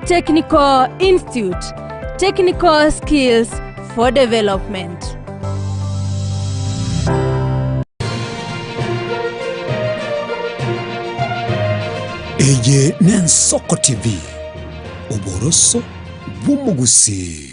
Technical Institute, Technical Skills for Development. Eye n'Ensoko TV, oboroso bw'omogusii.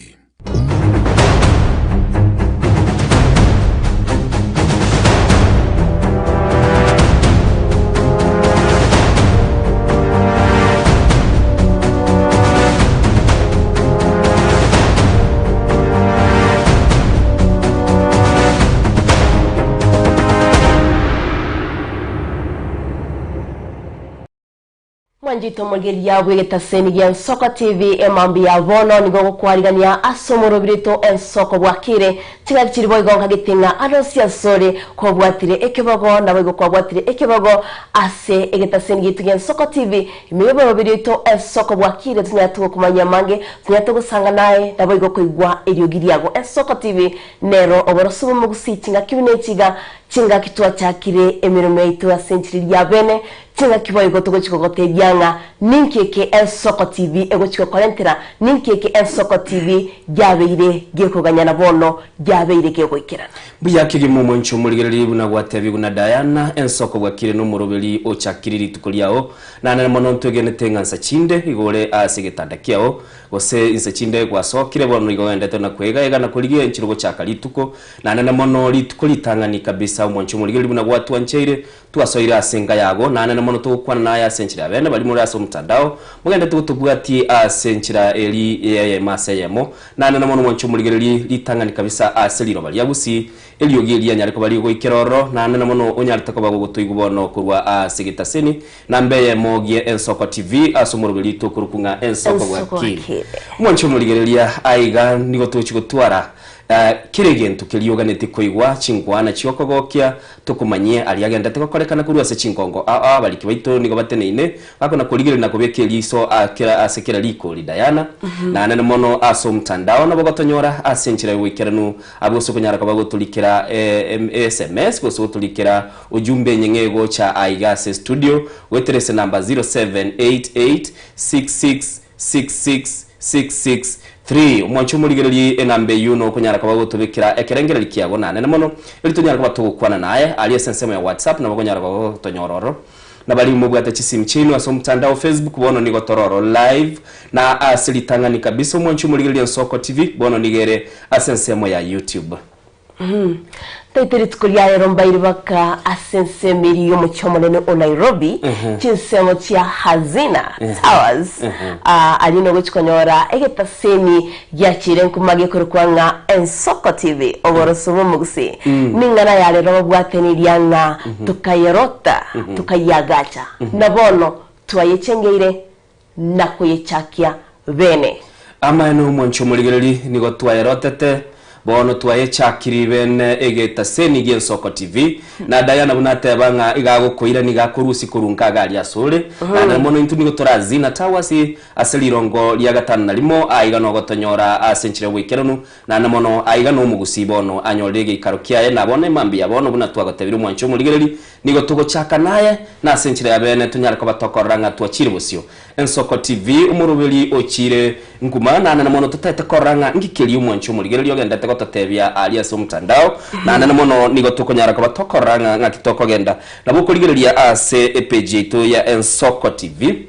Mwanchete omorigereria bw'egetaseni gia Ensoko TV emambia ya bono nigo ogokwarigania ase omorobiri oito Ensoko bwakire chingaki chiri boigo nkagete ng'a arosie asore kwabwatire ekebogo naboigo kwabwatire ekebogo ase egetaseni giaito gia Ensoko TV ime y'omorobiri oito Ensoko bwakire tonyarete gokomanyia amange tonyarete gosanga naye naboigo koigwa eriogi riago Ensoko TV nero oboroso bw'omogusii chingaki buna echi iga chingaki twachakire emeremo yaito ase enchiri ya bene Chingaki boigo togochia gogotebia ng'a ninki eke Ensoko TV egochia gokorentera, ninki eke Ensoko TV giabeire gekoganyana bono giabeire kegoikerana. Mbuya kegima omwancho omorigereria buna gwatebigwe na Diana, Ensoko bwakire nomoroberi ochakire rituko riao, na nere mono ntwegenete ng'a nsa chinde igo ore ase egetanda kiao, gose inse chinde gwasokire bono igo ogendete na kwega-ega na korigia enchera ogochaka rituko, na nere mono rituko ritang'ani kabisa omwancho omorigereria buna gwatwancheire Twasoire ase enka yago, naende mono togokwana naye ase enchera ya bene baria more ase omotandao, mogenderete gotobwatie ase enchera eri eyemo ase eyemo. Naende mono mwanche omorigererie ritang'ani kabisa ase riroba ria Gusii, eriogi eri rianyare koba rigoikera ororo, naende mono onyarete koba gogotoigwa bono korwa ase getaseni namba eyemo gie Ensoko TV ase omoroberi oito okorokwa ng'a Ensoko Ensoko Bwakire. Bwakire. Mwanche omorigereria aiga nigo togochia gotwara kera egento keria oganeti koigwa, chinkwana chiokogokia, Tokomanyie aria agenderete gokorekana korwa ase chingongo ao ao abariki baito nigo bateneine, bakona korigereria na kobeka eriso a kera ase kera rikori Diana, na anene mono ase omtandao nabo gotonyora ase enchera y'oboikeranu abwo ase okonyara koba gotorikera SMS gose gotorikera ujumbe enyeng'e egocha aiga ase estudio goetera ase enamba 0788 66 66663 Omwancho omorigererie enamba eyio nokonyara koba gotobekera ekerengereri kiago nanene mono, erio tonyare koba togokwana naye aria ase ensemo ya WhatsApp nabo okonyara koba gotonyora ororo. Na baria mobwate chisimu chiaino ase omotandao Facebook bono nigo tore ororo live na ase ritang'ani kabisa omwancho omorigereria Ensoko TV bono nigo ere ase ensemo ya YouTube. Ntaete rituko ria rero mbaire baka ase ensemo eria y'omochie omonene o Nairobi, chinsemo chia Hazina Towers, aria nogochia konyora egetaseni giachire nkuma gekorokwa ng'a Ensoko TV, oboroso bw'omogusii. Ning'ana ya rero babwate neria ng'a tokayerota, tokayiagacha, na bono twayechengeire na koyechakia bene. Amaene omwancho omorigereri nigo twayerotete, bono twayechakiri bene egetaseni gi'Ensoko TV, na Diana buna ateba ng'a iga agokoira nigo akorusia korwa nka iga aria asore, naende mono intwe nigo tore Hazina Towers ase rirongo ria gatano na rimo, aiga nogotonyora ase enchera y'oboikeranu, Naende mono aiga nomogusii bono anyorire egeikaro kiaye, na bono emambia bono buna twagotebirie omwancho omorigereri, nigo togochaka naye, na ase enchera ya bene tonyare koba tokorora ng'a twachire bosio. Ensoko TV, omoroberi ochire nkuma, naende mono totaete korora ng'a nki keria omwancho omorigereri ogendete gototebia aria ase omotandao, naende mono nigo tokonyara koba tokorora ng'a ng'aki tokogenda. Nabo okorigereria ase epage yaito ya Ensoko TV.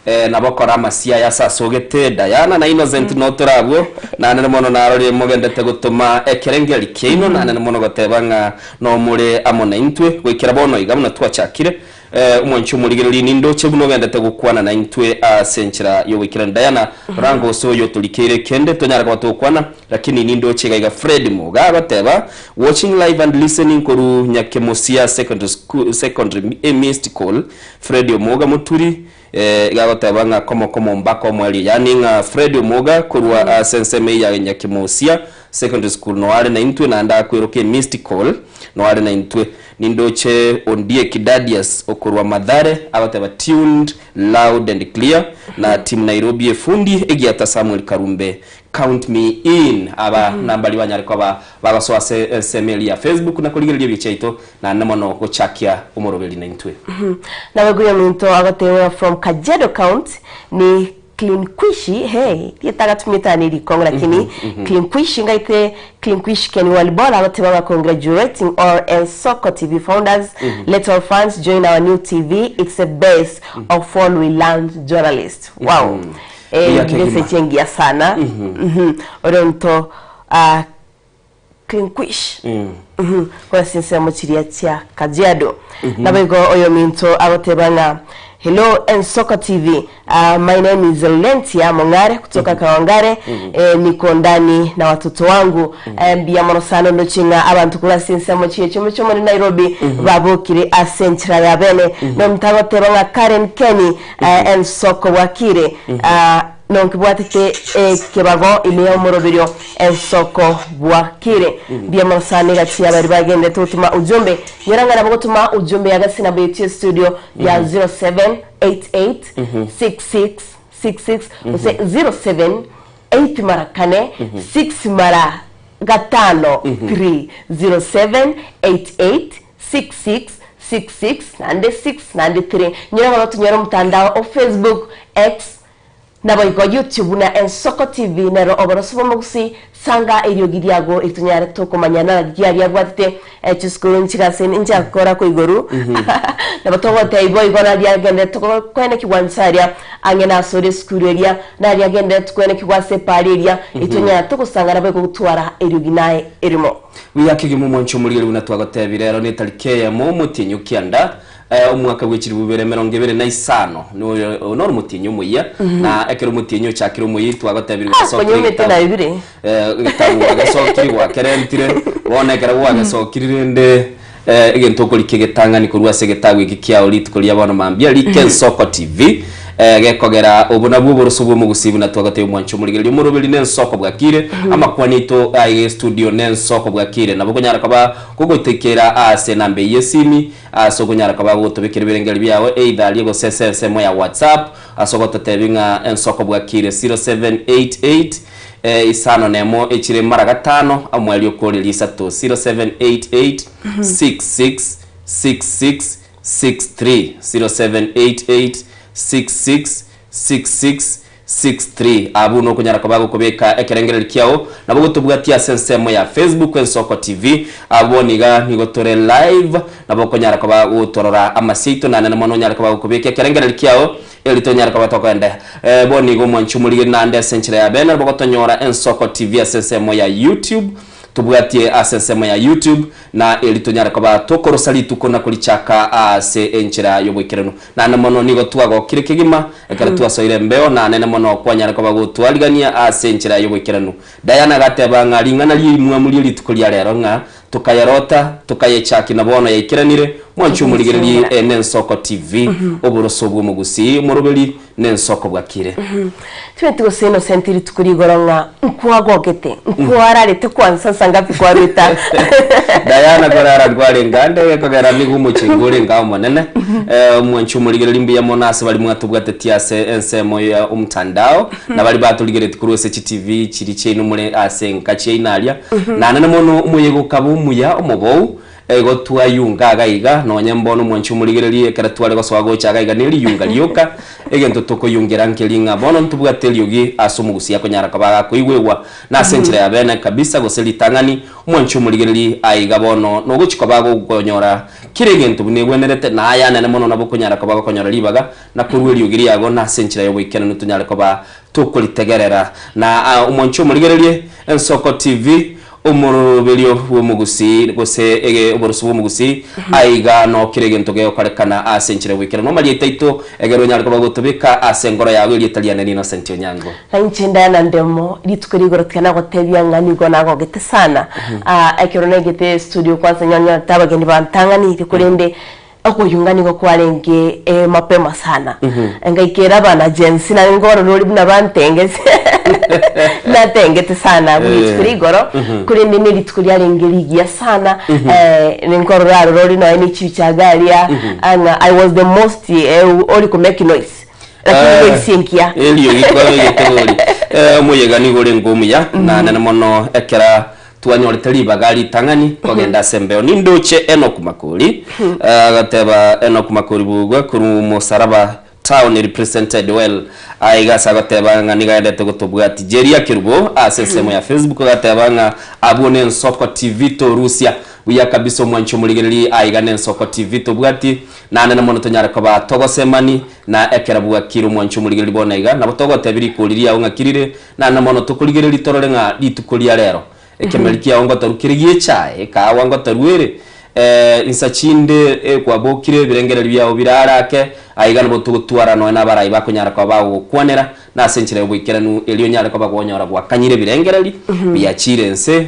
Ee, nabo kora amasia aya ase asogete Diana na Innocent notore abwo, naende mono narorire mogendete gotoma ekerengeri kiaino, naende mono goteba ng'a nomore amo naintwe goikera bono iga buna twachakire. Eh, omwanchi omorigereria nindoche buna ogendete gokwana naintwe ase enchera y'ogoikeranu. Diana, rora ngose oyo otorikeire kende tonyare koba togokwana, lakini nindoche iga iga Fred Muga agoteba, watching live and listening koru Nyakemosia Secondary School, Secondary missed call, Fred Omoga Moturi, eh, iga agoteba ng'a komo komo mpaka omoerio, yaani ng'a Fred Omoga korwa ase ensemo eye ya Nyakemosia Secondary School noare naintwe naende akweroka emissed call noare naintwe. Nindoche Ondieki Dadius okorwa Mathare agoteba tuned loud and clear na team Nairobi efundi egiata Samuel Karumbe Count me in aba nambari banyare koba bagosoa ase ensemo eria ya Facebook na korigereria ebicha yaito naende mono gochakia omoroberi naintwe. Naboigo oyominto agotebiwa from Kajiado County ni. Clinkwishi hey rieta agatumete aa nerikong'u lakini Clinkwishi ngaite Clinkwishi Ken Walibora agoteba ng'a congratulating all Ensoko TV founders let all fans join our new TV it's the base of all we learn journalist wow eh, Buya kegima. message engiya sana Mhm. ore onto ah, Clinkwish Mhm. Korwa ase ensemo chiria chia Kajiado. Naboigo oyominto agoteba ng'a Hello Ensoko TV, ah, my name is Lentia Mong'are kutoka Kawangare, eh, niko ndani na watoto wangu. Eh, mbuya mono sana ndoche ng'a abanto korwa ase ensemo chiria chi'omochie omonene Nairobi babokire ase enchera ya bene. Nomonto agoteba ng'a Karen Kenny, eh, Ensoko bwakire, ah, Nonkibwatete ekebago ime y'omoroberio ensoko bwakire. Mbuya mono sana egati y'abari bagenderete gotoma ujumbe. Nyora ng'a nabo gotoma ujumbe ya gasi namba yetu ya studio ya 0788 66 66 gose 07 8 mara kane 6 mara gatano 3 07 88 66 66 naende 6 naende 3. Nyora ng'a notonyore omotandao o Facebook, X, Naboigo YouTube na Ensoko TV nero oboroso bw'omogusii, sanga eriogi riago ritonyare tokomanya naki riaria abwatete chisukuru nchigase nchiakora koigoru nabo togotebia boigo naria agenderete koenekigwa nse aria ang'e nasore esukuru eria naria agenderete koenekigwa ase epari eria etonyara togosanga naboigo gotwara eriogi naye erimo. Buya kegima omwancho omorigeri buna twagotebire ero netariki eyemo omotienyi o kianda Omwaka bwe chilifu bibere emerongo ebere na isano noyo noro omotienyi omoyia, na ekero omotienyi ochakire omoyia twagotebirie Ah, gwagesokire konya omete egetabu na bibire. egetabu gwagesokire gwakerentire, bono ekero gwagesokire rende egento okorikia egetang'ani korwa ase egetabu eke kiao rituko ria bono mambia rike Ensoko TV gekogera obo nabwo oboroso bwa omogusii buna twagotebia omwancho omorigereria omoroberi na ensoko bwakire, amakwani aito aiga estudio na ensoko bwakire nabo okonyara koba kogoitekera ase enamba eyio esimi Ase okonyara koba gogotobekera ebirengererio biao either aria gose ase ensemo ya WhatsApp ase ogototebi ng'a ensoko bwakire 0788 isano nemo echire mara gatano omoerio okoreria isato 0788 66 66 63 0788 66 66 63 Abwo nokonyara koba gokobeka ekerengererio kiao, nabo gotobwatia ase ensemo ya Facebook Ensoko TV. Abwo niga nigo tore live, nabo okonyara koba gotorora amasio aito nane mono onyare koba gokobeka ekerengererio kiao eri tonyare koba tokoendea. Eh, bono igo omwanchi omorigeri naende ase enchera ya bene nabo gotonyora Ensoko TV ase ensemo ya YouTube. Tobwatie ase ensemo ya YouTube na eri tonyare koba tokorosa rituko na korichaka ase enchera y'oboikeranu. Naende mono nigo twagokire kegima ekero twasoire embeo, na nene mono kwanyare koba gotwarigania ase enchera y'oboikeranu. Diana agateba ng'a ring'ana ri'eimwamu rie rituko ria rero ng'a tokayerota, tokayechaki na bono yaikeranire, mwanche omorigererie Togochengera. n'Ensoko TV, oboroso bw'omogusii omoroberi n'ensoko bwakire. Tibweti gose Innocent rituko rigoro ng'a nkwagogete, nkwararete kwansa nsa ngapi kwarwete aa. Diana korara nkwarenge ande gekogera nigo omochengo orenge aa omonene. Omwanchi omorigereria mbuya mono ase baria mwatobwatetie ase ensemo ya omtandao na baria batorigeretie korwa ase chitv chiria chiaino more ase enka chiaino aria. Naende mono omoyega okaba omuya omobou Igo twayunga iga iga, nonye mbono mwanche omorigererie, ekero tware gosoa gocha iga iga neriyunga rioka, egento tokoyungera nkeri ng'a bono ntobwate eriogi ase omogusia akonyara koba agakoigwegwa, na ase enchera ya bene kabisa gose ritang'ani, mwanche omorigererie aiga bono nogochi koba gokonyora kera egento buna egwenerete, na aya anene mono nabo okonyara koba gokonyora ribaga na korua eriogi riago, na ase enchera y'oboikeranu tonyare koba tokoritegerera. Na omwanche omorigererie, Ensoko TV, Omoroberio bw'omogusii, gose ege oboroso bw'omogusii, aiga nokire egento gegokorekana ase enchera y'ogoikeranu amarieta aito, egere onyare koba gotobeka ase engoro yao erieta riane n'Innocent Onyango. Na inche Diana Ndemo, rituko rigoro tiga nagotebia ng'a nigo nagogete sana Ah, ekero naigete studio kwanza nyanyorete abageni bantang'anirie korende okoyunga nigo kwarenge eh, mapema sana ngaikera abana Gen Z naende nkorora ori buna bantengete natengete sana abwo rituko rigoro korende ne rituko riarenge rigiya sana eh, ninkorora aroro ori nonya ne chibicha iga aria ng'a I was the most eh, ori ko make noise lakini noise engiya Eriogi kwabegete bori. Eh, omoyega nigo orenge omuya na nene mono ekera Twanyorete ribaga ritang'ani kogenda ase embeo. Nindoche Enoku Makori, agateba Enoku Makori bugwe korwa omosaraba. Town represented well. Aiga ase agoteba ng'a nigo aendete gotobwati Jeria Kerubo ase ensemo ya Facebook agateba ng'a abwo nensoko TV torusia. Buya kabisa omwanchi omorigereri aiga nensoko TV tobwati naende mono tonyare koba togosemani na ekero bwakire omwanchi omorigereri bono iga nabo togotebia rikori riao ng'aki rire naende mono tokorigereri torore ng'a rituko ria rero Ekemeri kiao ngotoru kere gi'echae, ekaagwa ngotoru ere. Insa chinde kwabokire ebirengererio biao bire are ake, aiga nabo togotwara nonya nabarai bakonyara koba bagogokwanera, na ase enchera y'oboikeranu, erio onyare koba kwonyora gwakanyire ebirengererio biachiire ense,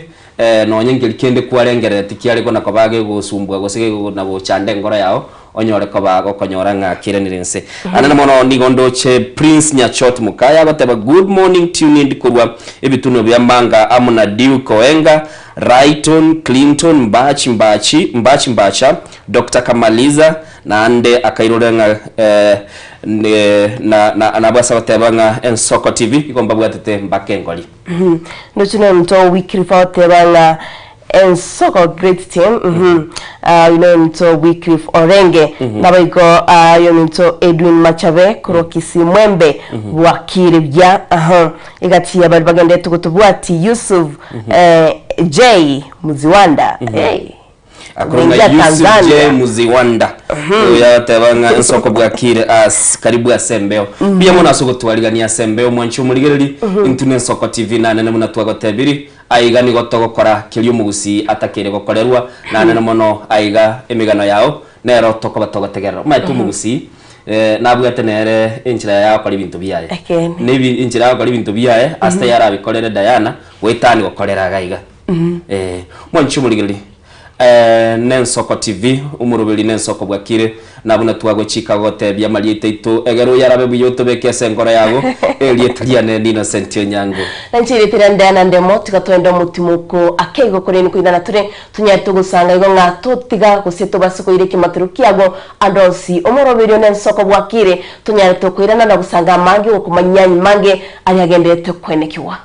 nonya nkeri kende kwarengerereti kiare kona koba gegosumbua gose gekona gochanda enkoro yao, onyore koba gokonyora ng'a keranire inse. Anene mono nigo ndoche Prince Nyachot Mukaya agoteba good morning tune in korwa ebituno bia Manga amo na Duke Oenga, Rayton, Clinton, Mbachi Mbachi, Mbachi Mbacha, Doctor Kamaliza naende akairorera ng'a eh, ne, na, na, nabwo ase agoteba ng'a Ensoko TV igo mbabwatete mbaka engori. Ndoche nomonto Wycliffe agoteba ng'a Ensoko great team mhm ah, oyo nomonto Wycliffe Orenge naboigo ah, oyo ominto Edwin Machabe korwa Kisii Mwembe bwakire buya aha egati ya baria bagenderete gotobwati Yusuf eh, J Muziwanda hey. Akorwa ng'a Kuingia Yusuf J Tanzania. Muziwanda oyo agoteba ng'a ensoko bwakire as karibu ase embeo mbuya mono ase ogotwarigania ase embeo mwanche omorigereri intwe na ensoko tv nanene buna twagotebiri Aiga nigo togokora keria omogusii atakeire gokorerwa, nanene mono aiga emegano yao nero tokoba togotegerera. Omanyete omogusii nabwate nere enchera yaye agokora ebinto biaye. Ekeene. Nebi enchera agokora ebinto biaye ase taiyo arabikorere Diana, goetania gokorera iga iga. Mwanche omorigereria. Nensoko TV, omoroberi nensoko bwakire, na buna twagochika gotebia amarieta aito, egere oyarabe buya otobeke ase enkoro yago, erieta riane n'Innocent Onyango. Na inche erieta riane Diana Ndemo, tiga toende omotimoko ake igo korende koinana tore, tonyare togosanga igo ng'a totiga gose tobase koira ekematero kiago ande onsi. Omoroberio nensoko bwakire, tonyare tokoirana na gosanga amange gokomanyia mange aria agenderete kwenekigwa.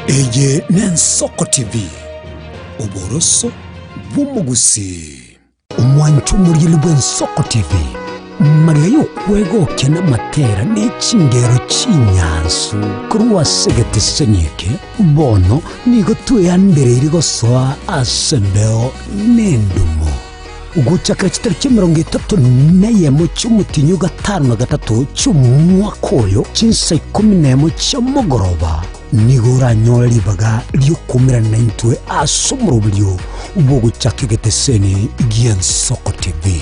Eye n'Ensoko TV, oboroso bw'omogusii. Omwancho omorigereria bw'Ensoko TV, magega y'okwegokia n'amatera ne chingero chinyansu korwa ase egeteseni eke, bono nigo tweandereire gosoa ase embeo n'endumo. Gochakera chitariki emerongo etato neyemo chi'omotienyi o gatano na gatato chi'omwaka oyo, chinsa ikomi nemo chia mogoroba, nigo oranyore ribaga ri'okoumerana naintwe ase omoroberio bw'ogochaka egeteseni gi'Ensoko TV.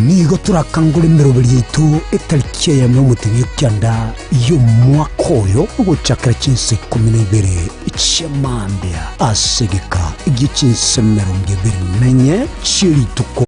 Nigo torakangore emeroberio yaito etariki eyemo y'omotienyi o kianda y'omwaka oyo gochakera chinsa ikomi na ibere chia mambia ase egeka gie chinsa emerongo ebere na enye chie rituko.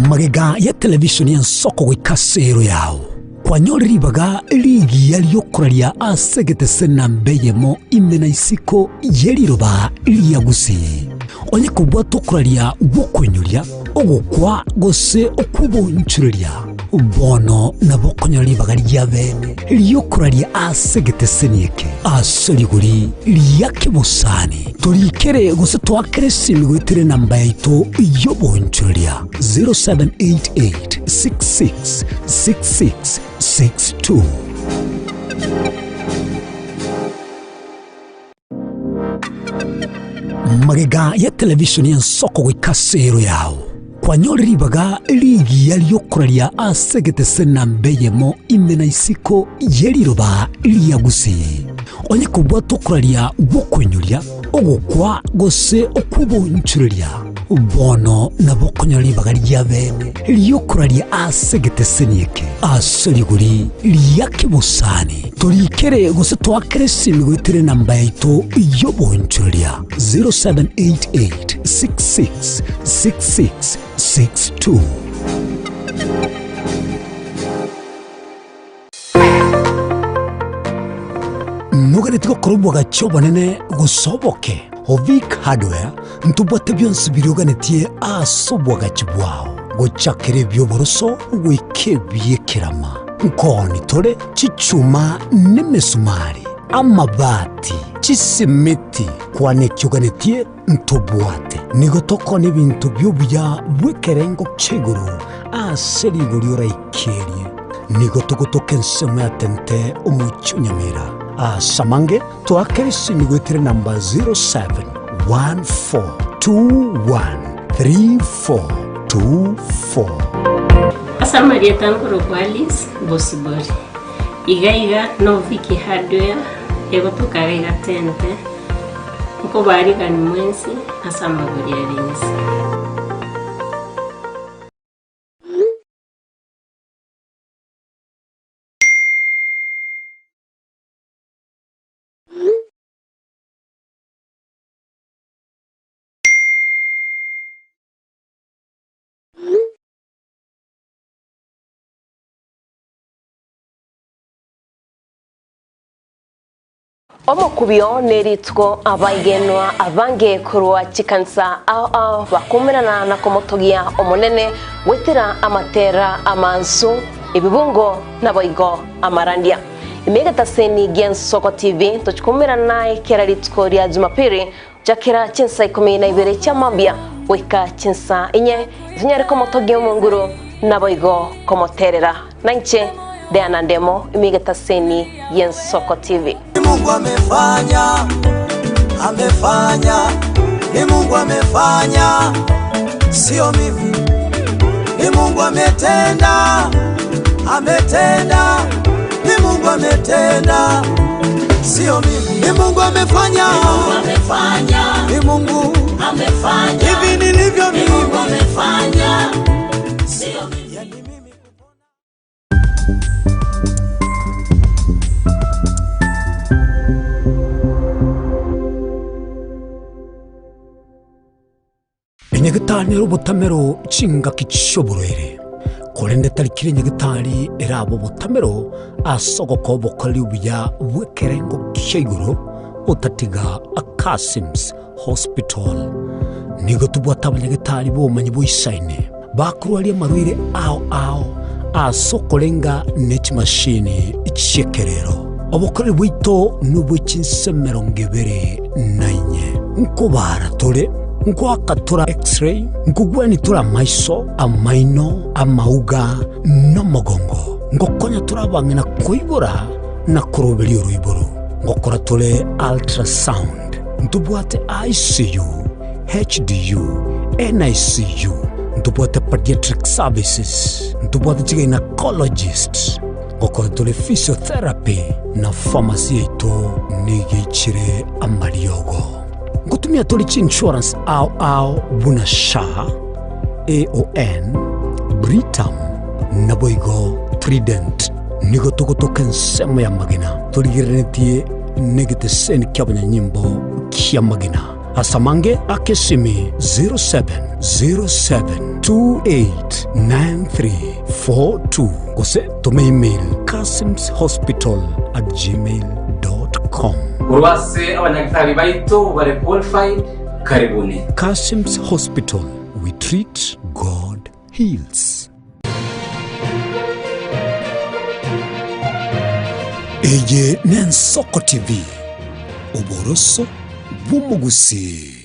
Magega ya televisheni y'ensoko goika ase ero yao, kwanyore ribaga rigiya ri'okoraria ase egetese namba eyemo ime na isiko ye riroba ria Gusii. Onye kobwata okoraria gw'okoinyoria, ogokwa gose okw'oboonchoreria, bono nabo okonyora ribaga ria bene ri'okoraria ase egeteseni eke ase rigori ria kebosani. Torikere gose toakere esimi goetera enamba yaito y'oboonchoreria 0788 66 66 62. Magega ya televishoni y'ensoko goika ase ero yao, kwanyore ribaga rigiya ri'okoraria ase egetese namba eyemo ime na isiko ye riroba ria Gusii. Onye kobwata okoraria gw'okoinyoria, ogokwa gose okw'oboonchoreria, Bono nabo okonyora ribaga ria bene ri'okoraria ase egeteseni eke ase rigori ria kebosani. Torikere gose toakere esimi goetera enamba yaito y'oboonchoreria 0788 66 66 62. Noganeti gokora obwagachi obonene gose oboke? Ovic Hardware ntobwate bionsi biria oganetie ase obwagachi bwao, gochakera ebi'oboroso goika ebi'ekerama. Nkooni tore chichuma nemesumari, amabati, chisimiti, kwana eki oganetie ntobwate. Nigo tokoonia ebinto bi'obuya bw'ekerengo kia igoro ase rigori oraikerie. Nigo togotoka ensemo ya Tente omochie o Nyamira. Ase amange toakere esimi goetera enamba 0714213424. Ase amarieta nkorokwa Alice Bosibori. Iga iga no Vicky Hardware egotoka iga iga Tente. Nkobarigani mwensi ase amagori are inse. Omokubio nerituko abaigenwa abange korwa chikanisa ao ao bakumerana na komotogia Omonene goetera amatera amansu, ebibungo naboigo amarandia. Ime egetaseni gi'Ensoko TV tochikumerana naye kera rituko ria Jumapili gochakera chinsa ikomi na ibere chia mambia goika chinsa inye, tonyare komotogia Omonguru naboigo komoterera. Nainche Diana Ndemo, ime egetaseni gi'Ensoko TV. Ni Mungu amefanya, amefanya, ni Mungu amefanya, sio mimi. Ni Mungu ametenda, ametenda, ni Mungu ametenda, sio mimi. Ni Mungu amefanya, ni Mungu amefanya, hivi nilivyo mimi, Mungu amefanya, sio mimi. Yani mimi Enyagitari nere obotamero chingaki chi'oborwaire, korende tari kera enyagitari erabe obotamero ase ogokoa obokoreri obuya bw'ekerengo kia igoro otatiga Kasims Hospital. Nigo tobwate abanyagitari b'obomanyi boisaine bakorwaria amarwaire ao ao ase okorenga ne chimashini chi'ekerero. Obokoreri bwaito nobwe chinse emerongo ebere na inye. Nkobaara tore, nkoaka tore X-ray, nkogwania tore amaiso, amaino, amauga, na omogongo. Ngokonya tore abang'ina koibora na koroberia oroiboro. Ngokora tore ultrasound. Ntobwate ICU, HDU, NICU, ntobwate pediatric services, ntobwate chigynecologist, ngokora tore physiotherapy na pharmacy yaito nigo eichire amariogo. Ngotumia tore chiinsurance ao ao buna SHA, AON, Britam, naboigo Trident. Nigo togotoka ensemo y'amagena torigereretie negeteseni ki'abanyanyimbo ki'amagena. Ase amange ake esimi 0707289342 gose tome email kasimshospital@gmail.com. Korwa ase abanyagitari baito bare qualified, karibuni. Kasim's Hospital, we treat, God heals. Eye n'Ensoko TV, oboroso bw'omogusii.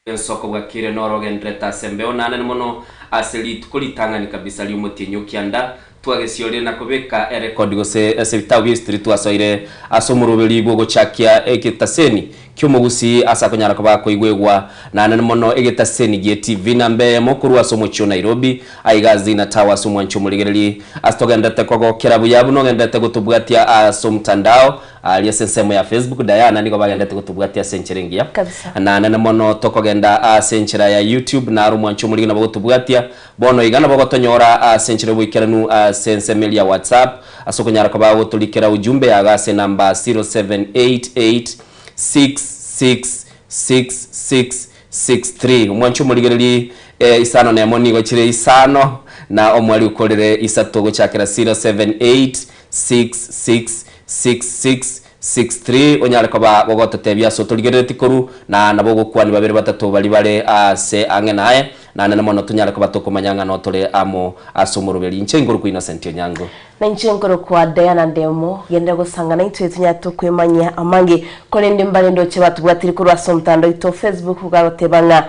Ensoko bwakire noro ogenderete ase embeo nanene mono ase rituko ritang'ani kabisa ri'omotienyi o kianda. Twagesiorie na kobeka erekodi gose ase ebitabu bia history twasoire ase omoroberi bw'ogochakia egetaseni ki'omogusii ase akonyara koba akoigwegwa naende mono egetaseni gie TV namba eyemo korwa ase omochie o Nairobi aiga Zina Towers omwanchi omorigereri ase togenderete kogokera buya buna ogenderete gotobwatia ase omtandao Aria ase ensemo ya Facebook, Diana nigo bagendete gotobwatia ase enchera engiya. Kabisa. Naende mono tokogenda ase enchera ya YouTube, naro omwancho omorigi nabo gotobwatia. Bono iga nabo gotonyora ase enchera y'oboikeranu ase ensemo eria ya WhatsApp, ase okonyara koba gotorikera ujumbe yago ase enamba 0788 66 6663. Omwancho omorigereri eh, isano nemo nigo chire isano na omwari okorire isato gochakera 078 666663 onyare koba gogototebia ase otorigerereti korwa, na nabo ogokwani babere batato baria bare aase ang'e naye, naende mono tonyare koba tokomanya ng'a notore amo ase omoroberi. Inche nkorokwa Innocent Onyango. Na inche nkorokwa Diana Ndemo, genderera gosanga naintwe tonyare tokwemanyia amange, korende mbare ndoche batobwatire korwa ase omotandao oito o Facebook bagoteba ng'a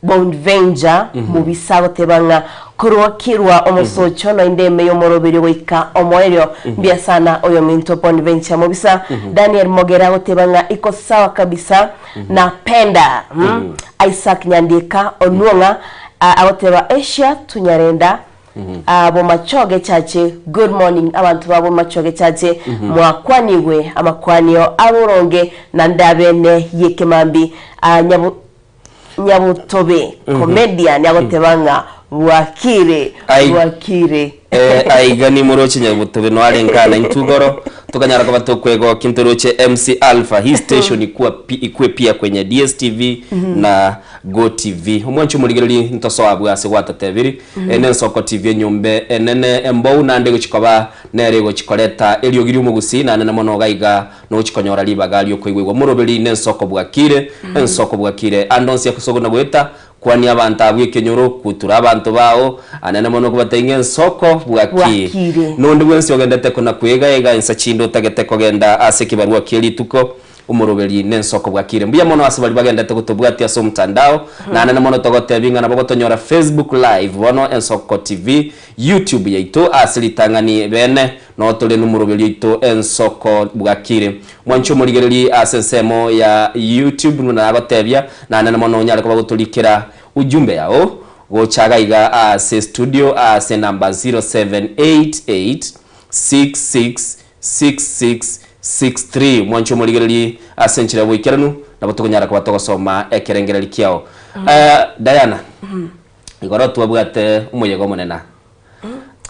Bonvenja mobisa agoteba ng'a korwakirwa omosocho noinde ime y'omoroberio goika omoerio. Mbuya sana oyominto Bonvenja mobisa. Daniel Mogera agoteba ng'a iko sawa kabisa napenda. Mm. Isaac Nyandieka Onuong'a agoteba Asia tunyarenda Ah, Bomachoge Chache, good morning abanto ba Bomachoge Chache, mwakwanigwe amakwanio aboronge naende abene y'ekemambi. Ah, nyabu Nyabutobe comedian agoteba ng'a bwakire Ai. bwakire. Eh, aiga nimoroche Nyabutobe noare nkana intwe igoro tokanyara koba tokwegokia ntoroche MC Alpha hii station ikua pi, ikue pia kwenye DSTV na Go TV omwanchi omorigereri ntosoa abwo ase gwatotebiri mm nensoko TV enyombe enene embou nande egochi koba nere egochi koreta eriogi ri'omogusii naende mono iga iga Nogochia konyora ribaga ri'okoigwa-igwa moroberi nensoko bwakire, ensoko bwakire. Ande onsi ase okona goeta, kwania abanto abwo ekenyoro, kutura abanto bao, anene mono okobatebia ng'a ensoko bwaki. Bwakire. Nonde bwensi ogendete kona kwega-ega insa chinde otagete kogenda ase ekebarua kie rituko, omoroberi nensoko bwakire. Mbuya mono ase baria bagendete gotobwatia ase omotandao, na anene mono togotebia ng'a nabo gotonyora Facebook live bono Ensoko TV, YouTube yaito ase ritang'ani bene. Noo tore nomoroberi oito ensoko bwakire. Mwanche omorigereri ase ensemo ya YouTube buna nagotebia, naende mono onyare koba gotorikera ujumbe yao gocha gaiga ase studio ase enamba 0788666663. Mwanche omorigereri ase enchera y'oboikeranu nabo tokonyara koba togosoma ekerengereri kiao. Diana, igoro twabwate omoyega omonene aa.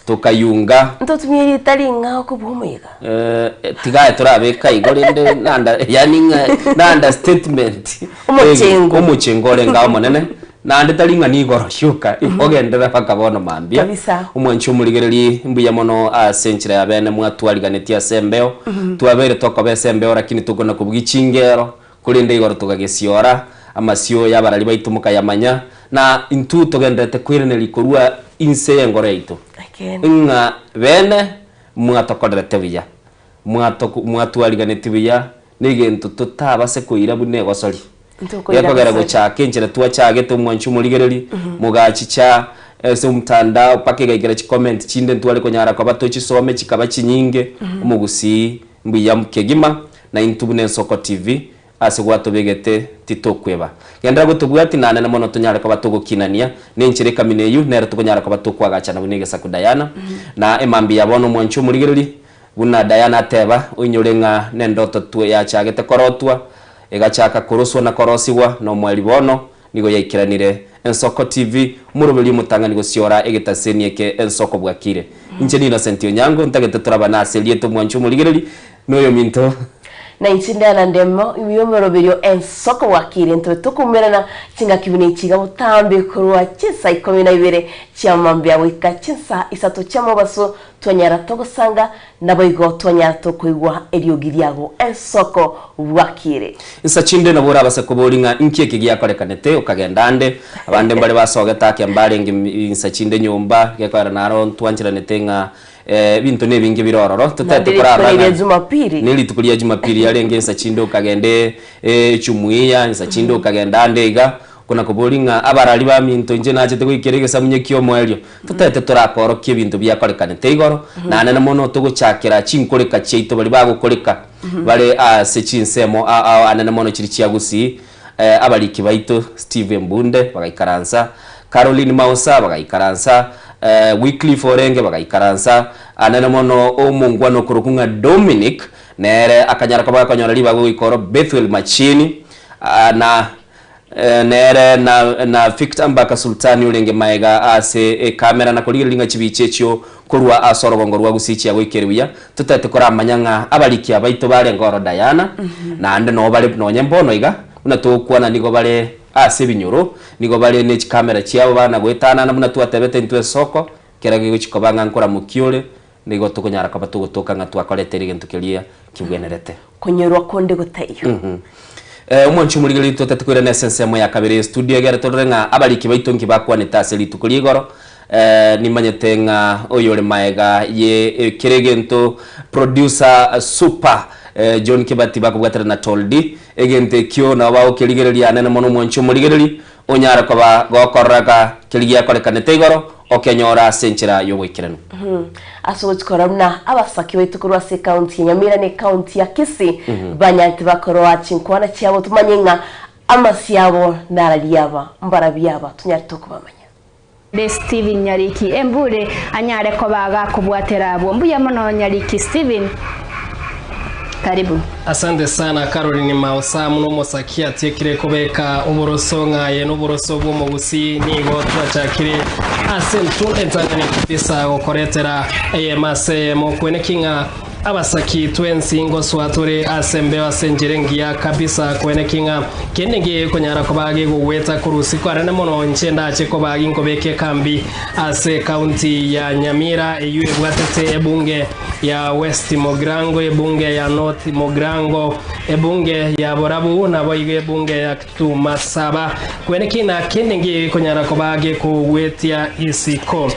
Tokayunga. Ntotumie erieta ring'ao kobua omoyega. Eh, tigaye torabeka igo rende nanda yani ng'a na understatement. Omochengo. Eh, omochengo orenge omonene naende tari ng'a nigoro rioka ogenderera mpaka bono mambia. Kabisa. Omwanchi omorigereri mbuya mono ase enchera ya bene mwatwariganetie ase embeo. Twabeire tokoba ase embeo lakini tokona kobugia chingero Korende igoro tokagesiora amasio y'abarari baito mokayamanya, na intwe togendererete koiraneria korwa inse y'engoro yaito, Ekeene. ng'a beene mwatokorerete buya, mwato mwatwariganetie buya, negento totabase koira buna egosori. Ntokoira Gekogera gosori. gochaka enchera twachagete omwancho omorigereri, mogachicha ase omtandao mpaka egaikera chicomment chinde ntware konyara koba tochisome chikaba chinyinge, omogusii mbuya kegima. Na intwe buna Ensoko TV, ase gwatobegete titokweba. Genderera gotobwatia naende mono tonyare koba togokinania nenchera ekamina eyio nero tokonyara koba tokoagachana buna egesaku Diana. Na emambia ya bono omwanchi omorigereri, buna Diana ateba, oinyore ng'a nendoto twe yachagete korotwa, egachaka koroswa na korosigwa nomoerio bono nigo yaikeranire. Ensoko TV, omoroberi omotang'ani gosiora egetaseni eke Ensoko bwakire. Inche ni Innocent Onyango, ntagete torabane ase erieta omwanchi omorigereri, Noyominto. Na inche ndana ndemo y'omoroberio ensoko bwakire ntobe tokoumerana chingaki buna echi iga botambe korwa chinsa ikomi na ibere chia mambia goika chinsa isato chia mobaso twanyara togosanga, naboigo twanyara tokoigwa eriogi riago ensoko bwakire. Insa chinde nabo orabase koboria ng'a inki eke giakorekanete, okagenda ande. Abande mbare basogete ake mbarenge insa chinde nyomba, gekoera naro ntwancheranete ng'a Ebinto nebinge bire ororo, totaete Naende korara rituko ng'a ria Jumapili. ne rituko ria Jumapili yarenge ensa chinde okagenda echumuiya, ensa chinde okagenda ande iga, Kona koboria ng'a abarari baminto inche nachete goikera egesamunye ki'omoerio, totaete torakorokie ebinto biakorekanete igoro, naende mono togochakera chinkoreka chiaito baria bagokoreka bare ase chinsemo ao ao anene mono chiria chia Gusii, abariki baito Steve Mbunde bagaikaransa, Caroline Mausa bagaikaransa, Wycliffe Orenge bagaikaransa, anene mono omongwana okorokwa ng'a Dominic nere akanyara koba gakonyora ribaga goika oro Bethuel Machini, na Nere na na Victor Mbaka Sultani orenge maega ase ekamera na korigereria ng'a chibicha echio korwa ase orogongo rwa Gusii chiagoikire buya, totaete koramanya ng'a abariki abaito barenge oro Diana, naende noo bare nonye mbono iga, buna togokwana nigo bare ase ebinyoro, nigo bare ne chikamera chiabo bana goetanana buna twatebete intwe esoko, kera gegochi koba ng'a nkoramokia ore, nigo tokonyara koba togotoka ng'a twakorete egento keria kebwenerete. Konyorwa konde gotaiyo. Omwanchi omorigereria totete koirana ase ensemo ya kabere ye studio egere torore ng'a abariki baito nki bakwanete ase rituko ria igoro. Nimanyete ng'a oyore maega ye kera egento producer super John Kibati bakobwaterana na Toldi egento ekio nabo bagokerigereria anene mono omwanchi omorigereria onyare koba gokorora keria giakorekanete igoro okenyora ase enchera y'oboikeranu. Ase ogochikora buna abasake baito korwa ase ekaunti ya Nyamira na ekaunti ya Kisii banyarete bakoroa chinkwana chiabo tomanye ng'a amasio abo nararia aba mbarabio aba tonyarete okobamanya. Ere Steven Nyariki Embure anyare koba agakobwatera abwo. Mbuya mono Nyariki Steven. Karibu. Asante sana Caroline Maosa muno omosaki atiekire kobeka oboroso ng'a aye noboroso bw'omogusii nigo twachakire ase entunda entang'ani kabisa gokoretera eyemo ase eyemo kweneki ng'a abasaki twensi ngoswa tore ase embeo ase enchera engiya kabisa kweneki ng'a kende ngekonyara koba gegogweta korwa isiko anene mono inche ndache koba ginkobeka ekambi ase ekaunti ya Nyamira eyio ebwatete ebunge ya West Mogrango, ebunge ya North Mogrango, ebunge ya Borabu, naboigo ebunge ya Kitutu Masaba. Kwene ki na kende ngekonyara koba gekogwetia isiko.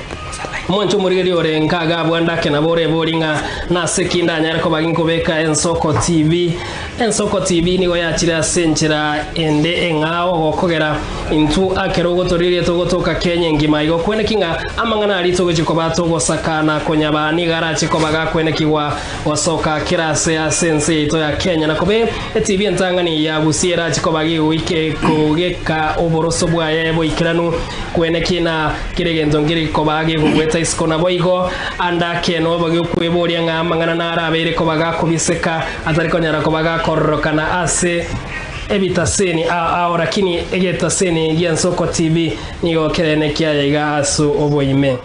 Omonto omorigereria ore nkaga abwandake nabo orebori ng'a nase ki ndanyare koba ginkobeka Ensoko TV. Ensoko TV nigo yachire ase enchera ende eng'ao gokogera intwo akero ogotoriria togotoka Kenya engima igo kweneki ng'a amang'ana aria togochia koba togosaka na konyaba nigo arache koba gakwenekigwa gosoka kera ase ase ense yaito ya Kenya na kobe eTV entang'ani ya Gusii erache koba gegoike kogeka oboroso bwaye boikeranu kweneki na kera egento nkeri koba gegogweta isiko naboigo andake nobo gekweboria ng'a amang'ana narabeire koba gakobiseka atari konyara koba gakororokana ase ebitaseni ao ao lakini egetaseni gi'Ensoko TV nigo kerene kiaya iga ase oboime.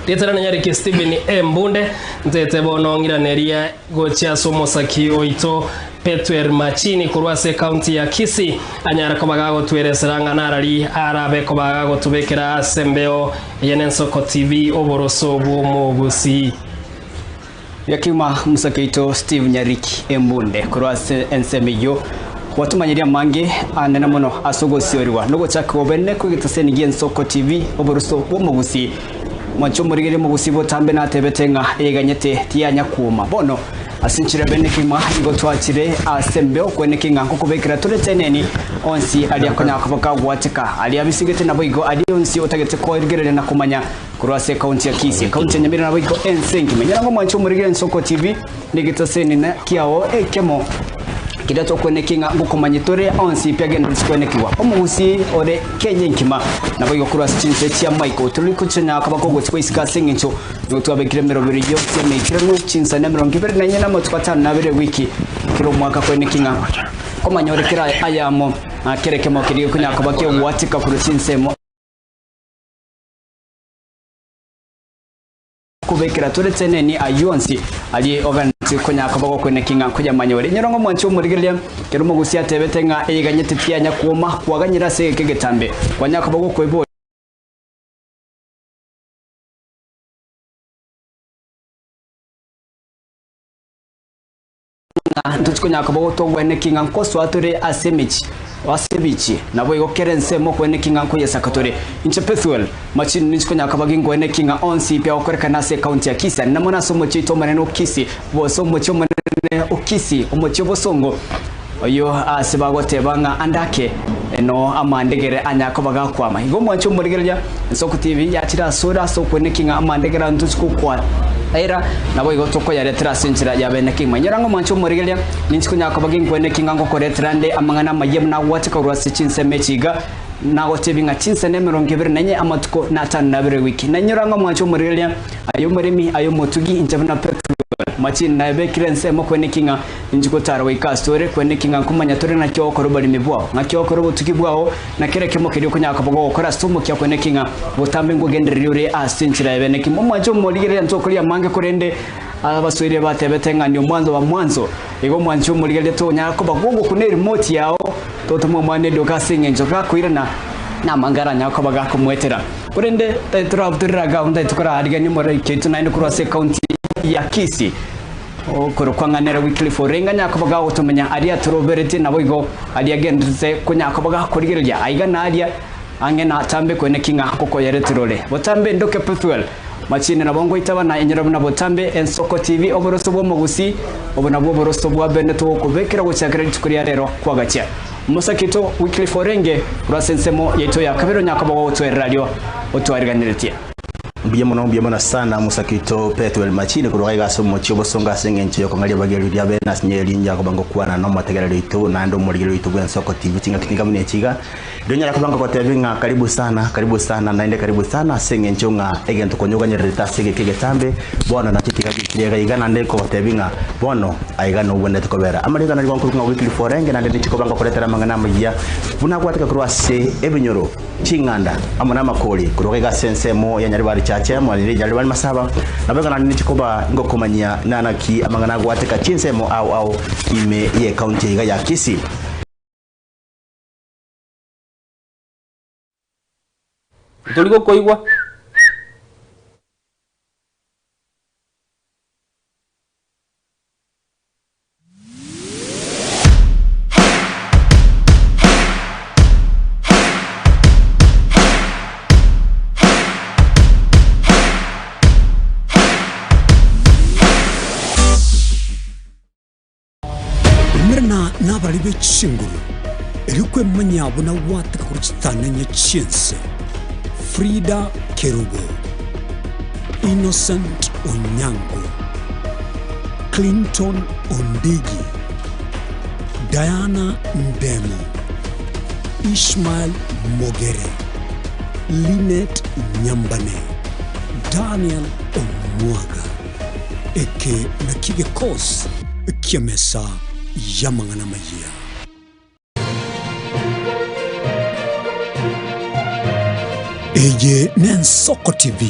Rieta riane nyariki Stephen Embunde ntete bono ng'iraneria gochia ase omosaki oito Petwer Machini korwa ase ekaunti ya Kisii anyare koba gagotweresera ng'a narari arabe koba gagotubekera ase embeo eye n'Ensoko TV oboroso bw'omogusii. Yakima omosakeito Steve Nyariki Embunde korwa ase ensemo eyio gwatomanyeria amange anene mono ase ogosiorigwa nogochaka obene kw'egetaseni gi'Ensoko TV oboroso bw'omogusii. Mwanche omorigereria omogusii botambe natebete ng'a eyeganyete tiyanya kwoma. Bono ase enchera bene kegima nigo twachire ase embeo kweneki ng'a nkokobekera tore teneni onsi aria akonyara koba kagwateka aria abisigete naboigo aria onsi otagete korigereria na komanya korwa ase ekaunti ya Kisii, ekaunti ya Nyamira naboigo ense engima. Inyora ng'a omwanche omorigereria Ensoko TV negetaseni na kiao ekemo keria tokweneki ng'a ngokomanya tore onsi pi agendereti kwenekigwa. Omogusii ore Kenya enkima naboigo korwa ase chinse chia Michael torori kochenya koba kogochia gwaisika ase eng'encho nigo twabekire emerobero yonsi emeikeranu chinsa na emerongo ebere na enye na amatuko atano na abere ewiki kera omwaka kweneki ng'a komanya ore kera ayamo na kera ekemo keria gekonya koba kegwatika korwa chinsemo Kobekera tore teneni ayio onsi aria oganeti konya koba gokweneki ng'a nkoyamanya ore. Inyora ng'a omwanchi omorigereria, kera omogusi atebete ng'a eyeganyete tiyanya kwoma, kwaganyire ase egeka egetambe, kwanya koba gokoiboria. Ng'a ntochi konya koba gotogweneki ng'a nkosoa tore ase emechi, ase ebichi, naboigo kera ensemo okweneki ng'a nkoyesaka tore. Inche Pethuel, machini ninchi konya koba gingweneki ng'a onsi pi agokorekana ase ekaunti ya Kisii, namo nase omochie oito omonene o Kisii, gose omochie omonene o Kisii, omochie o bosongo, oyio ase bagoteba ng'a ande ake. No amandegere anya koba gakwama. Igo omwanche omorigereria, Ensoko TV yachire asore ase okweneki ng'a amandegere aya ntochi gokwa era, naboigo tokoyaretera ase enchera ya bene kegima. Inyora ng'a omwanche omorigereria, ninchi konya koba ginkweneki ng'a ngokoretera nde amang'ana amayia buna agwacheka korwa ase chinsemo echi iga, nagotebia ng'a chinsa nemerongo ebere na inye amatuko na atano na abere ewiki. Na inyora ng'a omwanche omorigereria, aye omoremi, aye omotugi, inche buna Pethuel, machini nabekire ensemo kweneki ng'a Inche gotara goika asore, kweneki ng'a nkomanya tore naki ogokora oboremi bwao, ng'aki ogokora obotugi bwao, na kera ekemo keria okonyara koba gogokora ase omokia kweneki ng'a botambe nkogendereria ore ase enchera ya bene. Kimomwanche omorigereria ntokoria amange korende abaswahili batebete ng'a ni omwanzo wa mwanzo. Igo omwanche omorigereria tonyara koba gogokuna erimote yao totoma omwana eduka ase eng'encho gakoirana namange aranyare koba gakomoetera. Korende tari torabutore ragao ntari tokorarigania omoraika oito naende korwa ase ekaunti ya Kisii. Okorokwa ng'a nere Wycliffe orenge anyare koba gagotomenya aria atoroberetie, naboigo aria agendererete konyara koba gakorigereria aiga na aria ang'e na atambe koeneki ng'a ngokoyaretera ore. Botambe ndoke Pethuel, machine nabo ngoitaba na enyoro buna botambe Ensoko TV oboroso bw'omogusii, obo nabwo oboroso bwa bene togokobekera gochakera rituko ria rero kwagachia. Omosakito Wycliffe orenge korwa ase ensemo yaito ya kabere onyare koba gogotwerera ario otwariganeretie. Mbuya mono, mbuya mono sana Mosakito Pethuel Machini korwa iga ase omochie obosongo ase eng'encho y'okong'aria abageria riria bene ase nyeri ringiya koba ngokwana na omotegereri oito naende omorigereria oito bw'ensoko TV chingaki chinga buna echi iga. Riria onyara koba ngogotebia ng'a karibu sana, karibu sana naende karibu sana ase eng'encho ng'a egento konya oganyererete ase egeka egetambe bono nakio tiga giikire iga iga naende nkogotebia ng'a bono aiga nobwenerete kobera. Amariga narigo nkorokwa ng'a Wycliffe Orenge naende ninche koba ngokoretera amang'ana amayia buna agwateka korwa ase ebinyoro. Ching'anda amo namakori korwa iga ase ensemo ya Nyaribari Chache amo na Nyaribari Masaba, naboigo naende ninche koba ngokomanyia nanaki amang'ana agwateka chinsemo ao ao ime y'ecounty iga ya Kisii. Ntori gokoigwa. Umerana nabarari be chinguru, erio kwemanyia buna gwateka korwa chitanenye chi'ense. Frida Kerubo, Innocent Onyango, Clinton Ondigi, Diana Ndemo, Ishmael Mogere, Linet Nyambane, Daniel Omwaga. Eke nakio gekosi ki'emesa y'amang'ana amayia. Eye n'Ensoko TV,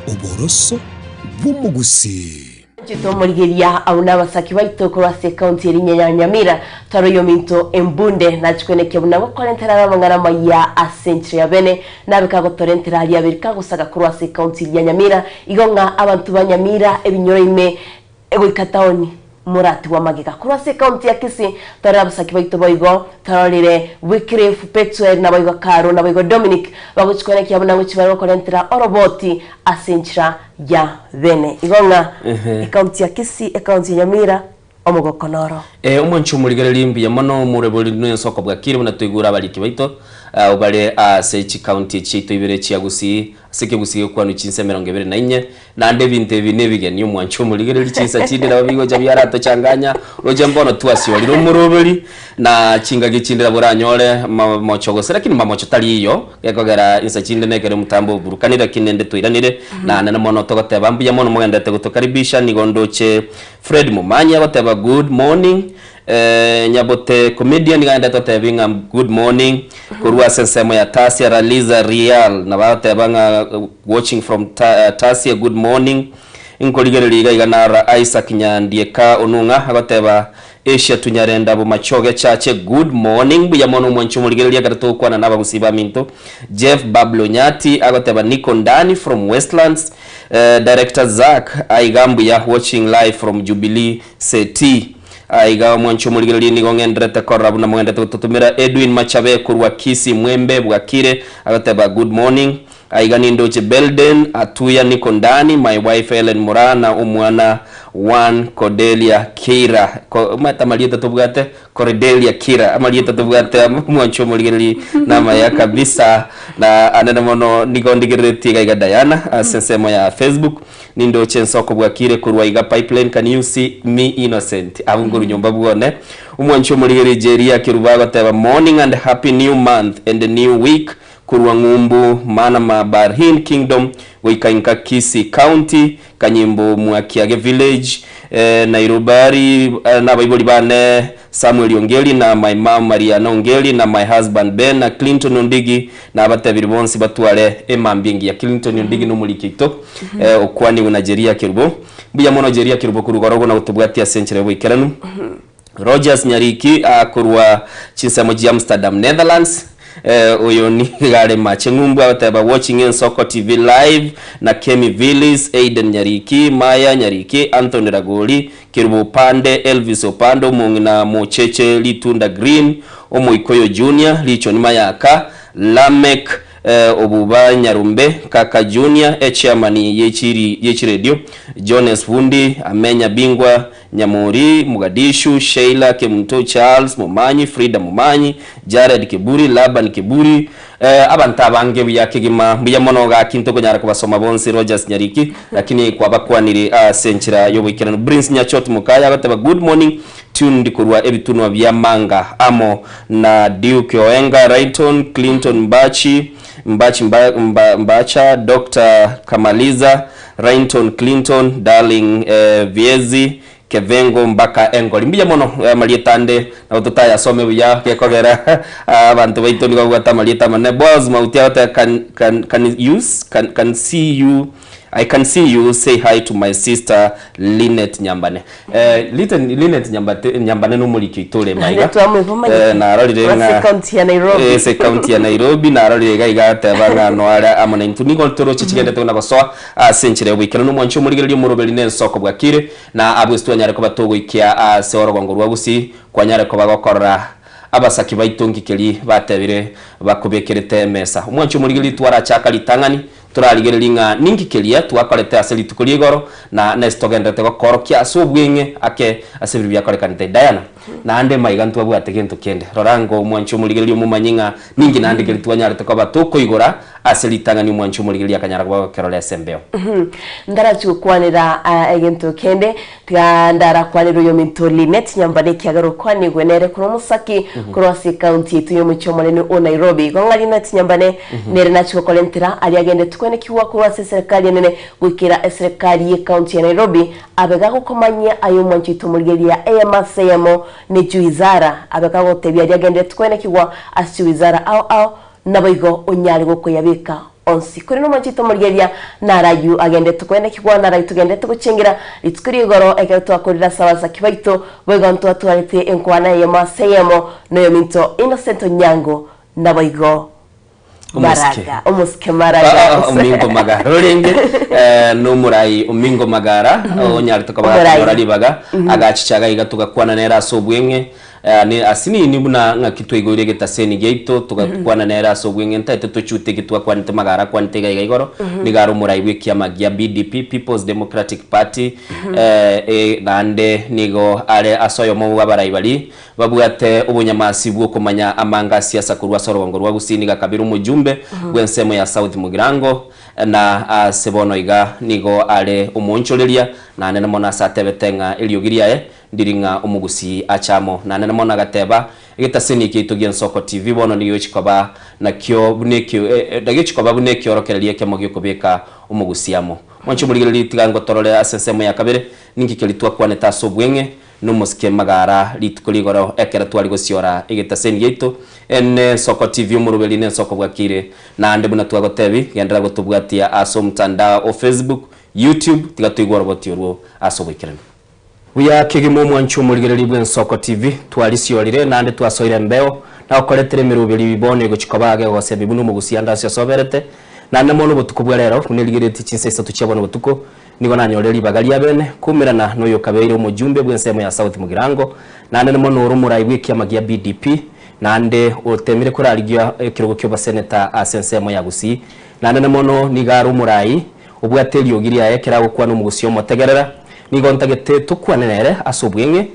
oboroso bw'omogusii. Inche tomorigeria abwo nabasaki baito korwa ase ekaunti erinya ya Nyamira, twara oyominto embunde nachikwenekia buna gokorentera amang'ana amaya ase enchera ya bene, nabe kagotorentera aria abere kagosaga korwa ase ekaunti eria ya Nyamira, igo ng'a abanto ba Nyamira ebinyoro ime Egoika taoni moratigwe magega korwa ase ekaunti ya Kisii, twarore abasaki baito boigo, twarorire Wycliffe, Pethuel, naboigo Caro, naboigo Dominic, bagochia koenekia buna ngochia bare gokorentera oroboti ase enchera ya bene. Igo ng'a ekaunti ya Kisii, ekaunti ya Nyamira, omogoko noro. Ee, omwanchi omorigereria mbuya mono omorebori nensoko bwakire buna toigure abariki baito abwo bare ase chikaunti echi chiaito ibere chia Gusii ase ekegusii gekwanwa chinsa emerongo ebere na inye Naende ebinto ebi nebigeni, omwanche omorigereria chinsa chinde nabo bigocha biaratochanganya, roche mbono twasiorire omoroberi, na chingaki chinde nabo oranyore mamocho gose lakini mamocho tari iyo, gekogera insa chinde nekero omotambo oburukanire lakini ende twairanire, naende mono togoteba mbuya mono mogenderete gotokaribisha, nigo ndoche Fred Momanyi agoteba good morning, Nyabote Comedian nigo agenderete gotebia ng'a good morning, korwa ase ensemo ya Tasia Raliza Real nabo agoteba ng'a watching from Tasia good morning, nkorigereria iga iga narora Isaac Nyandieka Onung'a agoteba Asia Tunyarenda Bomachoge Chache good morning, mbuya mono omwanchi omorigereria ekero togokwana na abagusii baminto. Jeff Bablo Nyati agoteba niko ndani from Westlands, Director Zack aiga mbuya watching live from Jubilee City. Aiga omwanchi omorigereria nigo ng'enderete korora buna mogenderete gototomera Edwin Machabe korwa Kisii Mwembe bwakire agoteba good morning. Aiga nindoche Belden Atuya niko ndani my wife Ellen Moraa na omwana one Cordelia Keira ko omanyete amarieta tobwate Cordelia Keira amarieta tobwate omwancho omorigereri namaya kabisa na anene mono nigo ndigereretie iga iga Diana ase ensemo ya Facebook nindoche ensoko bwakire korwa iga Pipeline can you see me Innocent abwo nkorwa nyomba bwone omwancho omorigereri Jeria Kerubo agoteba morning and happy new month and new week Korwa ng'umbu mana ma Barhin Kingdom goika inka Kisii County, Kanyimbo Mwakiage Village, Nairobari nabaibori bane Samuel Ongeri na my mum Mariana Ongeri na my husband Ben na Clinton Ondigi na abatebiri bonsi batware emambia engiya. Clinton Ondigi nomoriki oito okwanigwe na Jeria Kerubo. Mbuya mono Jeria Kerubo korwa igoro buna gotobwatia ase enchera yoboikeranu. Rogers Nyariki korwa chinsemo chia Amsterdam, Netherlands. Oyo nigo are mache ng'umbu agoteba watching Ensoko TV live na Kemi Villis, Aiden Nyariki, Maya Nyariki, Anthony Ragori, Kerubo Opande, Elvis Opande, omong'ina Mocheche Ritunda Green, Omoikoyo Junior, Richoni Mayaka, Lameck Obuba Nyarumbe, Kaka Junior, echairman ye chiredio, Jones Vundi, Amenya Bingwa, Nyamori, Mogadishu, Sheila Kemunto, Charles Momanyi, Frida Momanyi, Jared Kiburi, Laban Kiburi, abanto abange buya kegima mbuya mono gaki ntokonyara kobasoma bonsi Rogers Nyariki, lakini kwabakwanire ase enchera y'oboikeranu. Prince Nyachot Mokaya agoteba good morning tuned korwa ebitunwa bia Manga amo na Duke Oenga, Rayton, Clinton Mbachi, Mbachi Mba, Mba, Mbacha, Dr. Kamaliza, Rainton Clinton, Darling Viezi, Kevengo mbaka Engori. Mbuya mono amarieta ande nabo totayasome buya gekogera abanto baito nigo babwate amarieta amanene. Boaz Mauti agoteba can, can, can use, can, can see you I can see you say hi to my sister Linet Nyambane. Eh, Liten, Linet Nyambate, Nyambane nomoriki oito ore maiga. Twamwibomanyete. Eh, narorire Ase ng'a county ya Nairobi. Eh, ase county ya Nairobi narorire iga iga ateba ng'a noare amo naintwe nigo toroche chigendete buna gosoa ase enchera y'oboikeranu omwancho omorigereria omoroberi na ensoko bwakire na abwo ase twanyare koba togoikia ase orogongo rwa Gusii kwanyare koba gokorora abasaki baito ngikeri batebire bakobekerete emesa omwancho omorigereria twarachaka ritang'ani Torarigererie ng'a ninki keria twakorete ase rituko ria igoro, na nase togendererete gokorokia ase obweng'e ake ase ebibe biakorekanete. Diana, Naende maiga ntwabwate gento kende. Rora ango omwanchi omorigereria omomanye ng'a ninki naende keria twanyarete koba tokoigora ase ritang'ani omwanchi omorigereria akanyara koba gokerora ase embeo. Ntarachia gokwanera egento kende, Tiga ndarakwanere oyominto Linet Nyambane ekiagera okwanigwe nere korwa omosaki korwa ase ekaunti yaito y'omochie omonene o Nairobi. Igo ng'a Linet Nyambane nere nachie gokorentera aria agendeti kwenekigwa korwa ase eserekari enene goikera eserekari y'ekaunti ya Nairobi abe gagokomanyia aye omwanchi oito omorigereria eyemo ase eyemo ne chiwizara abe kagotebia aria agendereti kwenekigwa ase chiwizara ao ao Naboigo onyare gokoyabeka onsi. Korende omwanchete omorigereria naro ayio agenderete koenekigwa, naro ayio togenderete gochengera rituko ria igoro, ekero twakorire ase abasaki baito, boigo ntwatwarete enkwana eyemo ase eyemo noyominto Innocent Onyango, naboigo Omosike. Maraga, omosike Maraga. Omingo Magara orenge nomorai Omingo Magara onyarete koba Omorai. akonyora ribaga agachicha iga iga togakwana nere ase obweng'e Ne ase ninwe buna ng'aki twaigoire egetaseni giaito, togakwana nere ase obweng'e ntaete tochute eki twakwanete magara akwanete iga iga igoro, nigo are omorai bw'ekiama gia BDP, People's Democratic Party, naende nigo are ase oyomo bw'abarai baria babwate obonyamasi bw'okomanya amanga a siasa korwa ase orogongo rwa Gusii, nigo akabire omojumbe bw'ensemo ya South Mugirango, na ase bono iga nigo are omoonchoreria, naende mono ase atebete ng'a eriogi riaye Ndiri ng'a omogusii ache amo naende mono agateba, Egetaseni ekiaito gi'Ensoko TV bono nigo gegochia koba nakio buna ekio nagechi koba buna ekiorokererio ekemo gi'okobeka omogusii amo. Mwanche omorigererie tiga ngotorore ase ensemo ya kabere, ninki keria twakwanete ase obweng'e nomosike magara rituko rigoro ekero tware gosiora egetaseni giaito n'Ensoko TV omoroberi n'Ensoko bwakire. Naende buna twagotebi, genderera gotobwatia ase omotandao o Facebook, YouTube, tiga toigwe oroboti orwo ase oboikeranu. Buya kegima omwanchi omorigereria bw'Ensoko TV, twarisiorire naende twasoire embeo, na gokoretera emeroberi bono egochia koba gegosemia buna omogusia ande ase osoberete. Naende mono obotuko bwa rero, buna erigeretie chinsa isato chia bono botuko, nigo nanyore ribaga ria bene koumerana noyokabeire omojumbe bw'ensemo ya South Mugirango, naende mono ore omorai bw'ekiama gia BDP, naende otemire korarigia ekerogo ki'oboseneta ase ensemo ya Gusii. Naende mono nigo are omorai obwate eriogi riaye ekero agokwana omogusii omotegerera. Nigo ntagete tokwane nere ase obweng'e,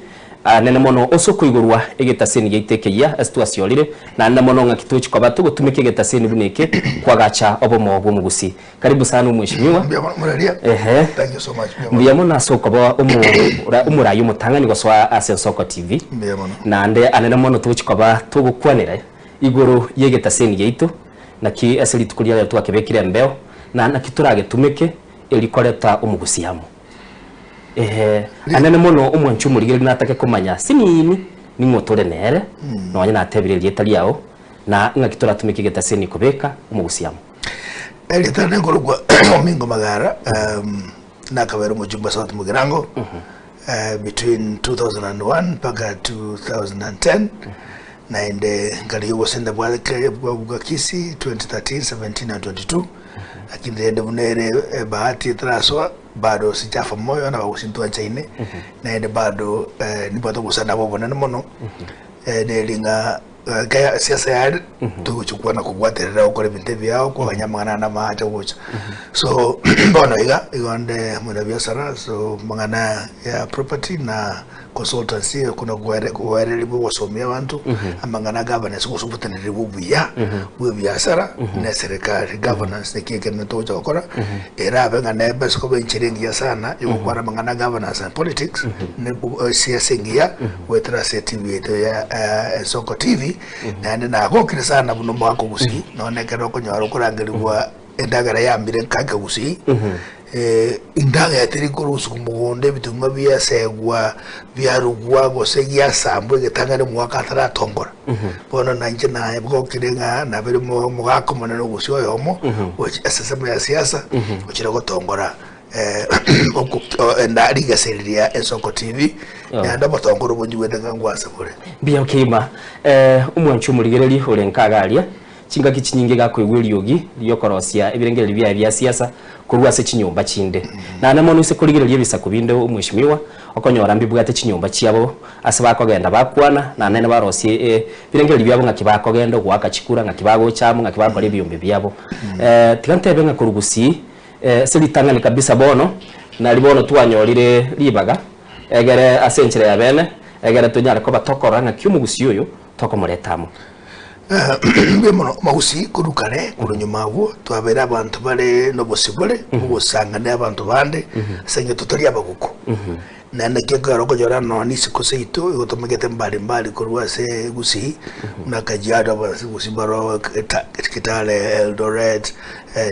anene mono ase okoigorwa egetaseni giaito ekeyia ase twasiorire, naende mono ng'aki tochi koba togotumeka egetaseni buna eke koagacha obomo bw'omogusii. Karibu sana omweshimiwa. Mbuya mono Muraria. Ehe. Thank you so much. Mbuya mono. Mbuya mono ase okoba omo- omorai omotang'ani gosoa ase Ensoko TV. Mbuya mono. Naende anene mono tochi koba togokwanera igoro y'egetaseni giaito, naki ase rituko ria rero twakebekire embeo, na naki toragetumeke eri koreta omogusi amo. Ehe, anene mono omwanchi omorigereria natake komanya sinini ning'o tore nere, nonye natebire erieta riao, na ng'aki toratumeke egetaseni kobeka omogusi amo. Erieta rinde nkorokwa Omingo Magara, nakabera omochumba South Mugirango between 2001 mpaka 2010 naende nkarigia obosenda bwa bwa Kisii 2013, 17 and 22 lakini rende buna ere ebahati etarasoa bado sijafa moyo na bagusii ntwanchaine naende bado nimbwate obosani nabo obonene mono neri ng'a Ekero siasa yare togochia kwana kobwaterera gokora ebinto ebiao kwaganya amang'ana ande amache gocha. So bono iga, igo nde omwanabiasara so amang'ana ya property na consultancy okwo na koereria bwa ogosomia abanto amang'ana a governance gose oboteneneri bwa obuya bwa ebiasara na eserekari governance naki ekero togocha gokora erabe ng'a nebe ase koba enchera engiya sana ya gokwana amang'ana a governance and politics ne siasa engiya. Goetera ase etibi yaito ya Ensoko TV, naende nagokire sana buna omogaka o Gusii, nonye ekero okonyora okorangerigwa endagera yambire nka ekegusii, endagera teri korusiwa mogondo ebituma biasegwa, biarugwa gose giasambwa egetang'ani omogaka ataratongora. Bono na inche nagokire ng'a nabere omogaka omonene o Gusii oyomo, gochia ase ensemo ya siasa, ochire gotongora. Rigesa eri ria Ensoko TV, naende obotongo oro bonigwete ng'a ngwase bore. Mbuya kegima. Omwanchi omorigereria ore nkaga aria, chingaki chinyinge gakoigwa eriogi ri'okorosia ebirengererio biaye bia siasa korwa ase chinyomba chinde. Naende mono ase korigereria ebisaku binde omweshimiwa, okonyora mbibwate chinyomba chiabo ase bakogenda bakwana, naende barosie ebirengererio biabo ng'aki bakogenda ogoaka chikura, ng'aki bagocha amo, ng'aki bagokora ebiombe biabo. Tiga ntebe ng'a korwa gusii, Ase ritang'ani kabisa bono, nari bono twanyorire ribaga, egere ase enchera ya bene, egere tonyare koba tokorora ng'aki omogusii oyo tokomoreta amo. Mbuya mono omogusii korwa kare korwa nyuma agwo twabeire abanto bare nobosibore bogosangania abanto bande ase eng'encho totari abaguku. Naende naki ekero okonyora nonya isiko seito igo tomegete mbali mbali korwa ase Gusii, buna Kajiado abagusii Gusii mbaro, Kitale, Eldoret,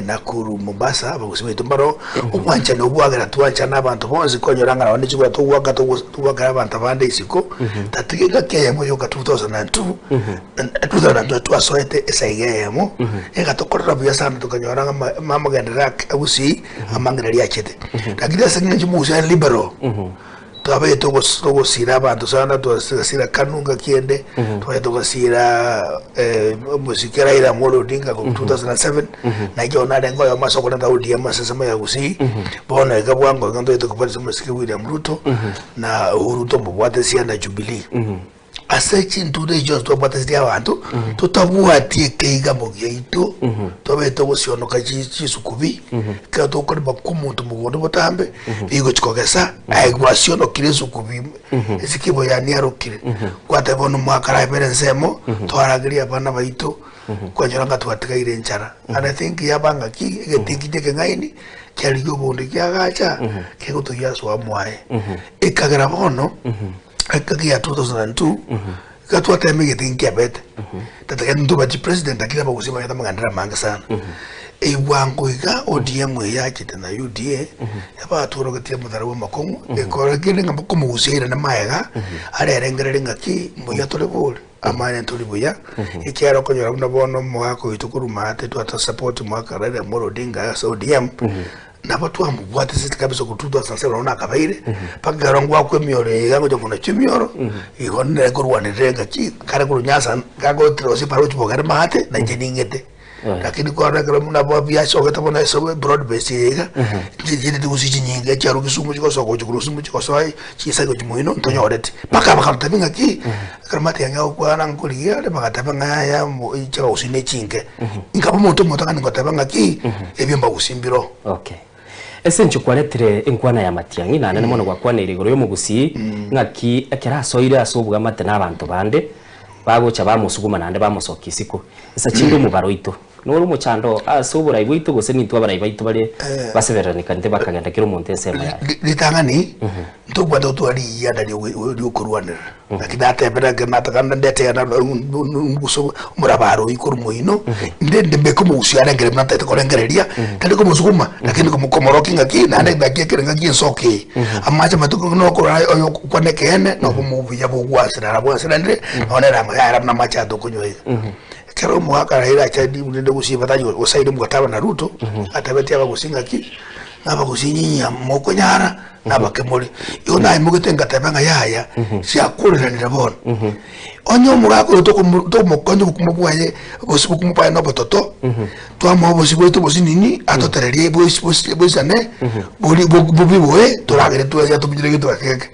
Nakuru, Mombasa, abagusii baito mbaro. Obwanchani obwo bwagera twanchana abanto bonsi konyora ng'a nonye chikura togoaka togoakera abanto abande isiko, tatiga engaki eyemo yoka 2002, 2002 twasoete esaiga eyemo, egatokorera buya sana tokanyora ng'a amagenderero a Gusii. amang'ina riachete. Lakini ase eng'encho omogusii are liberal, twabeire togosira abanto sana, twagasira Kanu ngaki ende, twaye togasira omosike Raila Amolo Odinga korwa 2007, na inche bono narenge oyomo ase okorenta ODM ase ensemo ya Gusii, bono iga bwango iga ntoyete kobwatia omosike William Ruto, na Uhuru tomobwatesia na Jubilee. Ase chintundo echi chionsi twabwatesirie abanto, totabwati ekeigamo giaito, tobete togosionoka chisukubi, ekero tokorema kw'omonto mogondo botambe, rigochi kogesa, aye gwasionokire esukubi, esikibo yaani yarokire. Gwateba bono omwaka arabere ensemo, twaragerie abana baito, kwanyora ng'a twatigaire enchara. And I think yaba ng'aki, egetingi ekeng'aini, kiarigia obondo kiagacha, kegotogia asoa mwaye. Ekagera bono. Ekero ya 2002 iga twatema egete nkiabete tatagete ntoba chi president lakini abagusii banyete amagandera amange sana bwango iga ODM eye yachete na UDA yabatworogetie omotaro bwa amakong'u ekora kende ng'a omogusia airane maega arerengererie ng'aki mbuya tore bori amanye ntori buya ekiagera okonyora buna bono omogaka oito korwa maate twata support omogaka Raila Amolo Odinga ase ODM. Nabo twamobwatesete kabisa korwa 2007 bono nakabeire, mpaka ekero ngwakwa emioro eye iga ngocha konachwa emioro, igo nere korwanerera engaki kare korwa Nyasa gagotira gose parochi bogere maate, na inche ning'ete. Lakini kwarora ekero buna bo biasogete bono ase broad base eye iga, nchichireti gose chinyinga chiarwa Kisumu chigosoka gochia korwa Kisumu chigosoa chinsa gochia moino ntonyoreti. Mpaka bagatotebia ng'aki, ekero matiang'i agokwana nkorigia are bagateba ng'a yaya mbo chiabagusii ne chinke. Nkaba omonto omotang'ani ngoteba ng'aki, ebio mbagusii mbiroo. Okay. Ase inche kwaretire enkwana ya matiang'i, naende mono gwakwaneire igoro y'omogusii, ng'aki ekero asoire ase obwamate na abanto bande, bagocha bamosuguma naende bamosokia isiko. Insa chinde omobaro oito nore omochando ase oborai bwaito gose nintwe abarai baito bare basebererenekanete bakagenda kera omonto ensemo yaye. Ritang'ani, ntobwate gotwara riyianda riokorwanerera, naki natebire ekero nataka ndete gose omorabaro oyio korwa moino, inde ndebeke omogusii arengere buna ntagete korengereria, tari komosuguma, lakini komorokia ng'aki naende naki ekere ng'aki ensoko eye. Amache amatuko nokorora oyo okwana ekeene, nobo obuya bogwansera arabwanseranire, nonye nere amaya aya buna amache aya tokonywa iga. Ekero omogaka Raila acha rinde gusii batachi gosaini mkataba na Ruto, atebetie abagusii ng'aki, ng'a abagusii nyinyi mokonyara, nabake more. Igo naimogete ngateba ng'a yaya, chiakoreranire bono. Onye omogaka oyo tokomokonya obokima bwaye, gose obokima bwaye na obototo, twamoa obosie bwaito obosinini, atotererie boisane, bori bobiboe, toragere twensi atobunyire egento geke geke.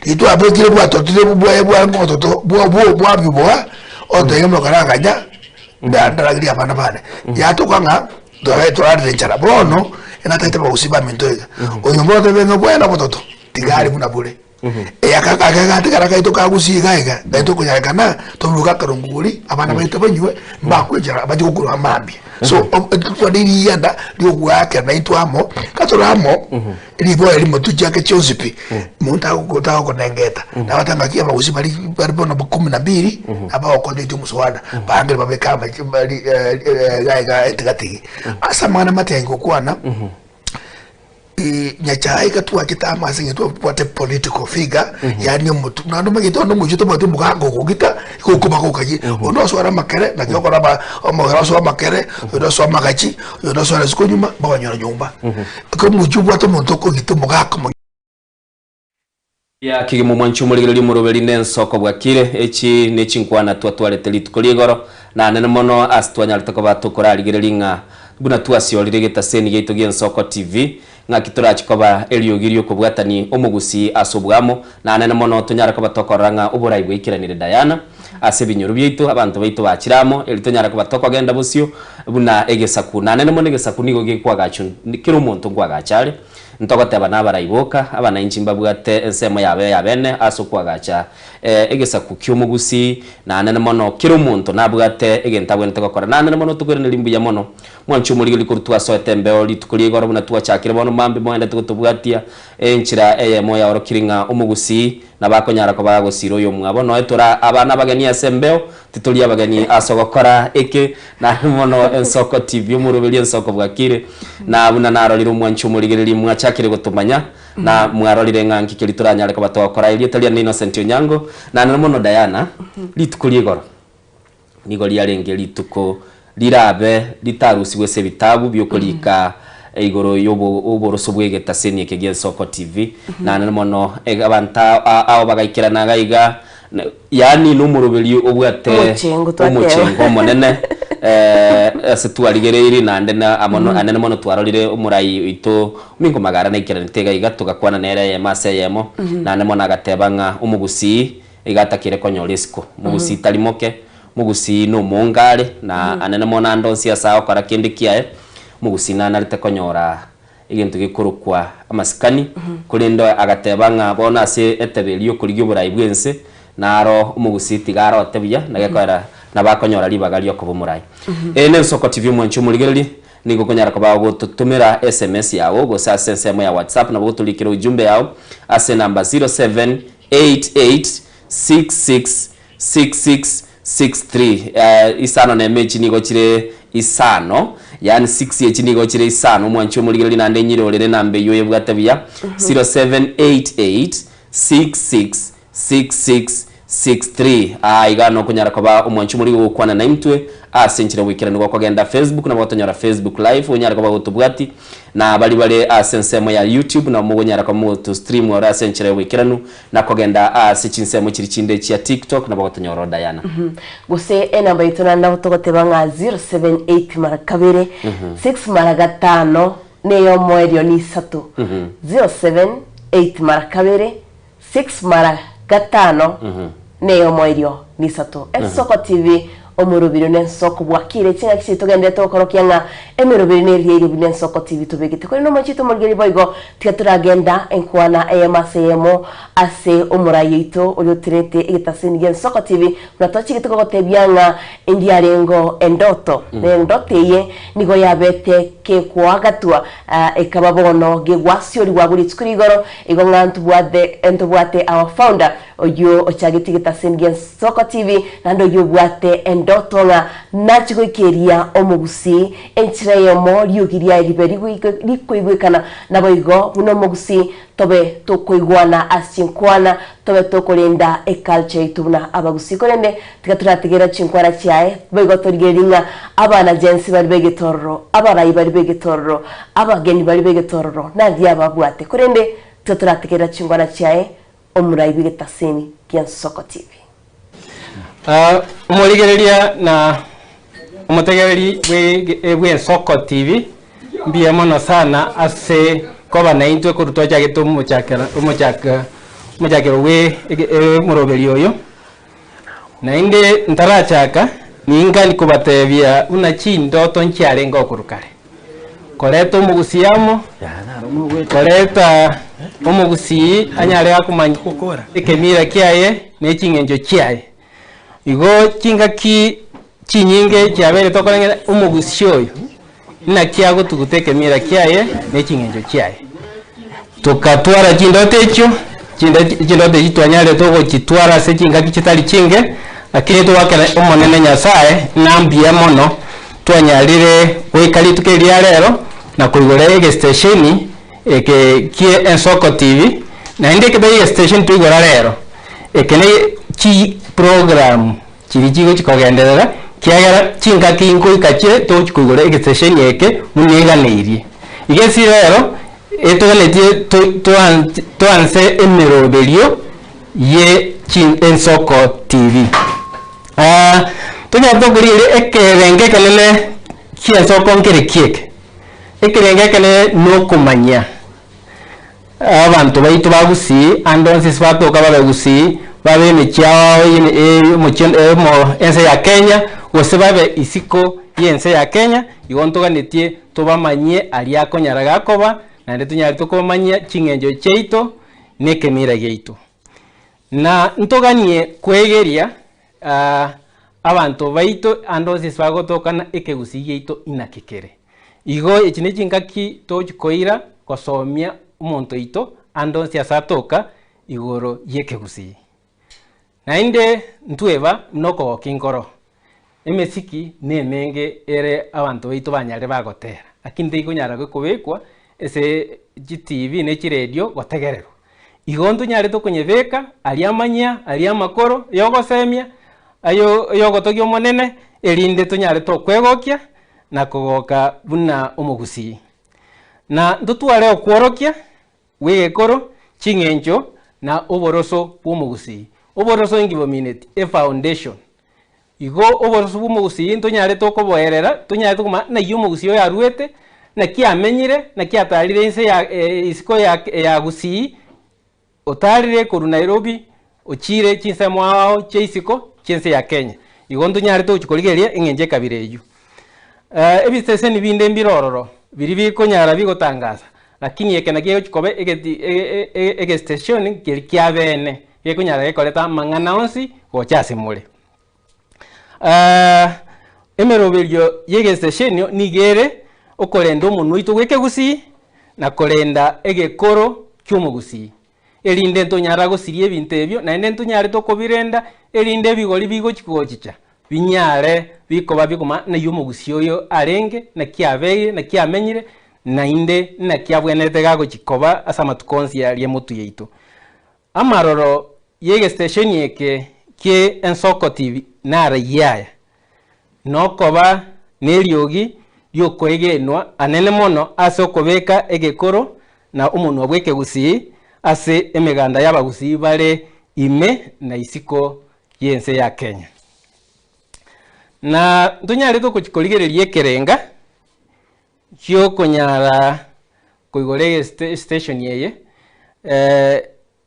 Riria twabekire bwatotire bwaye bwango obototo, bwabiboa, ototebia ng'a mokaranganya, ndaragerie abana bane. Yatoka ng'a Tore torarire enchara bono, enatagete abagusii baminto iga, oyo motebe ng'a bwena obototo, tiga are buna bore. Aka agatigara gaito ka gusii iga iga, naye tokonyarekana, toruge akarongori, abana baito banywe, mbakwe enchara bache gokurwa mambia. So, totware riyianda riogoakera naintwe amo, gatore amo, riboyo erimo tochiake chionsi pi, monto tagokonengeta, nabata ng'aki abagusii bari bari bono kumi na mbili, abagokonyetie omoswada, bangire babeke amache bari iga iga etigatigi. Ase amang'ana matiang'i gokwana, Nyachae iga twachete amo ase eng'encho twabwate political figure, yaani omotu naende omanyete onde omochie tobwati omogaka ogogita, igo okoba gokayia. Onde osoare amakere, naki okora aba omogere osoe amakere, oyonde osoe amagachi, oyonde osoe isiko nyuma, bakonyora nyomba. Ekero omochie obwate omonto okogita omogaka omo. Ya kegima omwanchi omorigereria omoroberi nensoko bwakire, echi nechinkwana twatwarete rituko rigoro, na nene mono ase twanyarete koba tokorarigereria ng'a buna twasiorire egetaseni giaito gi'Ensoko TV, ng'aki torachi koba eriogi ri'okobwatani omogusii ase obwamo, na nene mono tonyare koba tokorora ng'a oborai bwaikeranire Diana ase ebinyoro biaito, abanto baito bachire amo, eri tonyare koba tokogenda bosio buna egesaku, na nene mono egesaku nigo gekwagachwa kera omonto nkwagacha are. Ntogoteba nabarai boka, abanainchi mbabwate ensemo yabo y'abene ase okoagacha egesaku ki'omogusii, naende mono kera omonto nabwate egento abwenerete gokora. Naende mono tokoiraneria mbuya mono mwanche omorigereria korwa twasoete embeo rituko ria igoro buna twachakire bono mambia moendete gotobwatia enchera eyemo yaorokirie ng'a omogusii nabo akonyara koba agosira oyomwabo. Noe tore abana abageni ase embeo, titori abageni ase ogokora eke. Naende mono Ensoko TV, omoroberi Ensoko bwakire, na buna narorire omwanchi omorigereria mwachakire gotomanya, na mwarorire ng'a nki keria toranyare koba togokora. Erieta riane Innocent Onyango, naende mono Diana, rituko ria igoro nigo riarenge rituko rirabe ritarusigwe ase ebitabu biokorika igoro y'oboroso bw'egetaseni eke gi'Ensoko TV, naende mono abanto ao bagaikerana iga iga Yaani nomoroberi obwate Omochengo twateba. omochengo omonene eh, ase twarigereiri naende na amo mm. anene mono twarorire omorai oito Omingo Magara naikeranete iga iga togakwana nere eyemo ase eyemo mm -hmm. naende mono agateba ng'a omogusii iga atakire konyora esiko mogusii mm -hmm. tari moke mogusii nomongare na mm -hmm. anene mono ande onsi ase agokora kende kiaye mogusii nanarete konyora egento gekorokwa amasikani, korende agateba ng'a bono ase etebe eria y'okorigia oborai bw'ense, naro omogusii tiga arote buya, na gekoera nabo akonyora ribaga ri'okoba omorai. Eye nensoko TV omwanchi omorigereria, nigo okonyara koba ogototomera sms yago gose ase ensemo ya WhatsApp nabo ogotorikera ujumbe yao ase enamba 078866 6663 eh, isano na eme echi nigo chire isano yaani 6 echi nigo chire isano omwanchi omorigereria naende enyire orere enamba eywo oyebwate buya 0788 66 6663. 63 Aa iga nokonyara koba omwanchi omorige gokwana naintwe ase enchera goikeranu gokogenda Facebook nabo gotonyora Facebook live onyare koba gotobwati na baria bare ase ensemo ya YouTube nabo mogonyara koba mogoto stream ore ase enchera yoboikeranu na kogenda ase chinsemo chiria chinde chia TikTok nabo gotonyora o Diana. Gose enamba yaito naende nabo togoteba ng'a 078 mara kabere, 6 mara gatano, na eyomoerio ni isato. 078 mara kabere, 6 mara gatano, na eyomoerio ni isato. Ensoko TV, omorobiri one ensoko bwakire ching'aki chiria togenderete gokorokia ng'a emeroberi neria eria buna Ensoko TV tobegete. Korende omochie tomorigererie boigo, tiga toragenda enkwana eyemo ase eyemo ase omorai oito oria oterete egetaseni gi'Ensoko TV, buna twachigete gogotebia ng'a ndiarengeo endoto, na endoto eye nigo yabete kekwoagatwa, ekaba bono gegwasiorigwa agwo rituko rigoro, igo ng'a ntobwate ntobwate our founder oyio ochagetie egetaseni gi'Ensoko TV, naende oyio obwate endoto ng'a nache goikeria omogusii enchera eyemo riogi riaye ribe rikoigwekana, naboigo buna omogusii Tobe tokoigwana ase chinkwana, tobe tokorenda eculture yaito buna abagusii. Korende tiga torategerera chinkwana chiaye, boigo torigererie ng'a abana jensi baria b'egetororo, abarai baria b'egetororo, abageni baria b'egetororo naria ababwate. Korende tiga torategerera chinkwana chiaye, omorai bw'egetaseni gi'Ensoko TV. Omorigereria na omotegereri bw'Ensoko TV, mbuya mono sana ase koba naintwe korwa twachagete omochakera omochaka omochakero bwe omoroberi oyo. Naende ntarachaka, ningani kobatebia buna chindoto nchiarenge okorwa kare. Koreta omogusii amo, koreta omogusii anyare akomanya ekemira kiaye ne ching'encho chiaye. Igo chingaki chinyinge chiabeire tokoreng'ana omogusii oyo naki agotuguta ekemira kiaye ne ching'encho chiaye. Tokatwara chindoto echio, chindoto echio twanyarete ogochitwara ase chingaki chitari chinge, lakini togwakera Omonene Nyasae ng'a mbuya mono twanyarire goika rituko eri ria rero na koigora egestesheni eke kie Ensoko TV, naende ekebe egestesheni twaigora rero, eke ne chiprogram chiria chigochi kogenderera, kiagera chingaki ngoika chire togochi koigora egestesheni eke buna eganeirie. Iga ase rero, etoganetie toanse emeroberio ye Ensoko TV. Tonyare tokorigereria ekerengo ekenene ki'ensoko nkere ki eke? Ekerengo ekenene nokomanyia abanto baito ba Gusii ande onsi ase batoka babe Gusii, babe emechie ao omochie ense ya Kenya, gose babe isiko y'ense ya Kenya, igo ntoganetie tobamanyie aria akonyara gakoba, naende tonyare tokomanyia ching'encho chiaito na ekemira giaito. Na ntoganie kwegeria abanto baito ande onsi ase bagotokana ekegusii giaito inaki kere. Igo echi ne chingaki togochi koira gosomia omonto oito ande onsi ase atoka igoro y'ekegusii. Naende ntweba buna okogokia nkoro, emesiki nemenge ere abanto baito banyarire bagotera, lakini teikonyara kobekwa ase chitibi ne chiredio gotegererwa. Igo ntonyarete okonyebeka aria amanyia, aria amakoro yogosemia, ayo ayogotogia Omonene, erinde tonyare tokwegokia na kogoka buna omogusii. Na ntotware okworokia bw'egekoro, ching'encho, na oboroso bw'omogusii. Oboroso inki bomineti? Efoundation. Igo oboroso bw'omogusii ntonyarete okoboerera, tonyarete komanya naki omogusii oyo aruete, naki amenyire, naki atarire inse ya isiko ya ya gusii, otarire korwa Nairobi, ochire chinsemo ao ao chia isiko chi'ense ya Kenya. Igo ntonyarete gochia korigereria eng'encho ekabira eyio. Ebistesheni binde mbire ororo, biria bikonyara bigotangasa, lakini eke nakio kegochia koba egeti egestesheni keria kiabeene, gekonyara gekoreta amang'ana onsi gocha ase more. Emeroberio ya egestesheni nigo ere okorenda omonwa oito bwa ekegusii, na korenda egekoro kia omogusii. Erinde ntonyara gosiria ebinto ebio, naende ntonyare tokobirenda, erinde ebigori bigochi gochicha, binyare bikoba bikoma naki omogusii oyo arenge, naki abeire, naki amenyire, naende naki abwenerete gagochi koba ase amatuko onsi aria motwe yaito. Amaroro y'egestesheni eke kie Ensoko TV narayie aya, nokoba neriogi riokoegenwa anene mono ase okobeka egekoro na omonwa bw'ekegusii ase emeganda y'abagusii bare ime na isiko y'ense ya Kenya. Na ntonyarete ogochi korigereria ekerenga giokonyara koigora estation eye,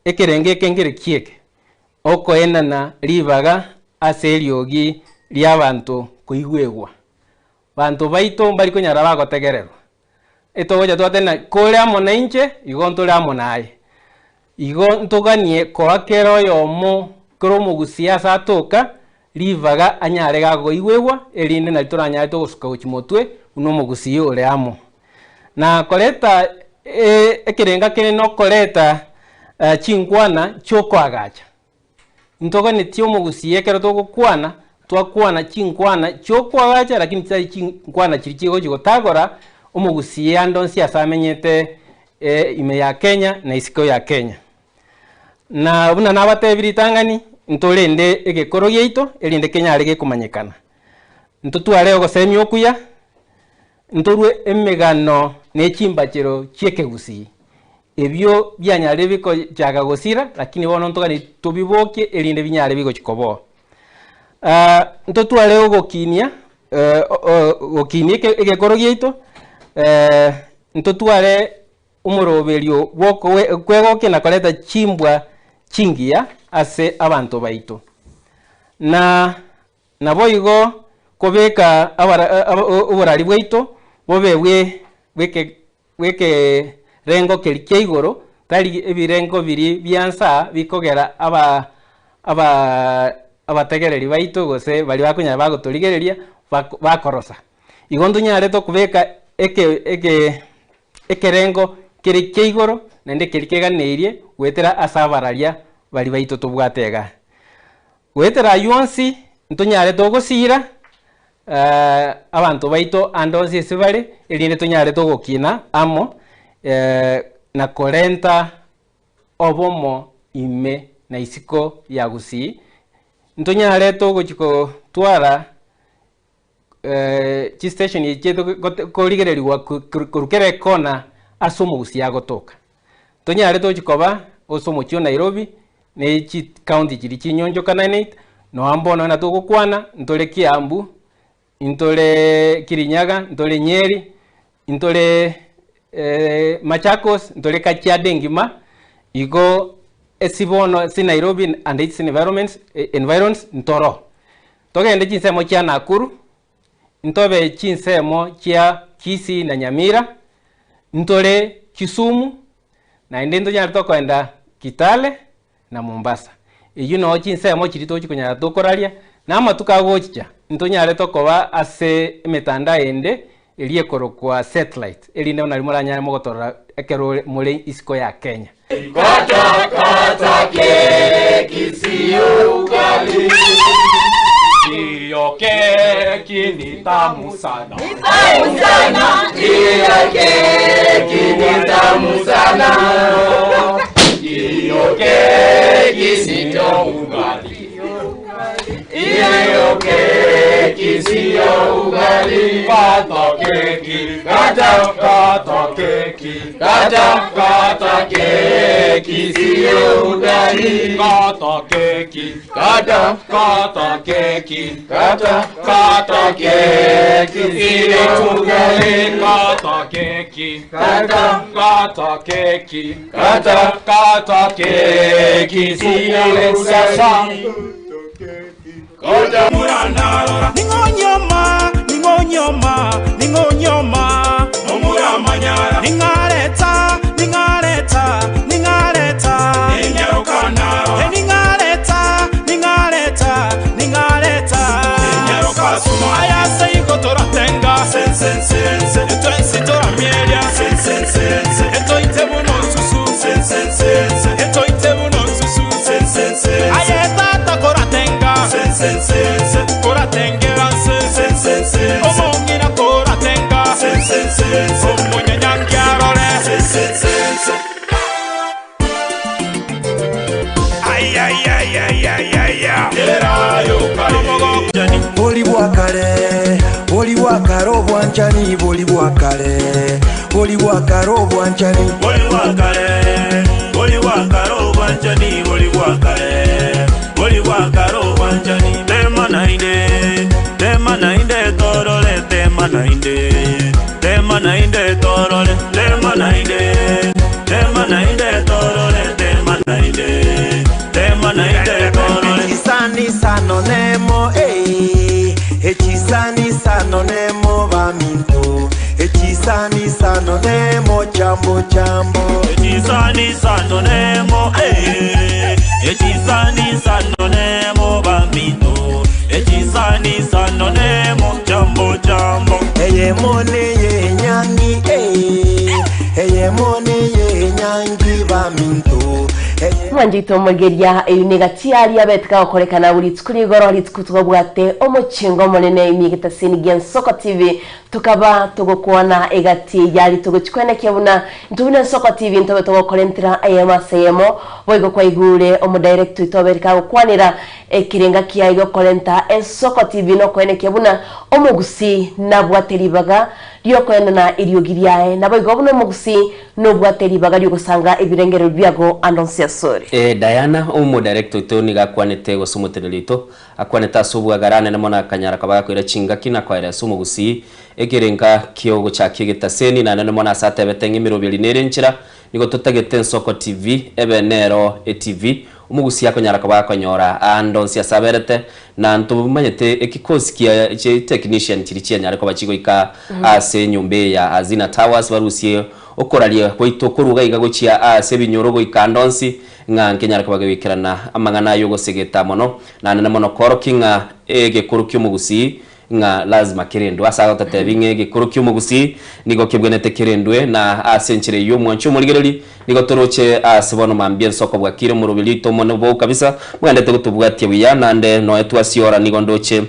ekerenga eke nkere kieke, okoenana ribaga ase eriogi ria abanto koigwegwa. Banto baito mbari konyara bagotegererwa. Etogocha twateba kore amo na inche, igo ntore amo naye. Igo ntoganie koa kera oyomo kera omogusia ase atoka, ribaga anyare gagoigwegwa, erinde nari toranyare togosuka gochia motwe, buna omogusia ore amo. Na koreta ekerenga kere na okoreta chinkwana chiokoagacha. Ntoganetie omogusia ekero togokwana, twakwana chinkwana chiokoagacha, lakini chitari chinkwana chiri chigochi gotagora omogusia ande onsi ase amenyete ime ya Kenya na isiko ya Kenya. Na buna nabatebi ritang'ani, ntorende egekoro giaito, erinde kenyare gekomanyekana. Ntotware ogosemia okuya, ntorwe emegano na echimbachero chiekegusii. Ebio bianyare bikochaka gosira, lakini bono ntogani tobibokie erinde binyare bigochi koboa. Ntotware ogokinia, gokinia egekoro giaito, ntotware omoroberio bw'okwegokia na koreta chimbwa chingiya ase abanto baito. Na naboigo kobeka oborari bwaito bobe bw'ekerengo keri kia igoro, tari ebirengo biri bia nsa bikogera abategereri baito gose bari bakonyara bagotorigereria bakorosa. Igo ntonyare tokobeka ekerengo kere kia igoro naende keri keganeirie goetera ase abararia bari baito tobwate iga. Goetera aywo onsi ntonyare togosira abanto baito ande onsi ase bare, erinde tonyare togokina amo na korenta obomo ime na isiko ya Gusii. Ntonyare togochi kotwara chistation echi korigereriwa korukera ekona ase omogusia agotoka. Tonyare tochi koba ase omochie o Nairobi, na chicounty chiri chinyonchokananete, noa mbono na togokwana, ntore Kiambu, ntore Kirinyaga, ntore Nyeri, ntore Machakos, ntore Kajiado engima, igo esibono si Nairobi and its environs ntoro. Togende chinsemo chia Nakuru, ntobe chinsemo chia Kisii na Nyamira, ntore Kisumu, naende ntonyare tokoenda Kitale na Mombasa. Eywo noo chinsemo chiri tochi konyara tokoraria, na amatuko agochicha ntonyare tokoba ase emetandao ende eria ekorokwa satellite, erinde nari moranyare mogotorora ekero more isiko ya Kenya. Kata kata keki sio ugali. Hiyo keki ni tamu sana. Tamu sana. Hiyo keki ni tamu sana. Hiyo keki sio ugali. Hiyo keki sio ugali. Kata keki, kata kata keki, kata kata keki sio ugali. Kata keki, kata kata keki, kata kata keki sio ugali. Kata keki, kata kata keki, kata kata keki sio ugali. Ning'onyoma, ning'onyoma, ning'onyoma. Omuramanyara. Ning'areta, ning'areta, ning'areta. Ninyarukanaro. Ning'areta, ning'areta, ning'areta. Ninyarukasuma. Aya seigo toratenga. Sensensense. Etwensi toramieria. Sensensense. Etoite buno nsusu. Sensensense. Etoite buno nsusu. Sensensense. Aye tata koratenga. Sensensense. Koratengera nse. Sensensense. Omong'ina koratenga. Sensensense. Omonyanyangiarore. Sensensense. Ay, ay, ay, ay, ay, ay, ay. obwanchani bori bwa kare bori bwa kare obwanchani Bori bwa kare, bori bwa kare obwanchani, bori bwa kare, bori bwa kare obwanchani. Tema nainde, tema nainde torore, tema nainde, tema nainde torore, tema nainde, tema nainde torore, tema nainde, tema nainde torore. Echisani sano nemo eh echisani sano nemo baminto echisani sano nemo chambo chambo Echisani sano nemo eh Echisani sano nemo bamito Echisani sano nemo chambo chambo eyemone yenyangi eh eyemone yenyangi baminto mwanjito omogeria eyu negatiari abetika gokorekana buri rituko rigoro rituko tobwate omochengo omonene imigetasini gia Nsoko TV tukaba togokwana egati yari togochikwenekia buna ntubuna Nsoko TV ntobe togokorentera eyemo ase eyemo boigo kwaigure omodirect itobereka gokwanera ekirenga kiai gokorenta Ensoko TV nokwenekia buna omogusi nabwate ribaga riokoenana eriogi riaye naboigo buna omogusi nobwate ribaga riogosanga ebirengero biago andonsi asore. Diana omo director ito niga akwanete gose omoteneri oito akwanete ase obwagara anene mono akanyara koba gakoira chingaki na koera ase omogusii ekerenga kia ogochakia egetaseni na anene mono ase atebete ng'a emeroberi nere enchera nigo totagete Ensoko TV ebe nero etv omogusii akonyara koba gakonyora aande onsi ase aberete na ntomanyete ekikosi kia chi technician chiria chianyare koba chigoika ase enyomba eye ya Hazina Towers barusie Okoraria gwaito koruga iga gochia aase ebinyoro goika ande onsi, ng'a nkenyare koba gegoikerana amang'ana ay'ogosegeta mono, naende mono koorokia ng'a egekoro ki'omogusii ng'a lazima kerendwe. Ase agototebi ng'a egekoro ki'omogusii nigo kebwenerete kerendwe, na ase enchera eyio omwanchi omorigereri nigo toroche aase bono mambia ensoko bwakire omoroberi oito omone bou kabisa, mweendete gotobwatia buya, naende noe twasiora nigo ndoche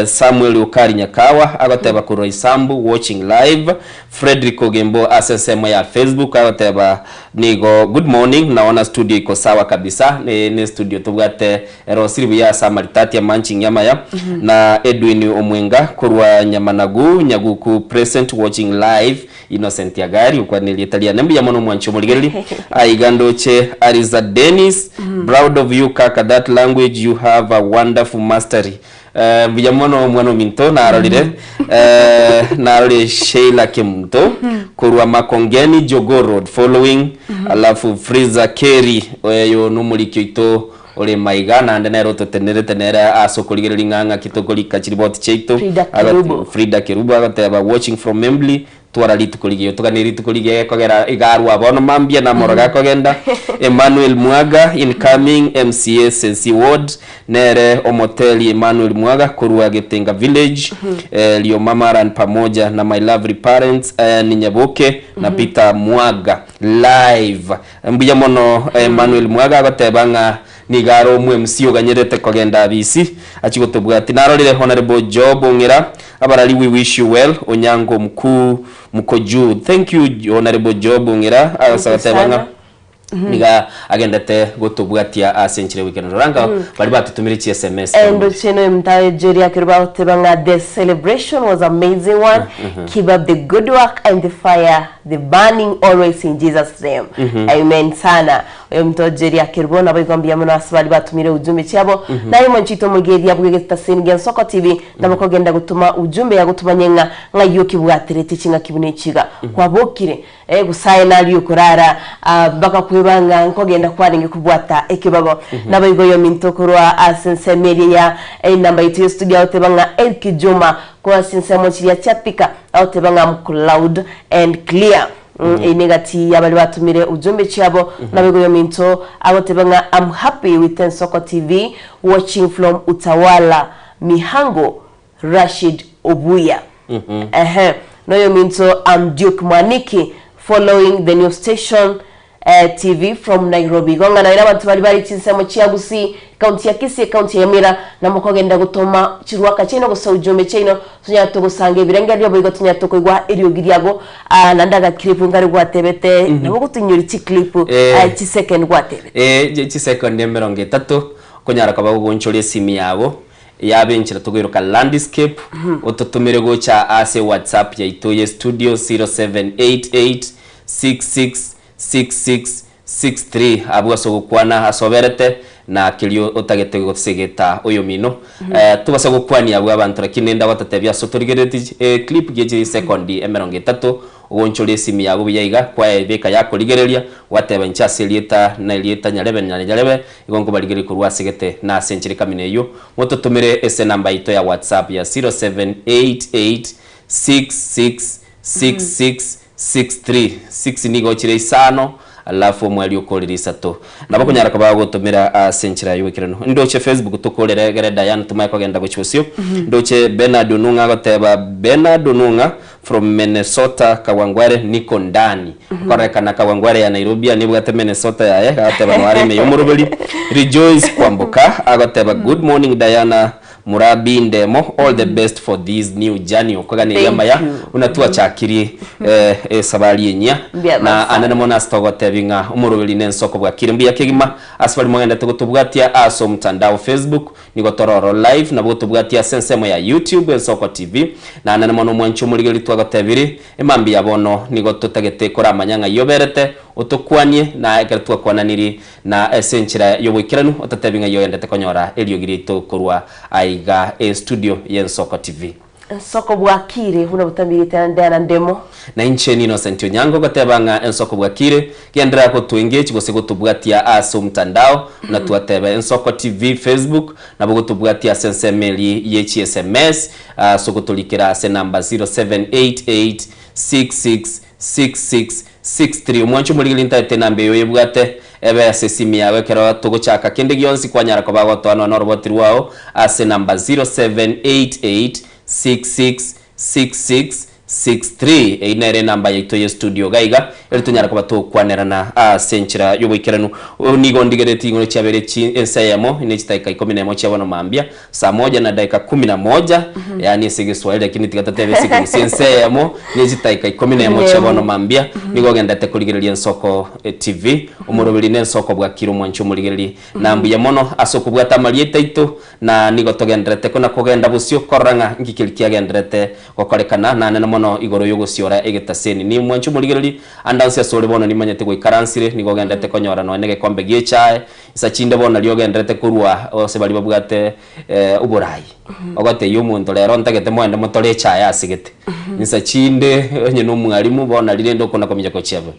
Samuel Okari Nyakawa agoteba korwa Isambu watching live. Fredrick Ogembo ase ensemo ya Facebook agoteba nigo good morning naona studio iko sawa kabisa ne ne studio tobwate erosiri buya ase amaritati amanchingi amaya na Edwin Omwenga korwa Nyamanagu Nyaguku present watching live Innocent Agari okwane erieta riane mbuya mono omwanchi omorigereri aiga ndoche Ariza Dennis proud of you kaka that language you have a wonderful mastery Eh, mbuya mono omwana ominto narorire eh, narorire Sheila Kemunto korwa Makongeni Jogoo Road following alafu Friza Kerry oyo nomoriki oito ore maiga naende nere ototenerete nere ase okorigereria ng'a ng'aki tokorika chiriboti chiaito Frida Agot- Kerubo. Frida Kerubo agoteba watching from Embley Twara rituko rigiya, otoganie rituko rigiya gekogera igarwa bono mambia namoro gakogenda. Emmanuel Mwaga incoming MCA Sensi Ward nere omoteli Emmanuel Mwaga korwa Getenga Village eh, Liomamaran pamoja na my lovely parents eh, ni Nyaboke na Peter Mwaga live. Mbuya mono Emmanuel Mwaga agoteba ng'a Nigo are omwemc oganyerete kogenda abisi achie gotobwatia. Narorire Honourable Job Ong'era abarari we wish you well Onyango mkuu mko juu. Thank you Honourable Job Ong'era ase goteba ng'a niga agendete gotobwatia ase enchera y'ogoikeranu. Rora ng'a baria batotomire chi sms Endoche eno emtawe Jerry akero bagoteba ng'a the celebration was amazing one keep up the good work and the fire the burning always in Jesus name amen sana Oyominto Jerry Akerubo naboigo mbuya mono ase baria batumire ujumbe chiabo. Naye omonchito omogeria bw'egetaseni gia Nsoko TV nabo kogenda gotoma ujumbe ya gotomanya ng'a ng'ai okebwaterete ching'aki buna echiga. Kwabokire eh, gose aye nario okorara ah, mpaka kweba ng'a nkogenda kwarenge kobwata ekebago. Naboigo oyominto korwa ase ensemo eria ya enamba yaito ya studio agoteba ng'a Eric Juma korwa ase ensemo chiria chia Thika agoteba ng'a I'm loud and clear. Eye negati y'abaria batomire ujumbe chiabo, naboigo oyominto agoteba ng'a I'm happy with Ensoko TV watching from Utawala Mihango Rashid Obuya. Ehe noyominto I'm Duke Mwaniki following the new station eh, TV from Nairobi. Igo ng'a naende abanto baria bare chinsemo chia Gusii, Ekaunti ya Kisii, ekaunti ya Nyamira, namokogenda gotoma chirwaka chiaino gose ujumbe chiaino, tonyare togosanga ebirengererio boigo tonyare tokoigwa eriogi riago, ah, naende agaclip nkare gwatebete, nabo ogotoinyoria chiclip, Eh. ah, chisecond gwatebete. Eh, chisekondi emerongo etato, okonyara koba gogoonchoria esimi yago. Yabe enchera tokoiroka landscape, ototomere gocha ase WhatsApp yaito ye studio 0788666663 abwo ase ogokwana ase oberete na keria otagete gosegeta oyomino. Tobasa gokwania abwo abanto lakini nende agototebia ase otorigereretie eclip gie chisekondi emerongo etato Ogonchora esimi yago buya iga, kwayebeka yakorigereria, gwateba inche ase erieta na erieta nyarebe na nyarebe, igo nkobarigereria korwa ase gete na ase enchera ekamina eyio. Mototomere ase enamba yaito ya WhatsApp ya 0788666663. Six nigo chire isano, alafu omweri okorire isato. Nabo okonyara koba ogotomera ase enchera y'oboikeranu. Ndoche Facebook tokorere egere Diane tomaye kogenda gochia bosio. Ndoche Bernard Onung'a agoteba Bernard Onung'a From Minnesota Kawangware niko ndani. Okorekana Kawangware ya Nairobi ane ebwate Minnesota yaye agoteba noare ime yomoroberi. Rejoice Kwamboka agoteba good morning Diana Murabi Ndemo all the best for this new journey okoganeria Thank amaya you. buna twachakirie eh, esabari enyia Mbuya na sana. ande namo nase togotebi ng'a omoroberi nensoko bwakire mbuya kegima ase baria mogendete gotobwatia ase omtandao Facebook Nigo tore oro live nabo gotobwatia ase ensemo ya YouTube Ensoko TV. Naende mono omwanchi omorigereria twagotebiri, emambia ya bono nigo totagete koramanya ng'ai oberete, otokwanie, na ekero twakwananiri na ase enchera y'oboikeranu ototebi ng'ai ogendete konyora eriogi riaito korwa aiga estudio y'Ensoko TV. Ensoko bwakire buna botamigete Diana Ndemo. Na inche n'Innocent Onyango goteba ng'a Ensoko bwakire, genderera goto engage gose gotobwatia ase omtandao buna twateba Ensoko TV Facebook, nabo gotobwatia ase ensemo eria ye chi sms ase ogotorikera ase enamba 0788666663. Omwancho omorigereria ntaete enamba eyo oyebwate ebe ase esimi yago ekero togochaka kende gionsi kwanyara koba gotoa nonya noroboti rwao ase enamba 0788666663. Eyio nere enamba yaito ye studio iga iga, eri tonyare koba togokwanerana ase enchera y'oboikeranu. Nigo ndigeretie ing'oro chiabere chi ensa eyemo ne chidakika ikomi nemo chia bono mambia, saa moja na dakika kumi na moja, yaani ase egeswahili lakini tiga totebe ase ekegusii ensa eyemo ne chidakika ikomi nemo chia bono mambia, nigo ogendete korigereria Ensoko TV, omoroberi na ensoko bwakire omwanchi omorigereria. Na mbuya mono ase okobwata amarieta aito, na nigo togendererete kona kogenda bosio korora ng'a nki keria kiagendererete gokorekana, nanene mono igoro y'ogosiora egetaseni. Nimwanche omorigereria, ande onsi asore bono nimanyete goikaransire, nigo ogendererete konyora nonya negekombe gi'echae, insa chinde bono nario ogendererete korwa ase baria babwate oborai. Ogotebia omonto rero ntagete moende motore echae ase gete. Insa chinde onye nomwalimu bono nario rende okona kominyoka gochia bo.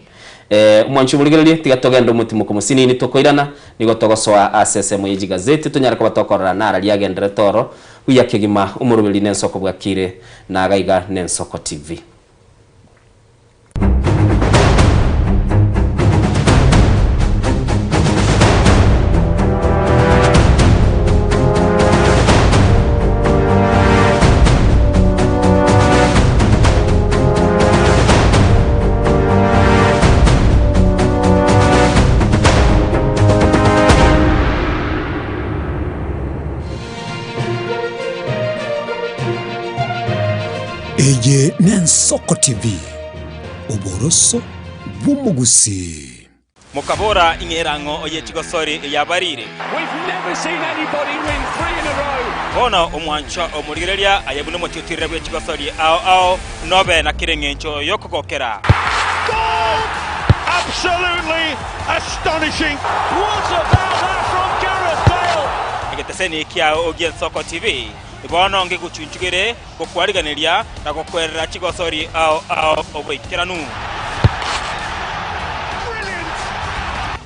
Omwanchi omorigereria, tiga togende omotimoko mosinini tokoirana, nigo togosoa ase esemo ye chigazeti tonyare koba tokorora nara riagenderete oro buya kegima omoroberi nensoko bwakire na gaiga nensoko TV. Eye n'Ensoko TV, oboroso bw'omogusii. Mokabora, Ing'era ng'o oye chigosori eyabarire? Bono omwanchwa omorigereria aye buna omotiotirere bwe chigosori ao ao, nobe na kera engencho y'okogokera. Egeteseni kiao gi'Ensoko TV bono ngegochunchugere gokwariganeria na gokwerera chigosori ao ao oboikeranu.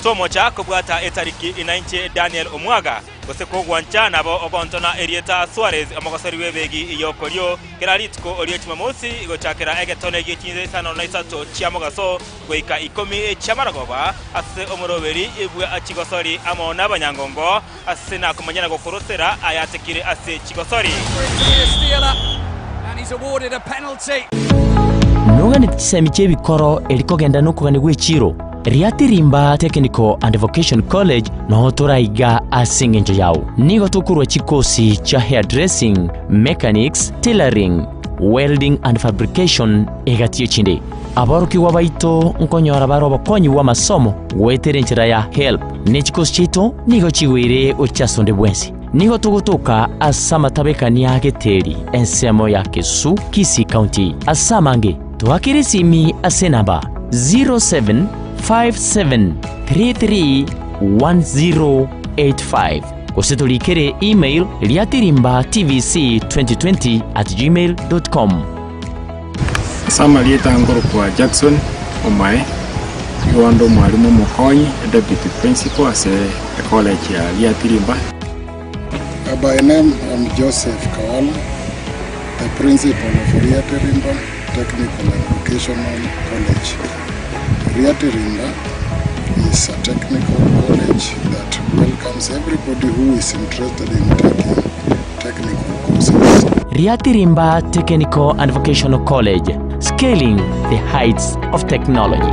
Tomocha kobwata etariki inainche Daniel Omwaga, gose kogwancha nabo ogontona erieta Suarez omogosori bw'ebegi y'okorio kera rituko rie Jumamosi gochakera egetone gie chinsa isano na isato chia mogaso goika ikomi chi'amarogoba ase omoroberi bwa chigosori amo nabanyangongo Ase nakomanya na gokorosera ayatekire ase chigosori. Noganeti chisemi chi'ebikoro eri kogenda nokogania gw'echiro? Riatirimba Technical and Vocation College noo toraiga ase engencho yao. Nigo tokorua chikosi chia hairdressing, mechanics, tailoring, welding and fabrication egati y'echinde. Aborokigwa baito nkonyora bare obokonyi bw'amasomo goetera enchera ya HELB, ne chikosi chiaito nigo chigoire gochia ase onde bwensi. Nigo togotoka ase amatabekania a Geteri, ensemo ya Kesu, Kisii County. Ase amange, toakere esimi ase enamba 0757331085 gose torikere email riatirimbatvc2020@gmail.com. Ase amarieta nkorokwa Jackson Omae, nigo inde omwalimu omokonyi, e deputy principal ase ecollege ya Riatirimba. By name I'm Joseph Kawala, the principal of Riatirimba Technical and Vocational College. Riatirimba is a technical college that welcomes everybody who is interested in taking technical courses. Riatirimba Technical and Vocational College, scaling the heights of technology.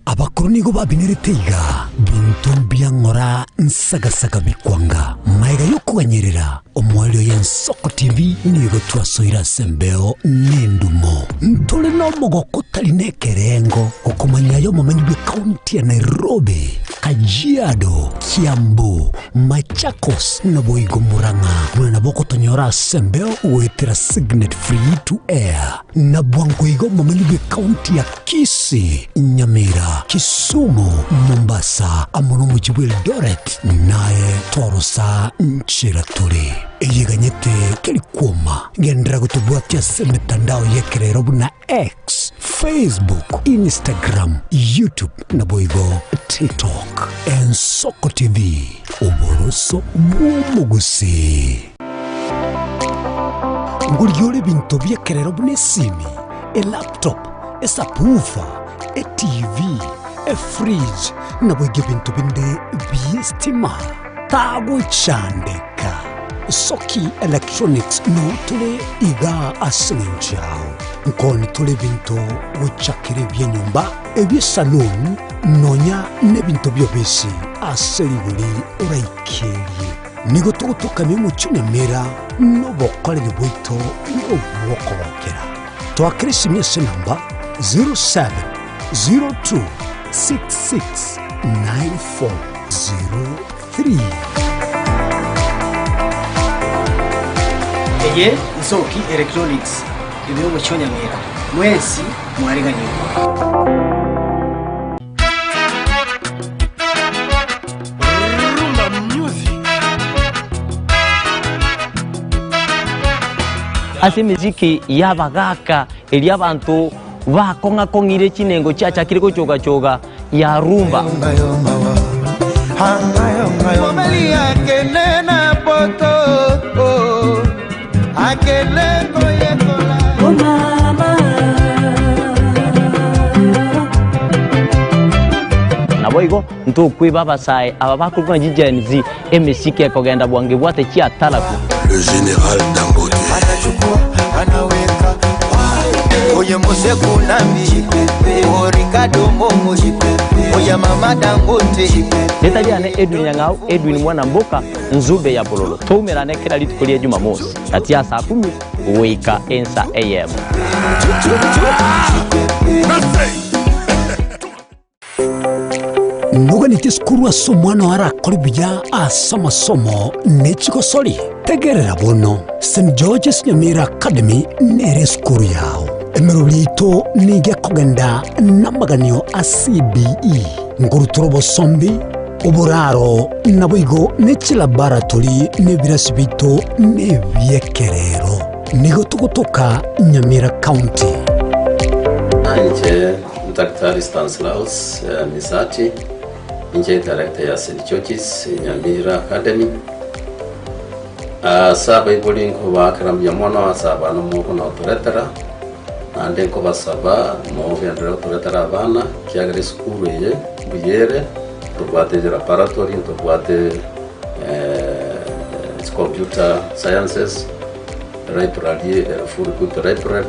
Abakoro nigo babinerete iga, Binto mbiang'ora nsagasaga bikwanga. Magega y'okoganyerera omoerio y'Ensoko TV nigo twasoire ase embeo n'endumo. Ntore nomogoko otari nekerengo gokomanya aye omomenyi bw'ekaunti ya Nairobi, Kajiado, Kiambu, Machakos naboigo Murang'a buna nabo ogotonyora ase embeo goetera Signet Free to Air. Na bwango iga omomenyi bw'ekaunti ya Kisii, Nyamira, Kisumu, Mombasa, amo nomochie bw'Eldoret, naye torosa nchera tore. Eyeganyete teri kwoma. Genderera gotobwatia ase emetandao y'ekerero buna X, Facebook, Instagram, YouTube naboigo TikTok. Ensoko TV, oboroso bw'omogusii. Ngorigia ore ebinto bi'ekerero buna esimi, elaptop, esubwoofer, etv, efridge, naboigo ebinto binde bi'estima. Tagochandeka. Soki Electronics noo tore igaa ase eng'encho yao. Nkoni tore ebinto gochakera ebi'enyomba, ebi'esaloon, nonya nebinto bi'obisi ase rigori oraikerie. Nigo togotokamia omochie Nyamira nobokoreri bwaito nobw'okogokera. Toakere esimi ase enamba 0702669403. Eye Nsoki Electronics ime omochie o Nyamira, mwensi mwareganigwe. Rumba music. Ase emesiki y'abagaaka eria abanto bakong'akong'ire chinengo chiachakire gochogachoga ya rumba. Mobali akende na poto oh, akende koyekola. Oh, mama. Naboigo ntokweba abasae aba bakorokwa ng'a chiGen Z, emesiki ekogenda bwango ebwate chiataraku. Le général Dangote. Anachukua, anaweka oye Mose Kunambi, o Ricardo Momo, oya Mama Dangote. Rieta riane Edwin Nyang'au, Edwin Mwana Mboka, Nzube ya Bololo. Toumerane kera rituko ria Jumamosi, gati ya saa kumi goika ensa eyemo. Noganeti esukuru ase omwana oo arakore buya ase amasomo ne chigosori? Tegerera bono, St George's Nyamira Academy nere esukuru yao. Emeroberi yaito nigo ekogenda namaganio a CBE, nkorutora obosombi, oboraro, naboigo ne chilaboratory na ebirasi biaito nebiekerero. Nigo togotoka Nyamira County. Inche Daktari Stanislaus Misati, inche director ya St George's Nyamira Academy. Ase abaibori nkobaakera mbuya mono ase abana mogonotoretera, naende nkobasaba mogenderere gotoretera abana, ekiagera esukuru eye mbuya ere, ntobwate laboratory, ntobwate computer sciences, library ere full good library.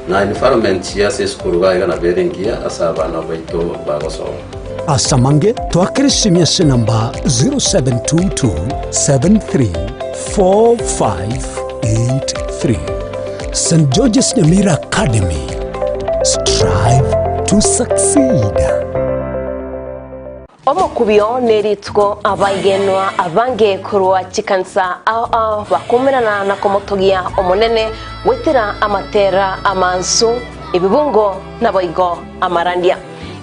Na environment ase esukuru iga iga nabo ere engiya ase abana baito bagosoma. Ase amange, toakere esimi ase enamba 0722734583. St George's Nyamira Academy, strive to succeed. Omokubio nerituko abaigenwa abange korwa chikanisa ao ao bakomerana na komotogia Omonene goetera amatera amansu, ebibungo naboigo amarandia.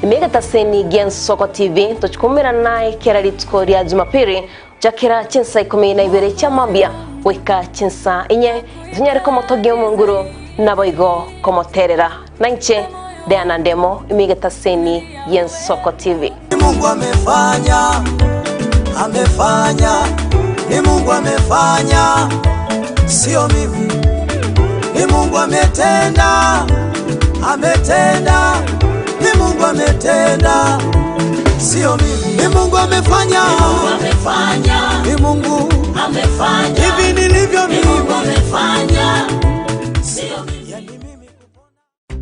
Ime egetaseni gi'Ensoko TV tochikomerana naye kera rituko ria Jumapili gochakera chinsa ikomi na ibere chia mambia goika chinsa inye, tonyare komotogia Omonguru naboigo komoterera. Nainche Diana Ndemo, ime egetaseni gi'Ensoko TV. Ni Mungu amefanya, amefanya, ni Mungu amefanya, sio mimi. Ni Mungu ametenda, ametenda, ni Mungu ametenda, sio mimi. Ni Mungu amefanya, Ni Mungu amefanya, ni Mungu amefanya, hivi nilivyo Ni mimi. Mungu amefanya, sio mimi.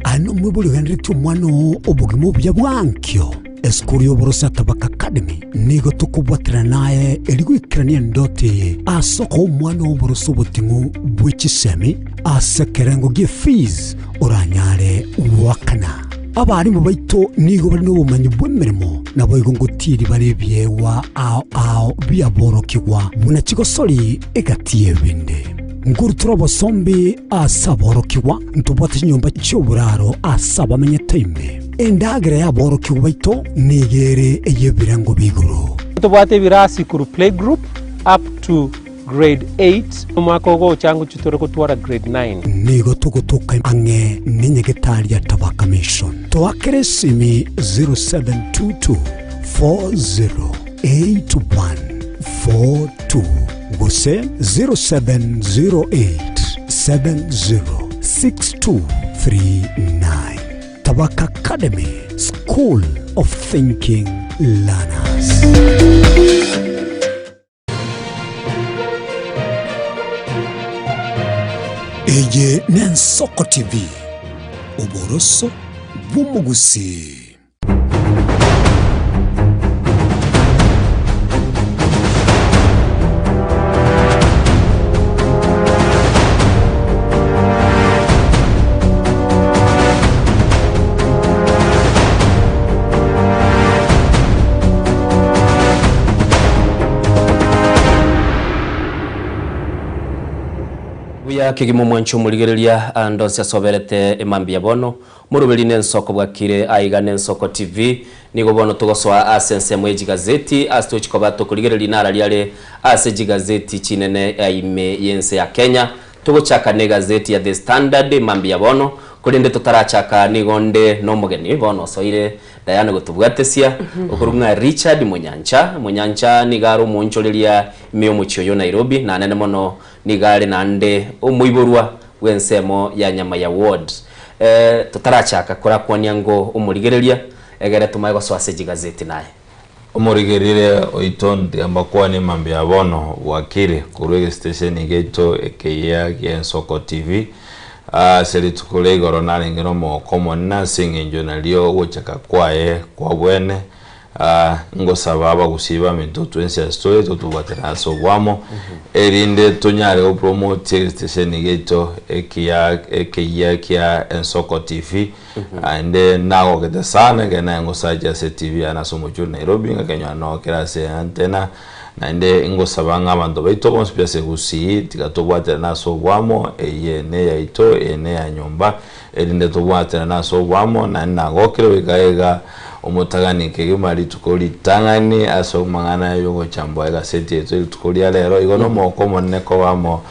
Aye nomoibori ogenderetie omwana oo obogima obuya bwa ankio. Esukuru y'oboroso ya Tabaka Academy nigo tokobwaterana naye eri goikerania endoto eye ase okoa omwana oo oboroso oboting'u bwe chisemi ase ekerengo gie fees oranyare goakana. Abarimu baito nigo bare nobomanyi bw'emeremo naboigo ngotiiri bare ebiegwa ao ao biaborokigwa buna chigosori egati y'ebinde. Nkorutora obosombi ase aborokigwa, ntobwate chinyomba chi'oboraro ase abamenyete ime. Endagera y'aborokigwa baito nigo ere ey'ebirengo bia igoro. Ntobwate ebirasi korwa playgroup up to grade 8, omwaka ogocha ngochia tore gotwara grade 9. Nigo togotoka ang'e nenyagetari ya Tabaka Mission. Toakere esimi 0722 40 8142 gose 0708 706239. Tabaka Academy, School of Thinking Learners. Eye n'Ensoko TV, oboroso bw'omogusii. Buya kegima omwancho omorigereria ande onsi asoberete emambia bono Moroberi nensoko bwakire aiga nensoko TV nigo bono togosoa ase ensemo ye chigazeti ase tochi koba tokorigereria nara riare ase chigazeti chinene ime yense ya Kenya togochaka ne egazeti ya The Standard mambia bono korende totarachaka nigo nde nomogeni bono osoire Diana gotobwatesia okorokwa ng'a Richard Monyancha Monyancha nigo are omoonchoreria ime yomochie oyo Nairobi nanene mono nigo are naende omoiborwa bw'ensemo ya Nyamaya Ward. Totarachaka korakwania ngo omorigereria, egere tomae gosoa ase chigazeti naye. Omorigerire oito ntiga mbakwanie mambia bono bwakire korwa egesitesheni giaito ekeyia gi'Ensoko TV. Ase rituko ria igoro narenge nomogoko omonene ase eng'encho nario ogochaka kwaye kwa bwene Ngosaba abagusii baminto twensi ase tore totobwatane ase oboamo, erinde tonyare gopromote egesitesheni giaito ekiya ekeyia kia Ensoko TV. Naende nagogete sana ekero naye ngosacha ase TV yane ase omochie o Nairobi ngakenyora nokera ase antenna. Naende ngosaba ng'a abanto baito bonsi pi ase Gusii tiga tobwaterane ase oboamo, eye neyaito, eye neya nyomba, Erinde tobwaterane ase oboamo, naende nagokire goika iga omotagani kegima rituko ritang'ani ase amang'ana y'ogochambwa egaseti yaito rituko ria rero. Igo nomogoko omonene koba amo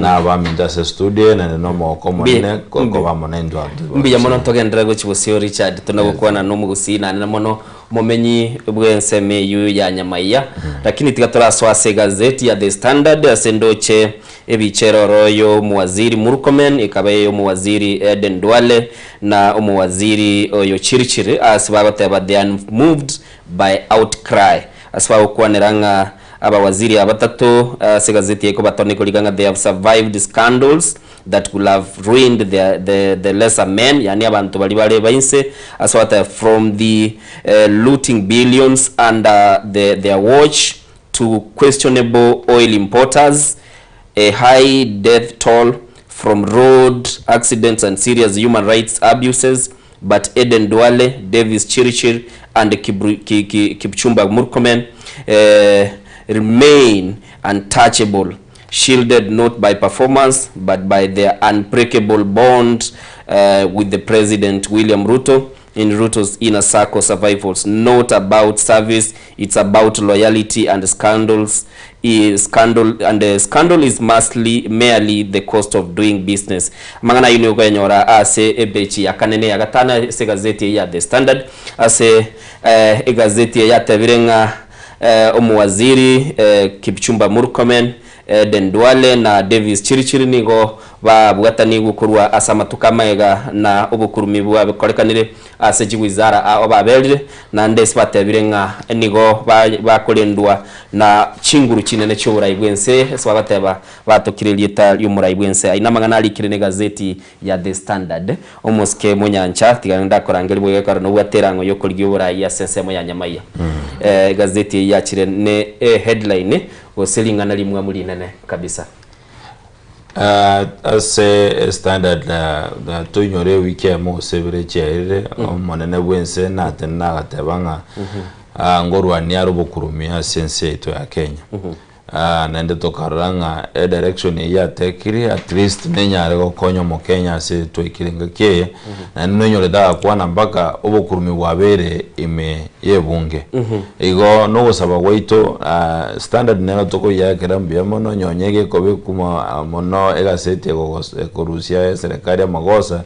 nabaminto ase estudio eye, naende nomogoko omonene koba amo naintwe abanto ba Mbuya mono Gusii. togenderere gochia bosio Richard, tuna gokwana nomogusii naende mono omomenyi bw'ensemo eyio ya Nyamaiya. Lakini tiga torasoa ase egazeti ya The Standard ase ndoche Ebicha eroro y'omowaziri Murkomen ekaba ey'omowaziri Aden Duale na omowaziri oyo Chirchir ase bagoteba they are unmoved by outcry ase bagokwanera ng'a abawaziri aba batato ase egazeti ekobatona ekorika ng'a they have survived scandals that could have ruined the, the, the lesser men yaani abanto baria bare bainse ase bagoteba from the looting billions under the, their watch to questionable oil importers, a high death toll from road accidents and serious human rights abuses, But Eden Duale, Davis Chirchir and Kibru, Ki, Ki, Kipchumba Murkomen remain untouchable, shielded not by performance but by their unbreakable bond with the President William Ruto. In Ruto's inner circle survivals not about service, it's about loyalty and scandals is scandal and the scandal is mostly merely the cost of doing business. Amang'ana ayio nigo okoyanyora ase ebechi ya kane ne ya gatano ase egazeti eye ya The Standard. Ase eh, egazeti eye yatebire ng'a eh, omowaziri eh, Kipchumba Murkomen Eden Duale na Davis Chirichiri nigo babwatanigwe korwa ase amatuko amaega na obokurumi bwakorekanire ase chiwizara ao baberire, naende ase batebire ng'a nigo bakorendwa na chinguru chinene chi'oborai bw'ense, ase bagoteba batokire erieta ri'omorai bw'ense. Ayio namang'ana arikire negazeti ya The Standard. Omosike monyancha, tiga ndakorangeria boigo ekero nobwate erang'o y'okorigia oborai ase ensemo ya Nyamaiya. Egazeti eyio yachire ne eheadline Gose ring'ana rimwamu rinene kabisa. Ase standard toinyore ewiki eyemo gose ebere chiaerire, omonene bw'ense natenena agateba ng'a ngorwania are obokurumi ase ense yaito ya Kenya. Naende tokarora ng'a edirection eyio yatekire at least nenyare gokonya omokenya ase twaikire engaki eye, naende noinyorete agakwana mpaka obokurumi bwabeire ime y'ebunge. Igo nogosaba gwaito, standard nero tokoyiakera mbuya mono, nonye egekobekwa mono egaseti ekorusia eserekari amagosa,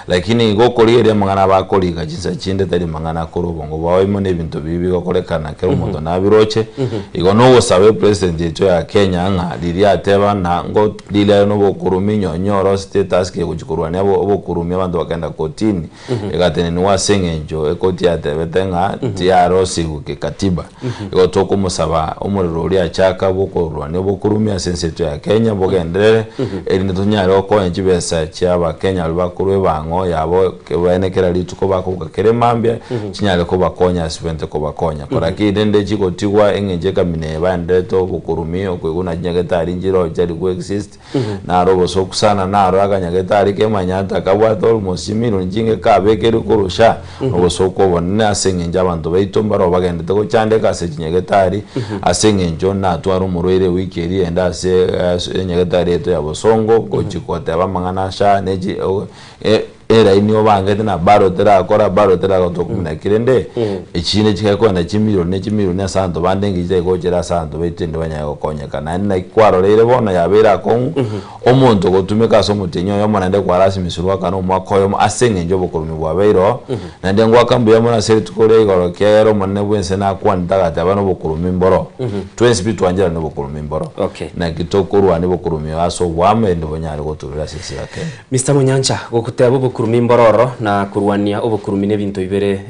lakini igo okorigereria amang'ana abakoriga chinsa chinde tari mang'ana akore obongo bwao ime na ebinto bibi bigokorekana kera omonto nabiroche. Igo nogosaba epresident yaito ya Kenya ng'a riria ateba na ngo riria nobokurumi nonye orosete etask egochi korwania obokurumi abanto bakagenda kotini, Egatenenigwa ase engencho ekoti yatebete ng'a tiyarosigwe kekatiba. Igo tokomosaba omorero oria achaka bw'okorwania obokurumi ase ense yaito ya Kenya bogenderere, erinde tonyare gokonya chibesa chia abakenya baria bakorwa ebang'o yabo bene kera rituko bakoboka kera emambia, chinyare kobakonya ase bente kobakonya. Korakini rende chigotigwa eng'encho ekamina eye baendererete obokurumi okoigwa chinyagetari nchiroo chitari ko exist, Naro obosoku sana naro akanyagetari k'emanyata kabwate almost chimilioni chinge kabekerwe korwa SHA nobosoku obonene ase eng'encho abanto baito mbaroo bagendete gochandeka ase chinyagetari ase eng'encho natware omorwaire ewiki eria ende ase enyagetari yaito ya Bosongo gochi goteba amang'ana a SHA ne chi Eraini obangete na baro terakora, baro teragotokumia naki rende echinde chigakwana chimilioni ne chimilioni ase abanto bande engiya chitari ase abanto baito ende banyare gokonyeka. Naende naki kwaroreire bono yabeire akong'u, omonto ogotumeka ase omotienyi oyomo naende kwarasimisirwe akana omwaka oyomo ase eng'encho obokorumi bwabeire oo. Naende ngoaka mbuya mono ase rituko ria igoro ekiagera Omonene bw'ense nakwanete agateba nobokorumi mboro. Twensi pi twancherane obokorumi mboro. Naki tokorwania obokorumi ase oboamo erinde bonyare goturera ase ense ya Kenya. Mister Monyancha, gokoteba obokurumi mbororo na korwania obokurumi nebinto bibere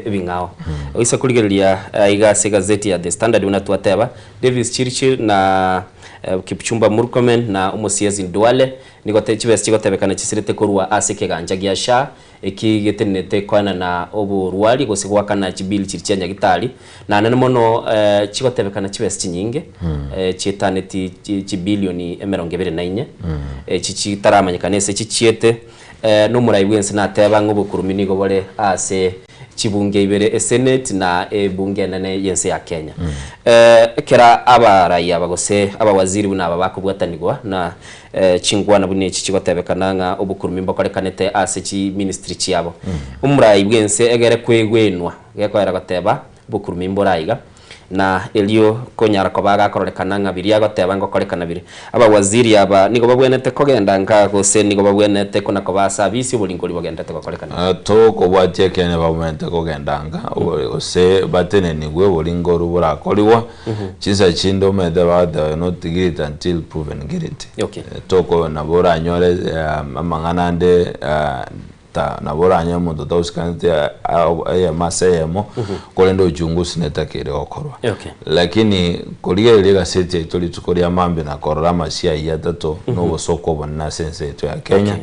ebing'ao. Oise korigereria aiga ase egazeti ya The Standard buna twateba, Davis Chirchir na Kipchumba Murkomen na Omosiezi Duale nigo chibesa chigotebekana chisirete korwa ase ekegancha gia SHA eki getenenete koenana oborwari gose goakana chibill chiria chia nyagitari na nene mono chigotebekana chibesa chinyinge chietaneti chibilioni emerongo ebere na inye echi chitaramanyekana ase chichiete nomorai bwense nateba ng'a obokurumi nigo bore ase chibunge ibere esenate na ebunge enene yense ya Kenya. Ekero abarai aba gose abawaziri buna aba bakobwatanigwa na Chingwana buna echi chigotebekana ng'a obokurumi mbokorekanete ase chiministry chiabo. Omorai bw'ense egere kwegwenwa gekoera goteba obokurumi mbore aiga, na erio konyara koba agakororekana ng'a biria agoteba ngokorekana bire. Abawaziri aba nigo babwenerete kogenda nka gose nigo babwenerete kona koba ase abisi oboringori bogenderete gokorekana. Tokobwatia ekeene babwenerete kogenda nka gose batenenigwe oboringori borakorigwa Chinsa chinde omanyete bagoteba not guilty until proven guilty. Okay. Toko nabo oranyore amang'ana ande ta nabo oranyore omonto otahusikaneti eyemo ase eyemo korende uchunguzi netakeire gokorwa. Okay. Lakini korigereria egaseti yaito rituko ria mambia na korora amasio ayio atato na obosooku obonene ase ense yaito ya Kenya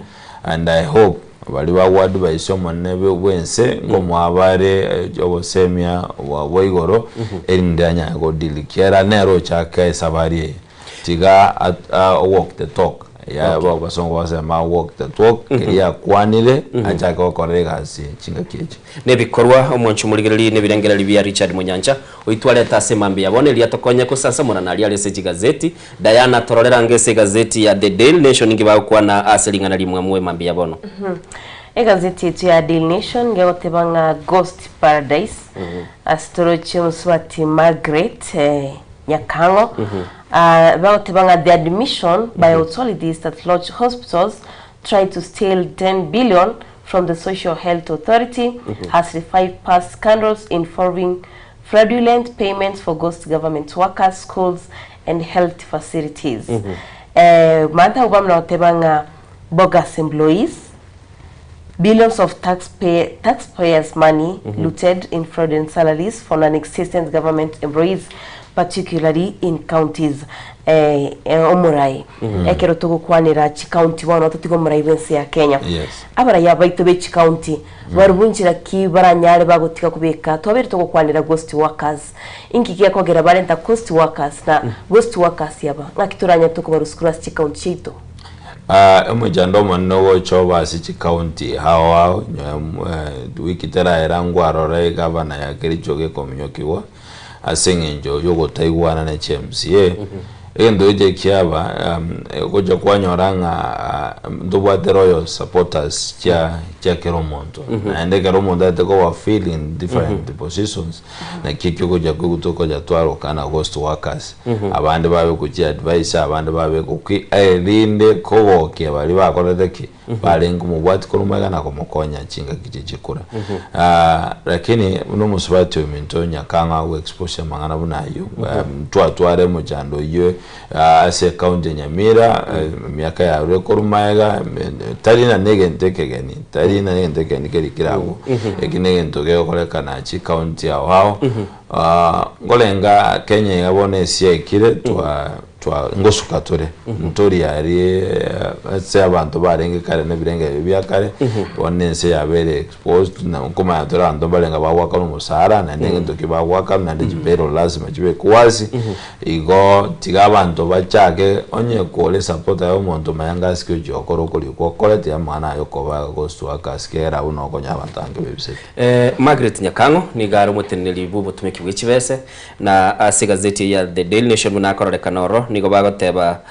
and I hope Baria bagwadvaisa Omonene bw'ense nkomoa bare obosemia bwa igoro, erinde anyare godeal kiera nere ochake esabari eye. Tiga a walk the talk. Ya abasongo basema walk the talk, keria akwanire achake gokora egasi chingaki echi. Nebikorwa omwancho omorigereri nebirengereri bia Richard Monyancha oitwarete ase mambia bono eria tokonye kosasamora naria are ase chigazeti. Diana tororera ange ase egazeti ya The Daily Nation inki bagokwana ase ring'ana rimwamu emambia bono. Egazeti etu ya Daily Nation ngegoteba ng'a Ghost Paradise ase toroche omosubati Margaret eh, Nyakang'o ah, bagoteba ng'a the admission by authorities that Lodge Hospitals tried to steal 10 billion from the Social Health Authority has revived past scandals involving fraudulent payments for ghost government workers, schools and health facilities. Eh, Martha Obama agoteba ng'a bogus employees, billions of taxpay, taxpayers' money looted in fraudulent salaries for non-existent government employees, particularly in counties. Eh, eh, omorai ekero togokwanera chikaunti bono totiga omorai bwense ya Kenya abaraya baito be chikaunti barubunchira ki baranyare bagotiga kubeka twabere togokwanera ghost workers inki gekogera barenta ghost workers na ghost workers yaba ng'aki toranya tokobarusukuru ase chikaunti chiaito. Ah, omochando omonene ogocha obe ase chikaunti ao ao, wiki teraera ngwarora egavana ya Kericho gekominyokigwa ase eng'encho yogotaigwana ne chi MCA. Egento geche kiaba ogocha kwanyora ng'a ntobwate loyal supporters chia chia kera omonto. Naende ekero omonto aete koba fill in different positions, naki ekio ogocha koigwa tokonya twarokana ghost workers. Abande babekwa chi advice, abande babekwa ki, erinde kogokia baria bakorete ki? Barenge komobwatia korwa magega na komokonya chingaki chie chikura. Lakini buna omosubati ominto Nyakang'o ago expose amang'ana buna ayio, ntwatware omochando oyio ase ecounty ya Nyamira, emiaka yarure korwa magega, tari na negento ekegeni, tari na negento ekegeni keria kere agwo, eki negento kegokorekana chicounty ao ao. Nkorenga Kenya iga bono esiekire twa twa ngosuka tore ntori aria ase abanto barenge kare na ebirengererio bia kare bono ense yabeire exposed na nkomanya tore abanto mbarenge bagoakana omosara naende egento ki bagoakana naende chipayroll lazima chibekwe wasi igo tiga abanto bachake onye kore supporter ya omonto manya ngasike ochia gokora okorikwa okore tiga amang'ana aye okoba gosuaka ase kera buna okonya abanto abange bebisete. Margaret Nyakang'o nigo are omoteneneri bw'obotomeki bwe chibese, na ase egazeti eye ya The Daily Nation buna akororekana ororo nigo bagoteba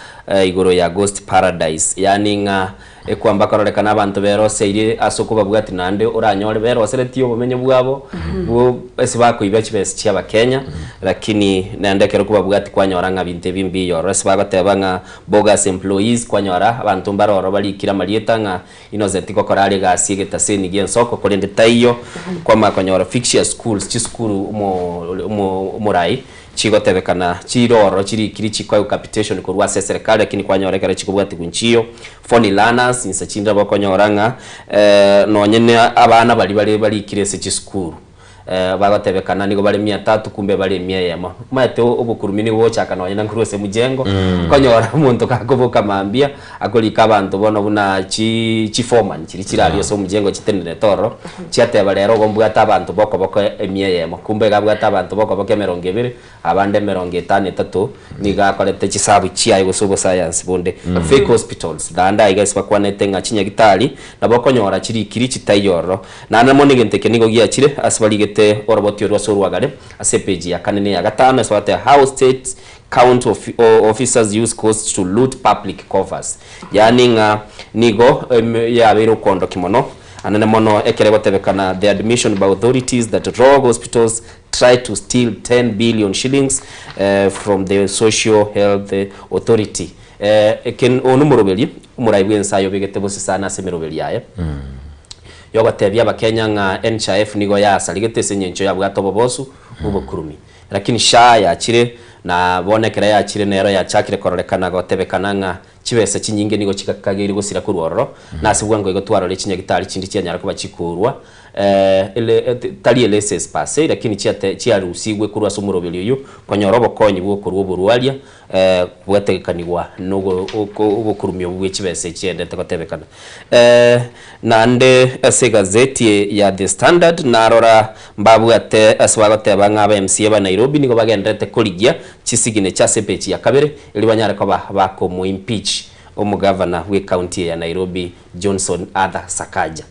igoro ya Ghost Paradise, yaani ng'a ekwamba kororekana abanto beroseirie ase okobabwati naende oranyore beroseretie obomenyo bwabo bwo ase bakoiba chibesa chia abakenya lakini naende ekero okobabwati kwanyora ng'a binto ebi mbiya ororo ase bagoteba ng'a bogus employees kwanyora abanto mbare ororo barikire amarieta ng'a Innocent gokora are egasi egetaseni gi'ensoko korende taiyo kwamanya konyora fictitious schools chisukuru omo omorai chigotebekana chire ororo chirikiri chikoegwa capitation korwa ase eserekari lakini kwanyora ekero chikobwatigwa nchiyo phony learners inse chinde nabo okonyora ng'a nonye na abana baria bare barikire ase chisukuru. Bagotebekana nigo bare mia tatu kumbe bare emia eyemo. Omanyete obokurumi nigo bogochaka nonye na nkorwa ase mjengo, okonyora omonto gakoboka mambia akorika abanto bono buna chi chiforeman chiria chire aria ase omjengo chitenenerete ororo, chiateba rero igo mbwate abanto bokoboko emia eyemo, kumbe iga abwate abanto bokoboko emerongo ebere, Abande emerongo etano etato nigo akorete chisabu chiaye gose obosayansi bonde. Fake hospitals, naende aiga ase bakwanete ng'a chinyagitari nabo okonyora chirikiri chitaiyo ororo. Naende mono egento eke nigo giachire ase barigete oroboti orwo ase orwagare ase epeji ya kane na eya gatano ase bagoteba how state county officers use ghosts to loot public coffers. Yaani ng'a nigo yabeire okoondokia mono anene mono ekero egotebekana the admission by authorities that rogue hospitals try to steal 10 billion shillings from the Social Health Authority. Eke oyo nomoroberi omorai bwense aye obegete bose sana ase emeroberi yaye yogotebia abakenya ng'a NHIF nigo yasarigete ase engencho yabwate obobosu bw'obokurumi. Lakini SHA yachire na bono ekero yachire nero yachakire kororekana gotebekana ng'a Chibesa chinyinge nigo chigakageire gosira korwa ororo, na ase bwango igo twarora chinyagitari chinde chianyara koba chikorwa, tari elaeses per se, lakini chiate chiarusigwe korwa ase omoroberi oyio, konyora obokonyi bw'okorwa oborwaria bwategekanigwa nogo obokurumi obwo bwe chibesa echiendete gotebekana. Naende ase egazeti ya The Standard narora mbabwate ase bagoteba ng'a aba MCA ba Nairobi nigo bagendererete korigia chisignature ase epeji ya kabere, erio banyare koba bakomoimpeach. Omogavana bw'ecounty eye ya Nairobi Johnson Arthur Sakaja.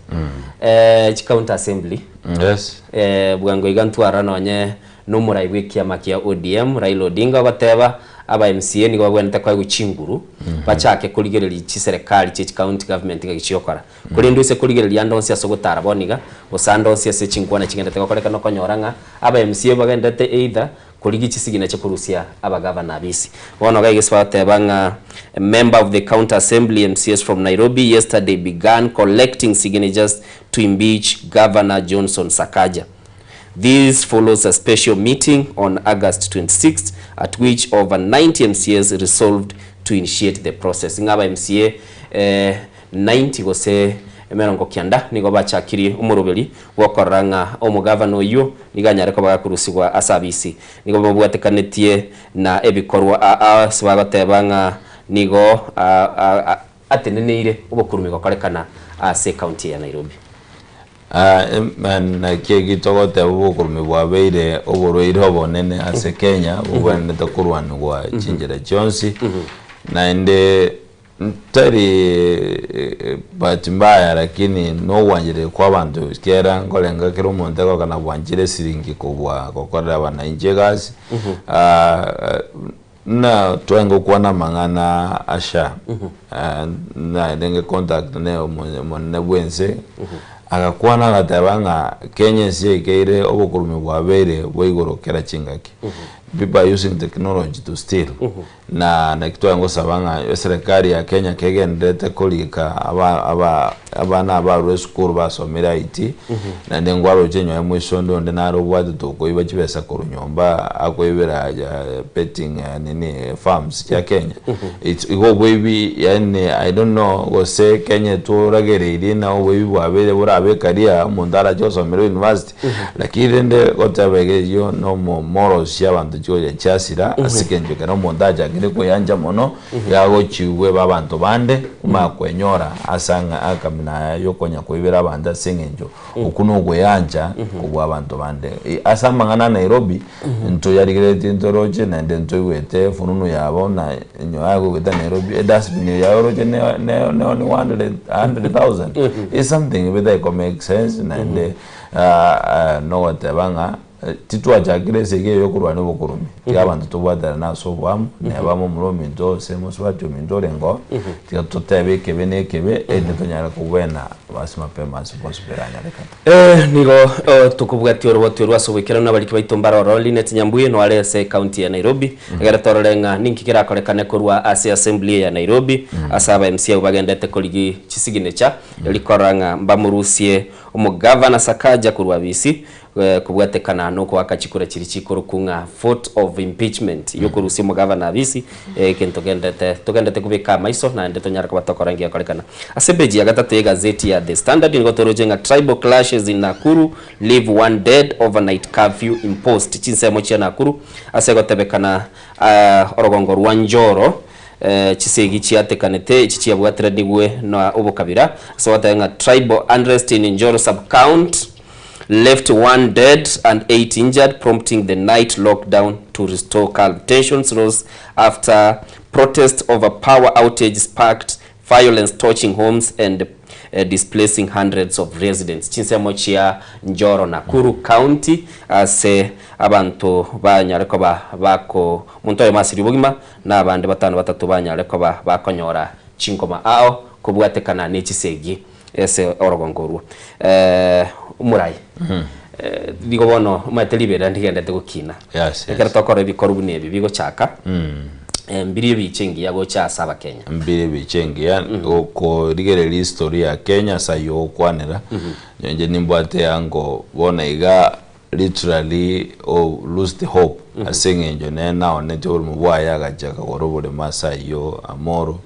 Eh, chicounty assembly Yes. eh, bwango iga ntwara nonye nomorai bw'ekiama kia ODM Raila Odinga ogoteba aba MCA nigo babwenerete koegwa chinguru bachake korigereria chiserekari chie chicounty government ng'aki chiokora. Korende ase korigereria ande onsi ase ogotara bono iga, gose ande onsi ase chinkwana chigenderete gokorekana okonyora ng'a aba MCA bagenderete either Korigia chisigina chia korusia abagavana abisi. Bono iga egesi bagoteba ng'a a member of the county assembly MCAs from Nairobi yesterday began collecting signatures to impeach Governor Johnson Sakaja. This follows a special meeting on August 26 at which over 90 MCAs resolved to initiate the process. Ng'a aba MCA eh, 90 gose emerongo kianda nigo bachakirie omoroberi bw'okorora ng'a omogavana oyio nigo anyare koba gakorusigwa ase abisi. Nigo babwatekanetie na ebikorwa aa ase bagoteba ng'a nigo ateneneire obokurumi gokorekana ase ekaunti ya Nairobi. Naki eki togoteba obokurumi bwabeire oborwaire obonene ase Kenya bobwenerete korwanigwa chinchera chionsi naende Ntari bahati mbaya lakini nogwanchereria kwa abanto ekiagera nkorenga kera omonto egokana bwanchire esiringi kobua gokorera abananchi egasi buna twarenge gokwana amang'ana a SHA narenge contact na omonene bwa ense agakwana agateba ng'a Kenya ense yaikeire obokorumi bwabeire bwa igoro kera chingaki people are using technology to steal. Na naki tware gosaba ng'a eserekari ya Kenya kegendererete korika aba aba abana abarure esukuru basomire IT, naende nkwaroche nyowe moisonde onde nare obwatete okoiba chibesa korwa nyomba akoibera ja betting nini farms chia Kenya. It's igo oboibi yaani I don't know gose Kenya etoragereirie na oboibi bwabeire borabe ekaria omonto arache gosomera university. Lakini rende goteba iga eyio nomo morals chiabanto chigocha chiasira ase ekencho ekero omonto achakire kweyancha mono iga agochigwa ebe abanto bande omanye kwenyora ase ang'a akamina aya yokonya koibera abanto ase eng'encho okwo nokweyancha kobua abanto bande. Ase amang'ana a Nairobi ntoyarigereretie ntoroche naende ntoigwete fununu yabo na onye agoeta Nairobi edustbin eye oroche ne ne ne 100,000 is something bitari ko make sense naende nogoteba ng'a titwachakire esegi eye yokorwania obokorumi, tiga abanto tobwaterane ase oboamo, neba momura ominto gose mosubati ominto orenge oo, tiga totebe ekebe na ekebe, erinde tonyare kobwena ase mapema ase possible eranyarekane. Eh, nigo oh, tokobwatia oroboti orwo ase oboikeranu nabariki baito mbare ororo Linet Nyambuye noare ase ekaunti ya Nairobi egere torore ng'a ninki kerakorekane korwa ase assembly eye ya Nairobi ase aba MCA abwo bagendete korigi chisignature eri korora ng'a mbamorusie Omogavana Sakaja korwa abisi kobwatekana nokoaka chikura chiria chikorokwa ng'a vote of impeachment yokorusia omogavana abisi egento gendete togendete kobeka amaiso naende tonyare koba tokora ngekorekana. Ase epeji ya gatato y'egazeti ya The Standard nigo toroche ng'a tribal clashes in Nakuru leave one dead overnight curfew imposed chinsemo chia Nakuru ase egotebekana orogongo rwa Njoro Chisegi chiatekanete echi chiabwatiranigwe na obokabira ase ogoteba ng'a tribal unrest in Njoro sub-count left one dead and eight injured prompting the night lockdown to restore calm. Tensions rose after protests over power outage sparked violence torching homes and displacing hundreds of residents. Chinsemo chia Njoro Nakuru County ase abanto banyare koba bako omonto oyomo asirie obogima na abande batano batato banyare koba bakonyora chinkoma ao kobwatekana ne chisegi ase orogongo orwo. Omorai, nigo bono omanyete riberera ndigendete gokina. Yes, Ekero tokora ebikorwa buna ebi bigochaka, mbirie ebicha engiya gocha ase abakenya. Mbirie ebicha engiya, gokorigereria history ya Kenya ase ayio ogokwanera, inche nimbwate eango bono iga literally o lose the hope ase eng'encho nere naonetie oborimo bwaye agacha akagora oboremo ase ayio Amoro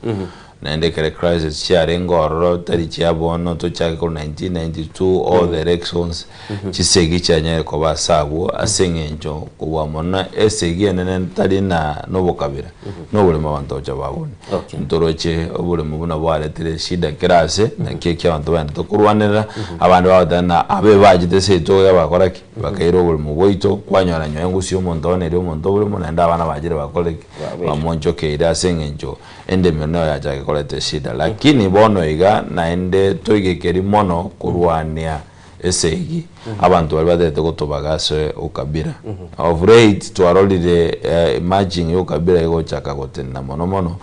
naende ekere crisis chiarenge ororo tari chia bono tochake korwa 1992 all the elections chisegi chianyare koba ase abwo ase eng'encho kobua mono esegi enene tari na nobokabira noboremo abanto gocha babone Ntoroche oboremo buna bwaretire eshida kera ase, naki ekio abanto baendete korwanerera, abande bagoteba ng'a abe bachete seito iga bakora ki? Bakaira oboremo bwaito, kwanyora nyowe ngusie omonto one erio omonto oboremo naende abana bachire bakore ki? Bamonchokeire ase eng'encho endemero nero yachake. koreta eshida lakini bono iga naende toigekeri mono korwania esegi abanto baria batagete gotobaga ase ukabila. Of late twarorire emerging ya ukabila egochaka gotenena mono mono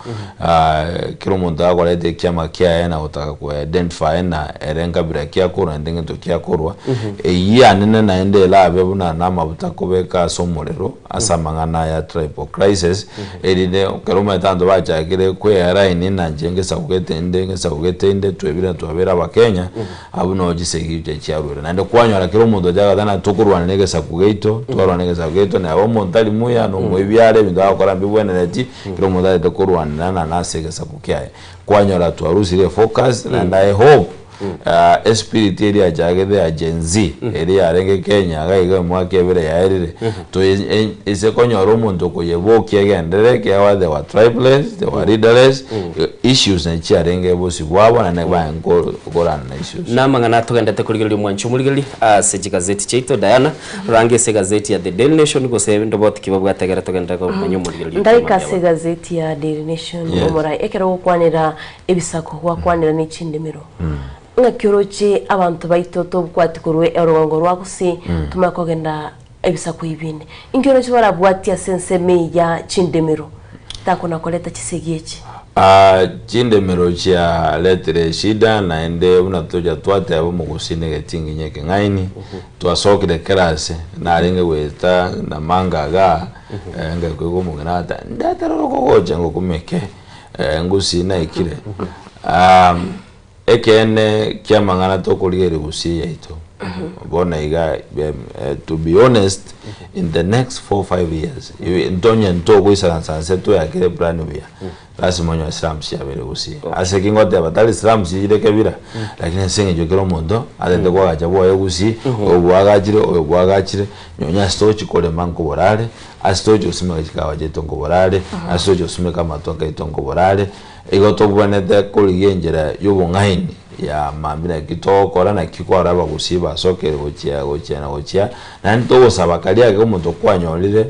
kera omonto akoreta ekiama kiaye na gotaka ko identify na ere nkabila ki akorwa naende ngento ki akorwa, eyio yanene naende erabe buna namabuta kobeka ase omorero ase amang'ana aya tribal crisis erinde ekero omanyete abanto bachakire koearaini na inche ngesagugete inde ngesagugete inde twebire twabeire abakenya. Abwo noo chisegi chiaye chiarure. Naende kwanyora kera omonto ocha agoteba ng'a tokorwana na egesaku giaito, twarwana na egesaku giaito, neba omonto tari muya, na omoibi are, ebinto agokora mbibwenereti, kera omonto arete korwanerana na ase egesaku kiaye. Kwanyora twarusire efocus, naende I hope espirit eria yachagete ya Gen Z, eria yarenge Kenya iga iga emwaka ebere yaerire, toe ase konyora omonto okoyebokia egenderere ekiagera they were tribeless, they were leaderless, issues nachi chiarenge bosio bwabo naende baye korana na issues. Namang'ana togendete korigereria omwanchi omorigereria ase chigazeti chiaito Diana, roranga ase egazeti ya The Daily Nation gose ndoboti ki babwate egere togenderere komanya omorigereria Ndarika okomambia ase bono. egazeti ya Daily Nation Yes. omorai ekero ogokwanera ebisaku gwakwanera ne chindemero ng'aki oroche abanto baito tobwati korwa orogongo rwa gusii tomanye kogenda ebisaku ebinde inki oroche barabwatie ase ensemo eye ya chindemero takona koreta chisegi echi. Aa chindemero chiaretire eshida naende buna tocha twateba omogusii na egetinginyi ekeng'aini, twasokire kera ase, narenge goeta namanga igaa, ngakoigwa omong'ina agoteba ndetera orogogocha ngokumeke, ngusii naikire. Ekeene ki'amang'ana tokorigereria gusii yaito bono iga to be honest in the next 4-5 years ntonye ntogoisaransa nse toyakere plan buya lasima onyore slums chiabeire gusii. Ase ki ngoteba tari slums chire kebira lakini ase eng'encho kera omonto atagete koagacha bwoye gusii oyo bwagachire oyo bwagachire nonye ase togochi korema nkobora are ase togochi gosimeka chikawa chiaito nkobora are ase togochi gosimeka amatoke aito nkobora are. Igo tobwenerete korigia enchera y'obong'aini ya mambia naki togokora naki kwarora abagusii basokire gochia gochia na gochia naende togosaba karia ake omonto kwanyorire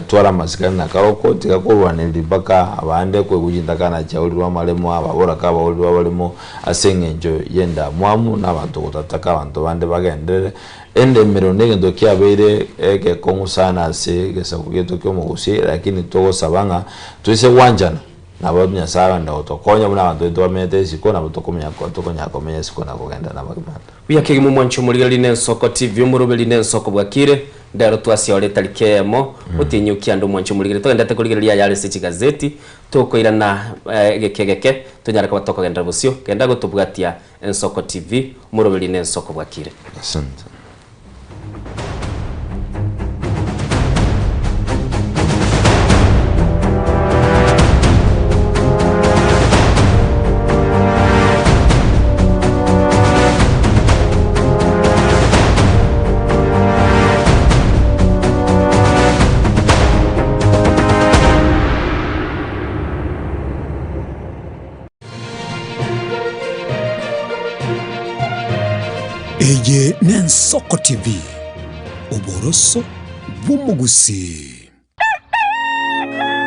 twara amasikani na karokwo tiga korwanereria mpaka abande koigwa chintakana chiaurirwe amaremo ababoraka abaurirwe abaremo ase eng'encho y'endamwamu na abanto gotataka abanto bande bagenderere. Endemero negento kiabeire egekong'u sana ase egesaku giaito ki'omogusii lakini togosaba ng'a toise gwanchana. Nabo Nyasae agenda gotokonya buna abanto baito bamenyete isiko, nabo tokomenya tokonyara komenya isiko na kogenda nabagima. Buya kegima omwanchi omorigereria na ensoko TV omoroberi na ensoko bwakire ndero twasiore etariki eyemo otienyi okiande omwanchi omorigereria togendete korigereria ayare ase chigazeti tokoirana egeke egeke tonyare koba tokogenderera bosio genda gotobwatia ensoko TV omoroberi na ensoko bwakire. Asante. Eye n'Ensoko TV, oboroso bw'omogusii.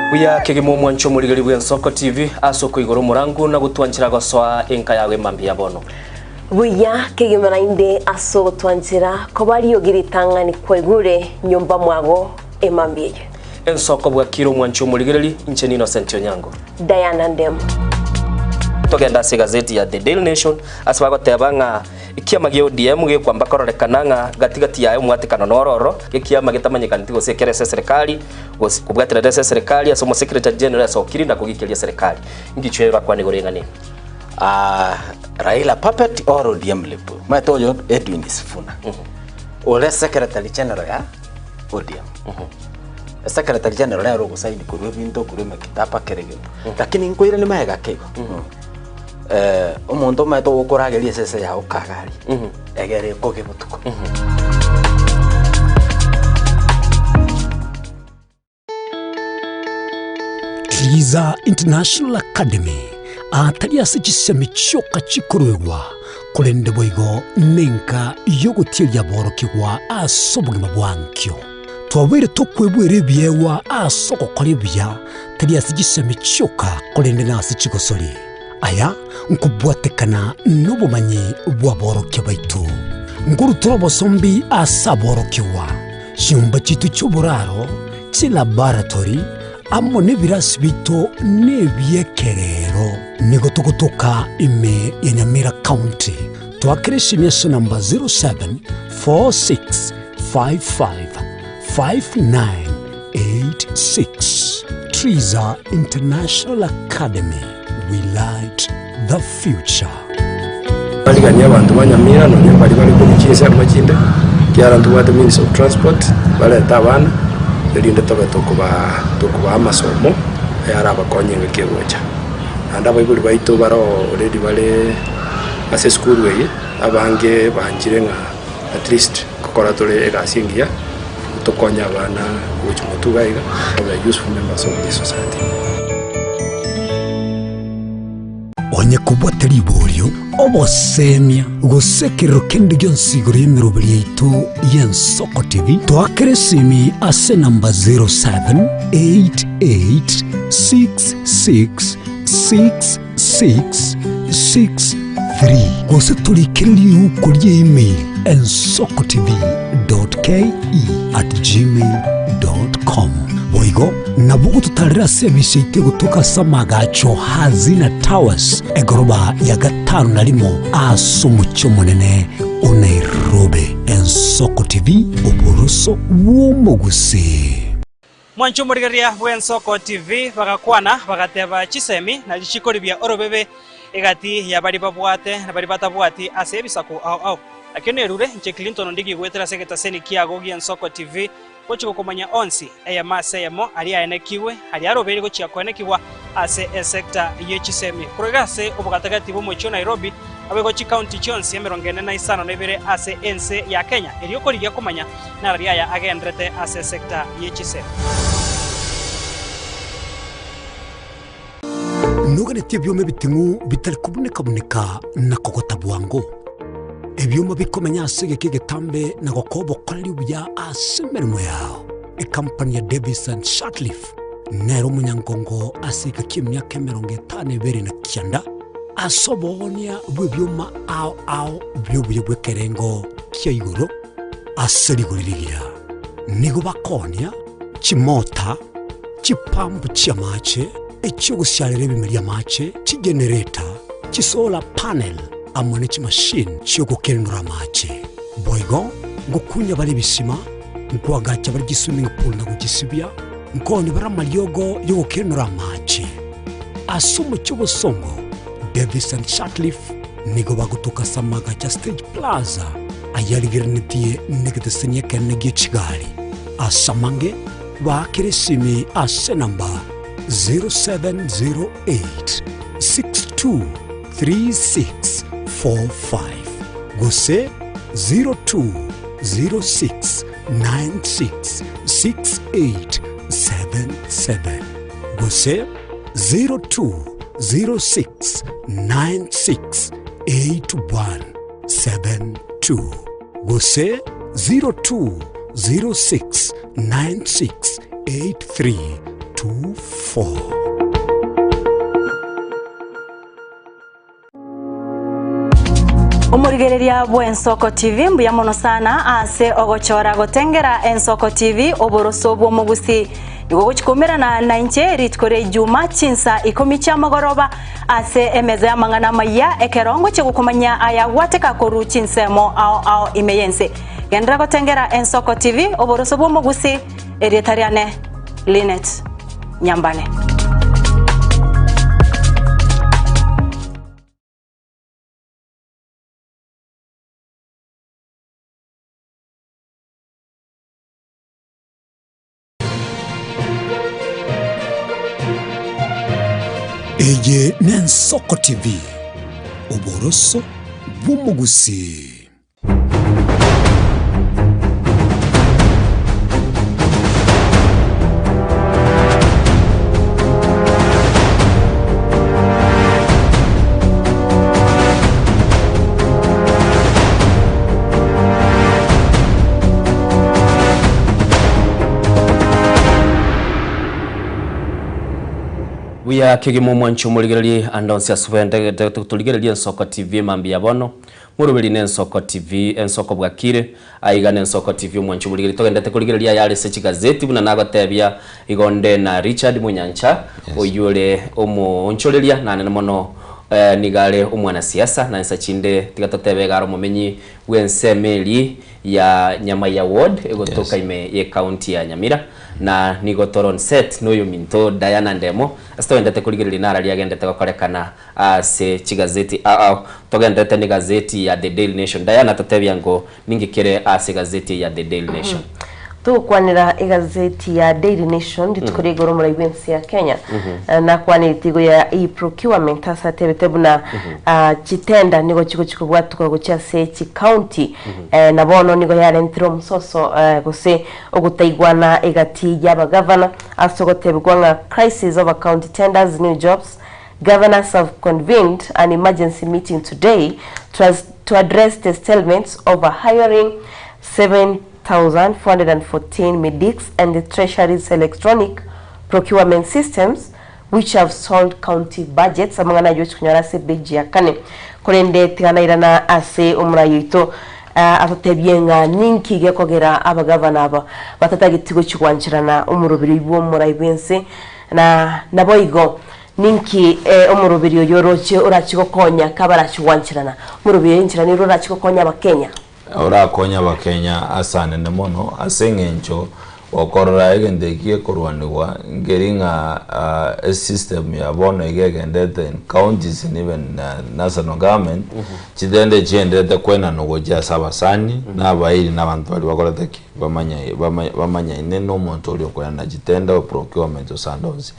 Buya kegima omwancho omorigeri bw'Ensoko TV ase okoigora omorango na gotwanchera gosoa enka yago emambia ya bono. Buya kegima naende ase ogotwanchera koba riogi ritang'ani kwaigure nyomba mwago emambia eye. Ensoko bwakire omwancho omorigereri, inche n'Innocent Onyango. Diana Ndemo. Togende ase egazeti ya The Daily Nation ase bagoteba ng'a ekiama gia ODM gekwamba kororekana ng'a gati gati yaye omwatekano noro ororo, ekiama getamanyekaneti gose ekere ase eserekari gose kobwaterera ase eserekari ase omosecretary general asokiri na kogikeria eserekari. Ngichwe bakwane igoro eng'ana eye. Ah, Raila puppet or ODM lip. Omanyete oyo Edwin Sifuna. Ore secretary general ya ODM. Secretary general nere ogosaini korwa ebinto korwa emekitaba kera egento. Lakini nkoirania magega ake igo. Omonto omanyete ogokorageria esese yago kagari, egere ekoge botuko. Triza International Academy atari ase chisemi chioka chikoruegwa, korende boigo nenka y'ogotieria aborokigwa ase obogima bwa ankio. Twabeire tokwebwera ebiegwa ase ogokora ebuya, tari ase chisemi chioka, korende nase chigosori. Aya nkobwatekana nobomanyi bw'aborokia baito. Nkorutera obosombi ase aborokigwa, chinyomba chiaito chi'oboraro, chilaboratory, amo nebirasi biaito nebi'ekerero. Nigo togotoka ime ya Nyamira County. Toakere esimi ase namba 0746555986. Triza International Academy, we light the future. Bariganie abanto ba Nyamira nonya mbaria bare korwa chinsemo chinde, ekiagera ntobwate means of transport, barete abana, erinde tobe tokobaa tokobaa amasomo ayarabakonye engaki egocha. Naende abaibori baito bare already bare ase esukuru eye, abange banchire ng'a at least nkokora tore egasi engiya, tokonye abana gochia motwe iga iga, babe useful members of this society. Onye kobwate riborio, obosemia, gose ekerero kende gionsi igoro y'emeroberi yaito y'Ensoko TV, toakere esimi ase enamba 0788666663 gose torikere riuko ria email ensokotv.ke@gmail.com. Boigo nabo ogototarera ase ebise yaito egotoka ase amagacho Hazina Towers, egoroba ya gatano na rimo ase omochie omonene o Nairobi. Ensoko TV, oboroso bw'omogusii. Mwanche omorigereria bw'Ensoko TV bagakwana bagateba chisemi nachi chikoribia orobebe egati ya baria babwate na baria batabwati ase ebisaku ao ao. Nakio nerure inche Clinton Ondigi goetera ase egetaseni kiago gi'Ensoko TV Gochia gokomanya onsi, eyemo ase eyemo, aria aenekigwe, aria arobeire gochia koenekigwa ase esecta ye chisemi. Korwa iga ase obogatagati bw'omochie o Nairobi, naboigo chikaunti chionsi 45 ase ense ya Kenya, erio korigia komanya nararia aya agenderete ase esecta ye chisemi. Noganetie ebioma ebiting'u bitari kobuneka-buneka na kogota bwango, ebioma bikomenya ase egeka egetambe na gokoa obokoreri obuya ase emeremo yao. Ekampani ya Davis and Shirtliff nere omonyangongo ase egeka ki'emiaka 52 na kianda ase oboonia bw'ebioma ao ao bi'obuya bw'ekerengo kia igoro ase rigori rigiya. Nigo bakoonia chimota, chipampu chi'amache, echi'ogosiarera ebimeri amache, chigenereta, chisolar panel, amo ne chimashini chi'ogokenenora amache. Boigo ngokunya bare ebisima, nkoagacha bare chiswimming pool na gochisibia, nkoonia bare amariogo y'ogokenenora amache. Ase omochie obosongo, Davis and Shirtliff nigo bagotoka ase amagacho a Stage Plaza ayarigereretie negeteseni ekenene gie chigari. Ase amange, Baakere esimi ase enamba 0708 623645 gose 0206 966877 gose 0206 968172 gose 0206 968324. Omorigereria bw'Ensoko TV mbuya mono sana ase ogochora gotengera Ensoko TV oboroso bw'omogusi. Nigo ogochi koumerana nainche rituko ria Ijuma chinsa ikomi chiamogoroba ase emeza y'amang'ana amayia ekero ngochia gokomanyia aya gwateka korwa chinsemo ao ao ime y'ense. Genderera gotengera Ensoko TV, oboroso bw'omogusi, erieta riane Linet Nyambane. Eye n'Ensoko TV, oboroso bw'omogusii. Buya kegima omwanchi omorigererie ande onsi ase obendegete torigererie Ensoko TV mambia bono moroberi na Ensoko TV Ensoko bwakire aiga na Ensoko TV omwanchi omorigererie togendete korigereria ayare ase chigazeti buna nagotebia igo nde na Richard Monyancha oyio ore omoonchoreria nanene mono nigo are omwanasiasa na insa chinde tiga totebe iga are omomenyi bw'ensemo eria ya Nyamaiya Ward egotoka ime y'ecounty ya Nyamira na nigo tore on set noyominto Diana Ndemo ase togendete korigereria nararia agendete gokorekana ase chigazeti ao ao. Togenderete negazeti ya The Daily Nation. Diana totebia ngo ninki kere ase egazeti eye ya The Daily Nation. Togokwanera egazeti ya Daily Nation rituko ria igoro omorai bw'ense ya Kenya nakwanerete igo ya e-procurement ase atebete buna chitenda nigo chigochi kobwatuka gochia ase chicounty na bono nigo yarentire omososo gose ogotaigwana egati y'abagavana ase ogotebigwa ng'a crisis over county tenders new jobs Governors have convened an emergency meeting today to to address the stalemates over hiring 7,414 medics and the Treasury's electronic procurement systems which have stalled county budgets amang'ana ayio ochikonyora ase epeji ya kane. Korende tiga nairana ase omorai oito atotebie ng'a ninki gekogera abagavana aba batatageti gochia gwancherana omoroberi bw'omorai bw'ense na naboigo Ninki omoroberi oyo oroche orachie gokonya kabarachie gwancherana? Omoroberi oyo enchera nere orachie gokonya abakenya? Orakonye abakenya ase anene mono ase eng'encho gokorora egento eki gekorwanigwa nkeri ng'a esystem ya bono iga egendete in counties and even national government chitende chienderete koenanwa gochia ase abasani na abairi na abanto baria bakorete ki? Bamanyaine na omonto oria okoenana chitende o procurement ase ande onsi.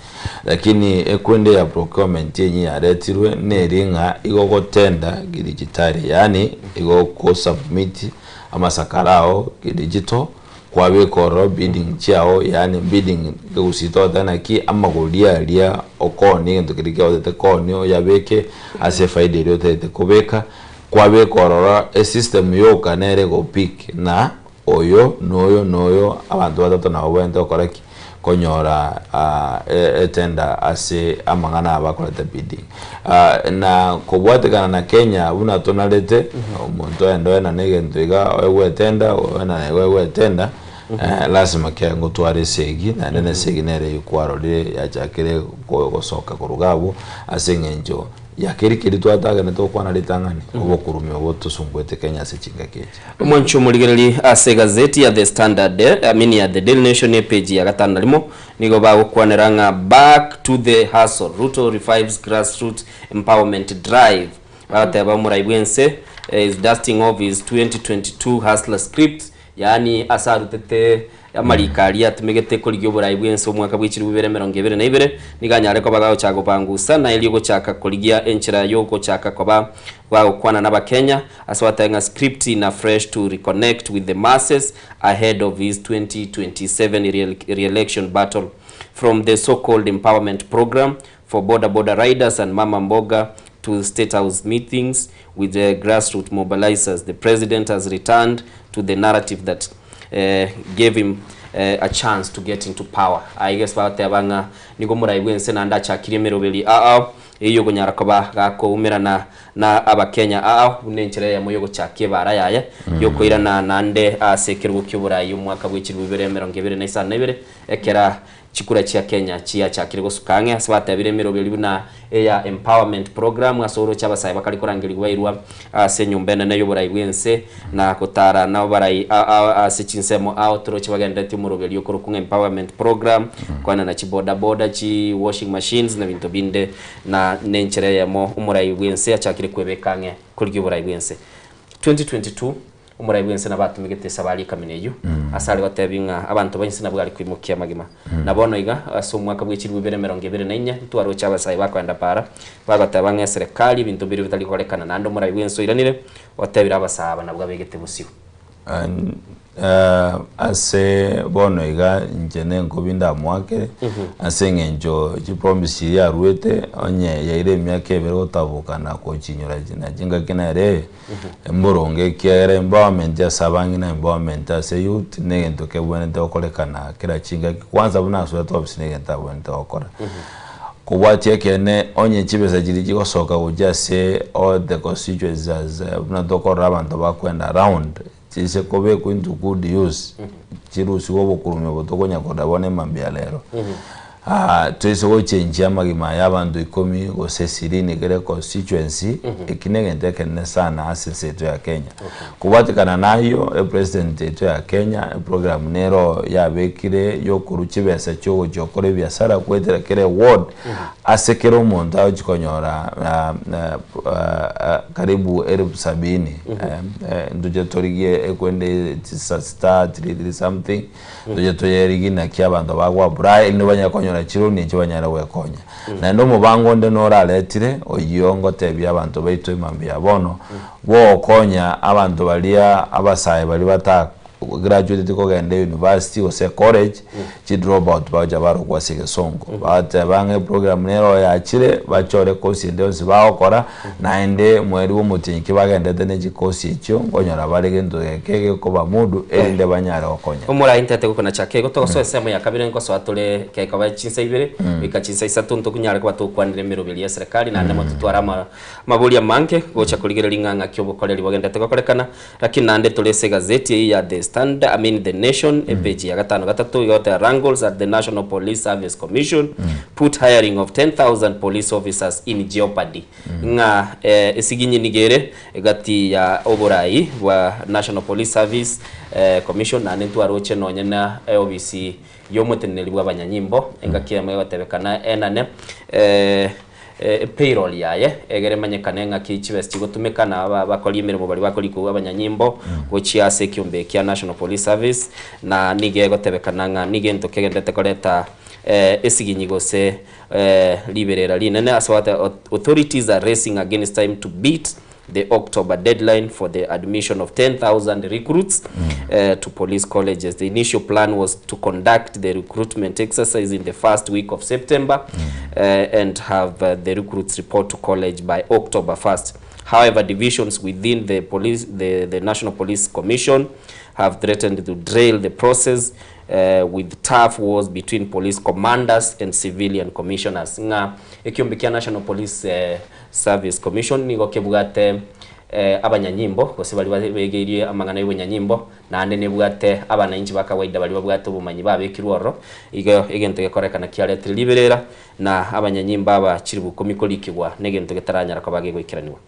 Lakini ekwende ya procurement enye yaretirwe neri ng'a igo ogotenda kidigitali yaani igo okosubmit amasakara ao kidigital kwabeka ororo bidding chiao yaani bidding ekegusii togoteba naki amagori aria okoonia egento keria kiagotete koonia oyabeke ase efaida eria otagete kobeka kwabeka ororo esystem yoka nere egopick na Oyo, noyo, noyo, abanto batato nabo bwente gokora ki? Konyora etender ase amang'ana aya bakorete bidding. Na kobwatekana na Kenya buna tonarete, omonto oende oenane egento iga oegwe etender, oenane iga oegwe etender, lasima kiaye ngotware esegi, naende na esegi nere eywo kwarorire yachakire gosoka korwa iga abwo, ase eng'encho ya keri keria twatagenete gokwana ritang'ani, obokurumi obo tosumbuete Kenya ase chingaki echi. Omwanchi omorigereri ase egazeti ya The Standard, I mean ya The Daily Nation epage ya gatano na rimo, nigo bagokwanera ng'a Back to the hustle, Ruto revives grassroots empowerment drive. Bagoteba omorai bw'ense is dusting off his 2022 hustler script, yaani ase arutete Amariko aria atumegete korigia oborai bw'ense omwaka bwe chilifu ibere emerongo ebere na ibere, nigo anyare koba gagochaka gopangusa, na erio gochaka korigia enchera y'ogochaka koba bagokwana n'Abakenya, ase gwateba ng'a script na fresh to reconnect with the masses ahead of his 2027 re-election battle from the so-called empowerment program for boda boda riders and mama mboga to state house meetings with the grassroot mobilizers the president has returned to the narrative that gave him a chance to get into power. Aiga ase bagoteba ng'a nigo omorai bw'ense naende achakirie emeroberi ao eyio okonyara koba gakoumerana na abakenya ao buna enchera eyemo yogochakia ebara yaye yokoirana naende ase ekerogo ki'oborai omwaka bwe chilifu ibere emerongo ebere na isano na ibere ekera Chikura chia Kenya chiachakire gosuka ang'e ase batebire emeroberi buna eya Empowerment Program ase oroche abasae bakare korangerigwa bairwa ase enyomba enene y'oborai bw'ense na gotara nabarai ase chinsemo ao toroche bagenderetie omoroberi okorokwa ng'a Empowerment Program koenana chiboda boda, chi washing machines na binto binde na nenchera eyemo omorai bw'ense achakire kwebeka ang'e korigia oborai bw'ense 2022. Omorai bw'ense nabo atumegete esabari ekamina eyio, ase are gotebia ng'a abanto ba inse nabwo are koimokia amagima. Na bono iga, ase omwaka bwe chilifu ibere emerongo ebere na inye, ntwaroche abasae bakoenda para, bagoteba ng'a eserekari ebinto mbiria bitari gokorekana, naende omorai bw'ense oiranire, otebire abasae aba nabwo abegete bosio. Ase bono iga inche nenkobi ndamoakere, ase eng'encho chipromise chiria aruete, onye yaira emiaka ebere gotaboka na kochinyora na chingaki nere eye, Mboronge ekiagera empowerment ase abang'ina, empowerment ase youth negento kebwenerete gokorekana kera chingaki kwanza buna asoete ofisi negento abwenerete gokora. Kobwatia ekeene onye chibesa chiria chigosoka gochia ase all the constituencies buna tokorora abanto bakwenda round, chise kobekwa into good use, chirusigwe obokurumi obo tokonya korora bono emambia ya rero. Toise gochenchia amagima aya abanto ikomi gose ishirini kera econstituency, eki negento ekenene sana ase ense yaito ya Kenya. Kobwatekana nayio, epresident yaito ya Kenya, eprogram nero yabekire yokorwa chibesa chiogochia gokora ebiasara goetera kera eward, ase kera omonto agochia konyora karibu elfu sabini, ntoche torigie ekwende tisa sita three three something, Toche toyerigie naki abanto bago apply erinde banyare konyora chironi echio banyare gwekonya. Naende omobango onde noraretire oyio ngotebia abanto baito emambia bono, bwogokonya abanto baria abasae baria bata graduateti kogenda university gose college, chi drop out bagocha barokwa ase egesongo. Bagateba ng'a eprogram nero yachire, bachore course ende yonsi bagokora, naende mweri bwa omotienyi ki bagendete ne chikosi echio, nkonyora bare gento geke gekobamudu erinde banyare gokonya. Omorai ntete gokona chake igo togosoa ensemo ya kabere nkosoa tore gekoba chinsa ibere goika chinsa isato ntokonyare koba tokwanera emeroberi ya eserekari naende mototware ama amaborio amange gocha korigereria ng'a ng'aki obokoreri bogendete gokorekana lakini naende tore ase egazeti eyio ya The Standard I mean The Nation epage ya gatano gatato igo egoteba Wrangles at the National Police Service Commission put hiring of 10,000 police officers in jeopardy ng'a esiginyi nigo ere egati ya oborai bwa National Police Service Commission naende ntwaroche nonye na eobisi y'omoteneneri bw'abanyanyimbo engaki eyemo egotebekana enane payroll yaye egere emanyekane ng'aki chibesa chigotumeka na abakori emeremo baria bakori korwa abanyanyimbo gochia ase ekiombe kia National Police Service na nigo egotebekana ng'a nigo egento kegenderete koreta esiginyi gose Riberera rinene ase ogoteba Authorities are racing against time to beat the October deadline for the admission of 10,000 recruits to police colleges. The initial plan was to conduct the recruitment exercise in the first week of September and have the recruits report to college by October 1st. However, divisions within the police, the, the National Police Commission have threatened to derail the process with tough wars between police commanders and civilian commissioners ng'a ekiombe kia National Police Service Commission nigo kebwate abanyanyimbo gose baria begeirie amang'ana y'obonyanyimbo naende nebwate abanainchi ba kawaida baria babwate obomanyi babekirwe ororo igo egento gekorekana kiaretire riberera na abanyanyimbo aba chiribu ikomi korikigwa negento getaranyara koba gegoikeranigwa.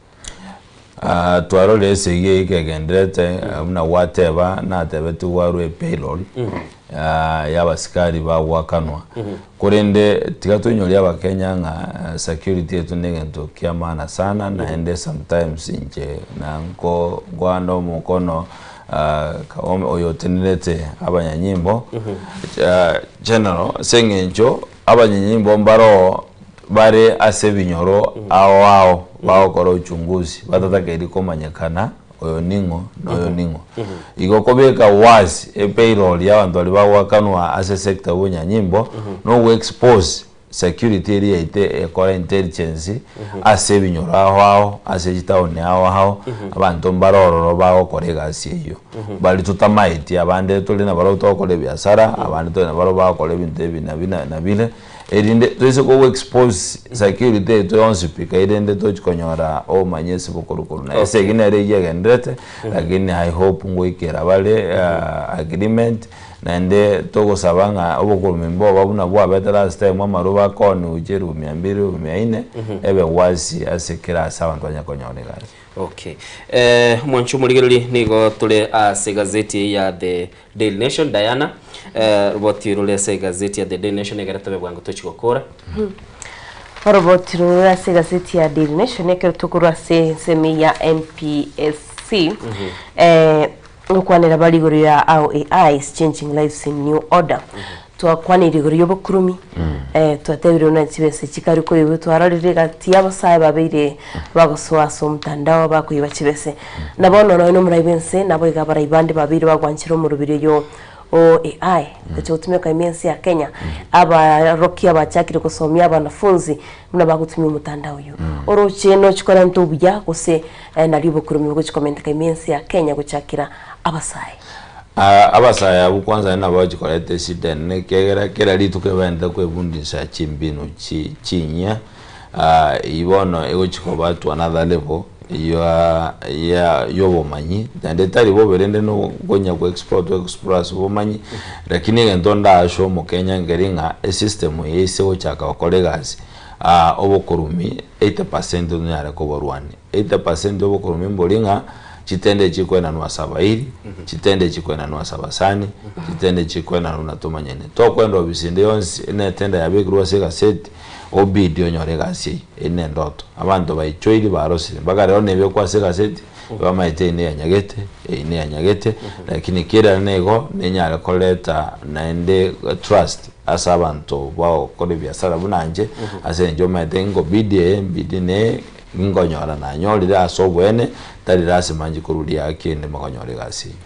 Twarorire esegi eyio kegendererete buna gwateba natebeti gwarwa epayroll y'abasikari bagwakanwa korende tiga toinyorie abakenya ng'a security yaito negento kia maana sana naende sometimes inche na nko nkoanda omokono oyo otenerete abanyanyimbo general ase eng'encho abanyanyimbo mbaroo Bare ase ebinyoro ao ao bagokora uchunguzi batatakeiri komanyekana oyo ning'o na oyo ning'o. Igo kobeka wazi epayroll ya abanto baria bagoakanwa ase sector y'obonyanyimbo no expose security eria yaito ekora intelligence ase ebinyoro ao ao ase chitown ao ao abanto mbare ororo bagokora egasi eyio. Baria totamaeti abande tore nabarobwo togokora ebiasara abande tore nabarobwo bagokora ebinto ebi na bina na bire. Erinde toise kogo expose security yaito yonsi pi kai rende tochi konyora obomanyi ase bokorwa korwa naye ase egi nere eyio egenderete lakini I hope ngoikera bare agreement naende togosaba ng'a obokorumi mboba buna bwabete last time amarwa bakoniwa chielfu mia mbili elfu mia nne ebe wasi ase kera ase abanto banyare konyora egasi. Okay. Eh, mwancho omorigereria nigo tore ase egazeti eye ya The Daily Nation, Diana, eh, roboti rore ase egazeti ya The Daily Nation egere tobe bwango tochi gokora. Oroboti rore ase egazeti ya Daily Nation ekero tokorwa ase ensemo ya NPSC eh, gokwanera bari igoro ya how AI is changing lives in new order. Twakwanire igoro y'obokurumi eh, twatebire buna chibesa chikari koibwa twarorire gati y'abasae babeire bagosoa ase omotandao bakoiba chibese. Na bono nonya nomorai bw'ense naboigo abarai bande babeire bagwanchera omorobiri oyo o AI gocha gotumeka ime ense ya Kenya abarokia bachakire gosomia abanafunzi buna bagotumia omotandao oyio. Oroche nochi korenta obuya gose eh, nario obokurumi bogochi komenteka ime ense ya Kenya gochakera abasae. Ah, abasae abwo kwanza nabo bachikoreta eshida enene ekiagera kera rituko ebaendete kwebundisa chimbinu chi chinyia ah, eywo bono egochi koba to another level ya ya yobomanyi naende tari bobe rende na okonya go explore to explore ase obomanyi lakini egento ndaashe omokenya nkeri ng'a esystem eye ase gochaka gokora egasi ah, obokorumi 80% tonyare koborwania. 80% obokorumi mbori ng'a chitende chikwenanwa ase abairi, chitende chikwenanwa ase abasani, chitende chikwenanwa buna tomanyene. Tokoenda obisi ende yonsi ene etenda yabekirwe ase egaseti, obidi onyore egasi eyio. Eyio ne endoto. Abanto baichoiri barosire mpaka rero nebekwa ase egaseti, bamaete eyio neyanyagete, eyio neyanyagete, lakini kera nigo nenyare koreta naende trust ase abanto bagokora ebiasara buna inche, ase eng'encho omanyete ngobidi eye mbidi neye. Ninkonyora nanyorire ase oboene, tari lasima inche koruria haki ende makonyora egasi eyio.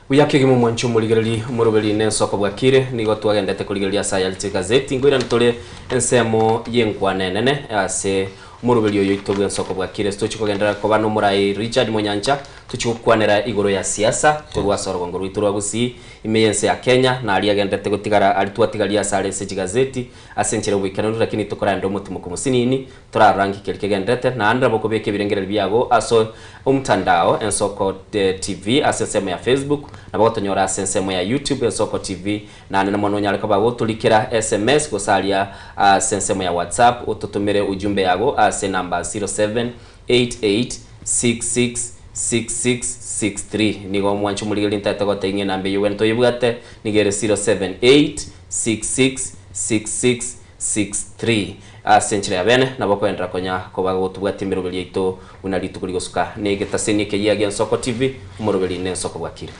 Buya kegima omwanchi omorigereri omoroberi nensoko bwakire nigo twagendete korigereria ase ayarite egazeti nkoirana tore ensemo yenkwana enene ase omoroberi oyo oito bwensoko bwakire tochi kogenderera koba nomorai Richard Monyancha tochi gokwanera igoro ya siasa korwa ase orogongo rwaito rwa Gusii ime yense ya Kenya na aria agenderete gotigara aria twatigaria ase are ase chigazeti ase enchera yoboikeranu lakini tokoraenda omotimoko mosinini Torarange keria kegenderete, naende nabo okobeka ebirengererio biago ase omtandao, Ensoko TV, ase ensemo ya Facebook, nabo ogotonyora ase ensemo ya YouTube, Ensoko TV, naende namo nonyare koba gotorikera sms gose aria ase ensemo ya WhatsApp ototomere ujumbe yago ase enamba 0788666663. Nigo omwanche omorigereria ntaete gotebia ng'a enamba eyio ogwenerete oyebwate nigo ere 0786666 63. Ase enchera ya bene nabo okoenderera konya koba gotobwatia emeroberi yaito buna rituko rigosuka na egetaseni ekeyia gi'Ensoko TV, omoroberi n'Ensoko bwakire.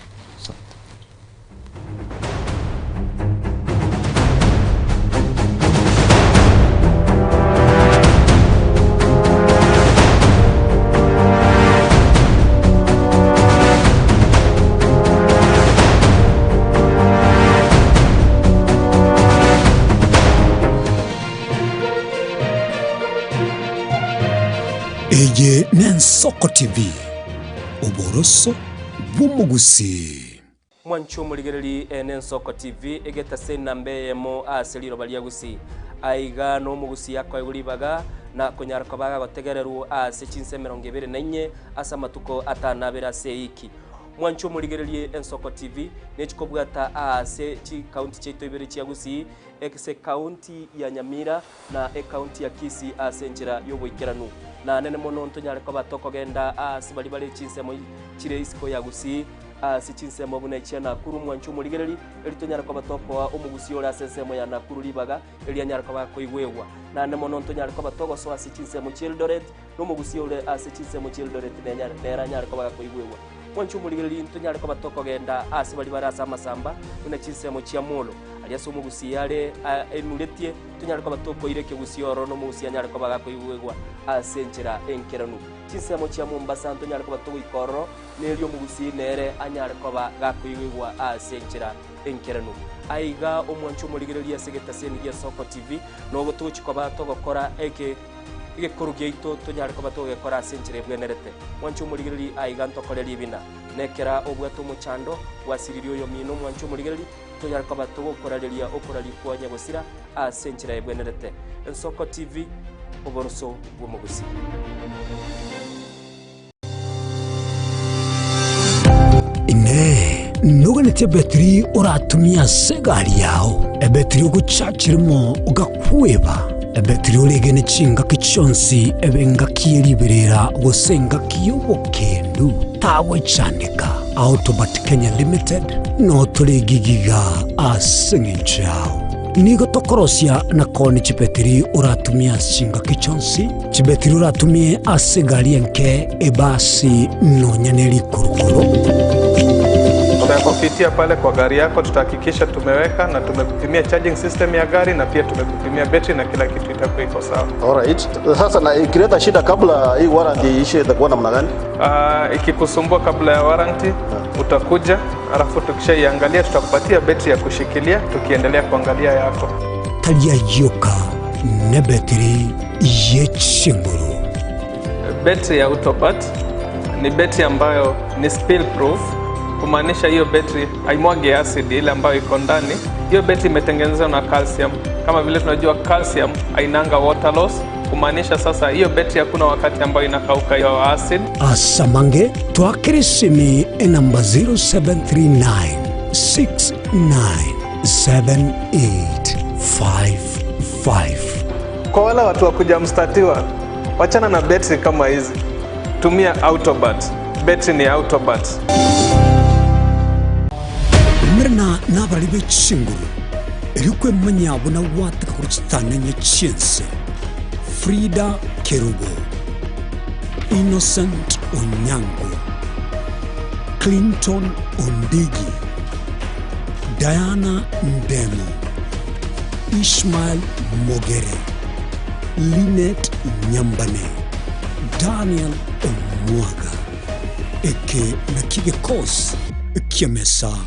Eye n'Ensoko TV, oboroso bw'omogusii. Mwanche omorigereri eye n'Ensoko TV, egetase enamba eyemo ase riroba ria Gusii. Aiga nomogusii akoegwa ribaga na konyara koba agagotegererwa ase chinsa emerongo ebere na inye ase amatuko atano abere ase eiki. Mwanche omorigererie Ensoko TV nechikobwata aase chikaunti chiaito ibere chia Gusii, ase ekaunti ya Nyamira na ekaunti ya Kisii ase enchera y'oboikeranu. Naanene mono ntonyare koba tokogenda aase baria bare chinsemo chire isiko ya Gusii, ase chinsemo buna echia Nakuru. Mwanche omorigereri, eri tonyare koba tokoa omogusii ore ase ensemo ya Nakuru ribaga eri anyare koba akoigwegwa. Naende mono ntonyare koba togosoa ase chinsemo chi'Eldoret, na omogusii ore ase chinsemo chi'Eldoret nere anyare koba gakoigwegwa. Mwanche omorigereria ntonyare koba tokogenda aase baria bare ase amasamba, buna chinsemo chia Molo, aria ase omogusii are enuretie, tonyare koba tokoira ekegusii ororo na omogusii anyare koba gakoigwegwa ase enchera enkeranu. Chinsemo chia Mombasa ntonyare koba togoika ororo, na erio omogusii nere anyare koba gakoigwegwa ase enchera enkeranu. Aiga omwanche omorigereria ase egetaseni gia Soko TV, nogo togochia koba togokora eke. Egekoro giaito tonyare koba togekora ase enchera ebwenerete. Mwanche omorigereria aiga ntokore ribina. Nekera obwate omochando, gwasiririe oyomino mwanche omorigereria, tonyare koba togokorareria okoraria kwa nyagosira ase enchera ebwenerete. Ensoko TV, oboroso bw'omogusii. Inee! Noganetie ebetiri oratumie ase egari yao? Ebetiri ogochachera mo ogakweba? Ebetiri oregene chingaki chionsi ebe engaki ye riberera gose engaki y'obokendu? Tagwechandeka. Autobat Kenya Limited noo tore egigiga ase eng'encho yao. Nigo tokorosia na koonia chibetiri oratumie ase chingaki chionsi. Chibetiri oratumie ase egari enke, ebasi, nonya ne rikurukuru. Tutakupitia pale kwa gari yako, tutahakikisha tumeweka na tumekupimia charging system ya gari na pia tumekupimia betri na kila kitu itakuwa iko sawa. Alright. Sasa na ikileta shida kabla hii warranty iishe itakuwa namna gani? Ikikusumbua kabla ya warranty utakuja, alafu tukishaiangalia tutakupatia betri ya kushikilia tukiendelea kuangalia yako. Tari ayio oka, nebetiri ye chinguru. Betri ya Autobat ni betri ambayo ni spill proof. kumaanisha hiyo betri haimwagi acid ile ambayo iko ndani. Hiyo betri imetengenezwa na calcium. Kama vile tunajua calcium hainanga water loss, kumaanisha sasa hiyo betri hakuna wakati ambayo inakauka hiyo acid. Asamange twakere enamba 0739 697855. Kwa wale watu wa kuja mstatiwa, wachana na betri kama hizi, tumia Autobat. Betri ni Autobat. Merna nabari b'ekishinguro erikwemanya buna gwateka kuri kitanenye chiense Frida Kerubo, Innocent Onyango, Clinton Ondigi, Diana Ndemo, Ishmael Mogere, Linet Nyambane, Daniel Omwaga, eke na kigekos kiamesa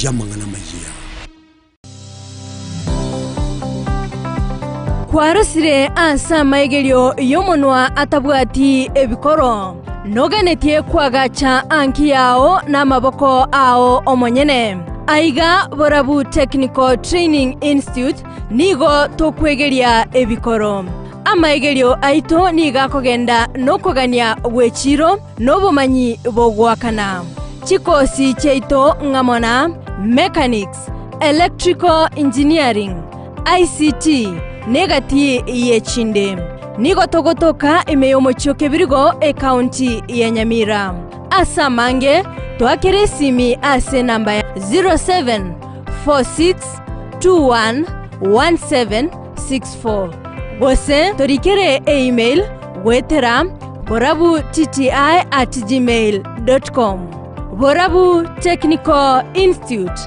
yamang'ana maya. Kwarosire ase amaigerio y'omonwa atabwati ebikoro noganetie kwagacha anki yao n'amaboko ao omonyene aiga Borabu Technical Training Institute nigo tokwegeria ebikoro amaigerio aito nigo akogenda nokogania gwechiro n'obomanyi bogwakana chikosi chiaito ng'amona mechanics, electrical engineering, ICT negati yechinde nigo togotoka emeyomo kebirigo ekaunti ya Nyamira asamange twakere esimi ase namba ya 0746211764 gose torikere email gwetera borabu tti@gmail.com. Borabu Technical Institute,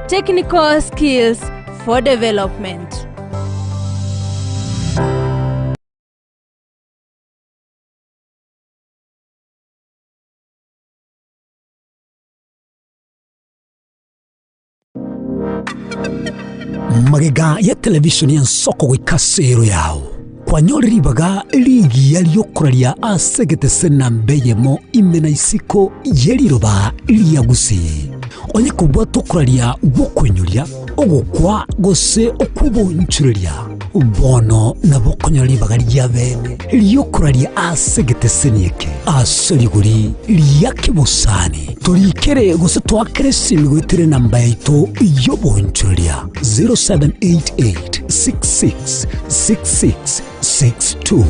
technical skills for development. Magega ya televishoni ya nsoko gwikasero yao kwanyorera ibaga rigiya ryokoraria asegete na mbeyemo imena isiko yeriroba riagusi onye kubwa tokoraria gokwenyuria ogokwa gose okubonchureria bono nabo konyora ribaga ria bene ryokoraria asegete senieke ase rigori ria kebosani torikere gose twakere simi gwetere namba yaito yobonchureria 0788 66 66 62.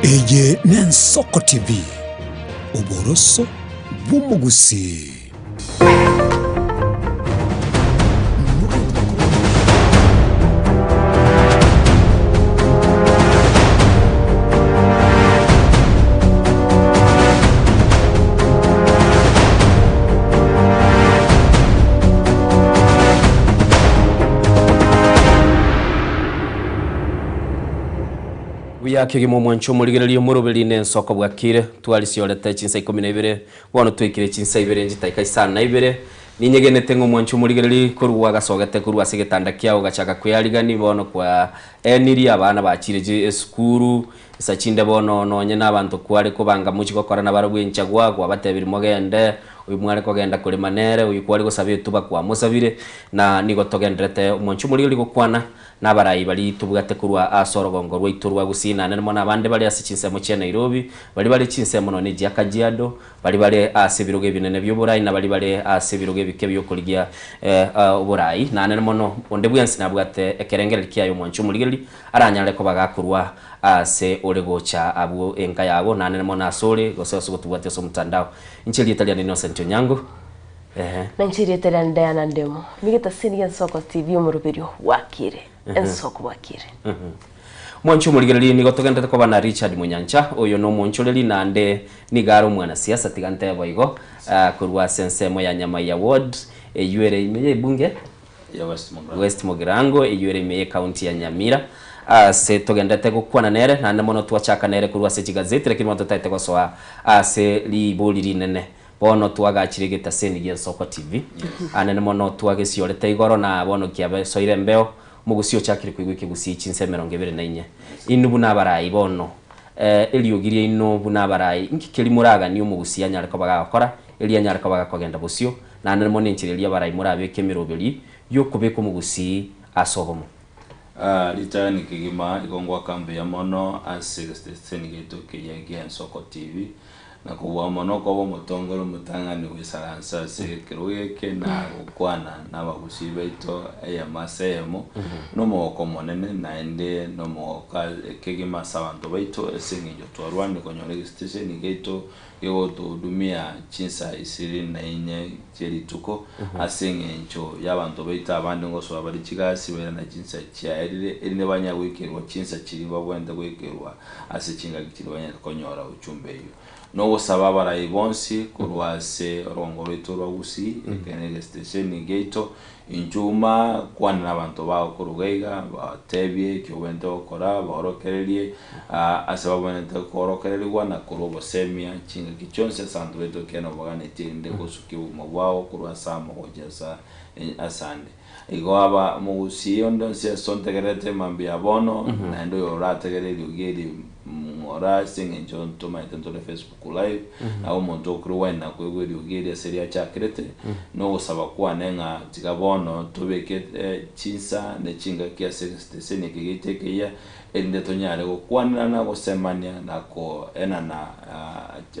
Eye nensoko TV oboroso bw'omugusi. Buya kegima omwancho omorigereria omoroberi na ensoko bwakire twarisiorete chinsa 12 bono twikire chinsa ibere njitaika isano na ibere ninyegenete ng'a omwancho omorigereri korwa gasogete korwa ase egetanda kiao gachaka kweyarigani bono kwa enirie abana bachire esukuru esa chinde bono nonye na abanto kware kobanga mochi gokora na barabwo enchagwa gwabatebiri mogende oyu mware kogenda korema nere oyu kware gosaba etuba kwamosabire na nigo togenderete omwancho omorigereri gokwana n'abarai bari tubwate korwa ase orogongo rwaitu rwa Gusii nane mono abande bari ase chinsemo chia Nairobi bari bare chinsemo none chia Kajiado bari bare ase ebirogo ebinene bia oborai na bari bare ase ebirogo ebike bia okorigia oborai nane mono onde bwensi nabwate ekerengereri kiayo omwancho omorigereri aranyare koba gakorwa ase ore gocha abwo enka yabo nane mono ase ore gose ase gotubwate ase omotandao inche rieta riane Innocent Onyango. Na inche rieta riane Diana Ndemo migeta sini ya Nsoko TV omoruberio wakire ensoko wakire. Mwancho omorigereri nigo togendete koba na Richard Munyancha oyo no omonchoreri nande nigo are omwanasiasa tiga ntebo igo korwa ase ensemo ya Nyamaiya ward eywo ime ya ebunge ya West Mugirango, West Mugirango eywo ime ya county ya Nyamira ase togendete gokwana nere naende mono twachaka nere korwa ase chigazeti lakini mono totaete gosoa ase ribori rinene bono twagachire getaseni gia Nsoko TV anene mono twagesiorete igoro na bono kiabesoire embeo Omogusii ochakire koigwa ekegusii chinsa emerongo ebere na inye. Inwe buna abarai bono, eriogi riaino buna abarai, inki keria moraganie omogusii anyare koba gagokora, erio anyare koba gakogenda bosio, naende mono enchera eria abarai morabeke emeroberi y'okobeka omogusii ase obomo? Ritang'ani kegima igo ngoaka mbuya mono ase egesiteseni giaito keria gia Ensoko TV, na kobua mono koba omotongori omotang'ani goisaransa ase ekerogo eke na gokwana nabagusii baito eyemo ase eyemo, nomogoko omonene naende nomogoko kegima ase abanto baito ase eng'encho twarwanire konyora egesiteseni giaito Gegotohudumia chinsa ishirini na inye chie rituko, ase engencho y'abanto baito abande ngosoa bare chigasi bairana chinsa chiaerire, erinde banyare goikerwa chinsa chiria babwenerete goikerwa ase chingaki chiria banyarete konyora uchumbe eyio. Nogosaba abarai bonsi korwa ase orogongo rwaito rwa Gusii, eke negesitesheni giaito, Inchuo uma kwana nabanto bao korwa iga iga, batebie eki obwenerete gokora, baorokererie ase babwenerete koorokererigwa na korwa obosemia chingaki chionsi ase abanto baito ekiagera nobaganetie erinde gosukia obogima bwao korwa ase amo gochia ase ande. Igo aba omogusii onde onsi ase ontegererete mambia ya bono, naende oyo orategerere eriogi eri ng'ora ase eng'encho ntomaete ntore Facebook live, nabo omonto okorwa na koigwa eriogi eri ase riachakerete, nogosaba kwane ng'a tiga bono tobeke chinsa ne chingaki ase egesiteseni eke giaito ekeyia, erinde tonyare gokwanerana, gosemania, na koenana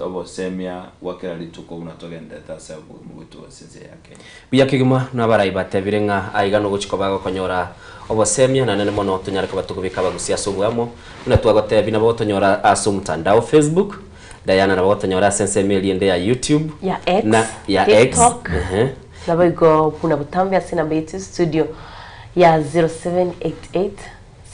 obosemia bwa kera rituko buna togendererete ase obogima bwaito ase ense ya Kenya. Buya kegima nabarai batebire ng'a aiga nogochia koba gokonyora obosemia, na nene mono tonyare koba tokobeka abagusia ase oboamo, buna twagotebia nabo gotonyora ase omotandao Facebook, Diana nabo gotonyora ase ensemo eria ende ya YouTube, Ya X, na ya X, TikTok, ehe. Nabo igo buna botambe ase enamba yaito studio ya 0788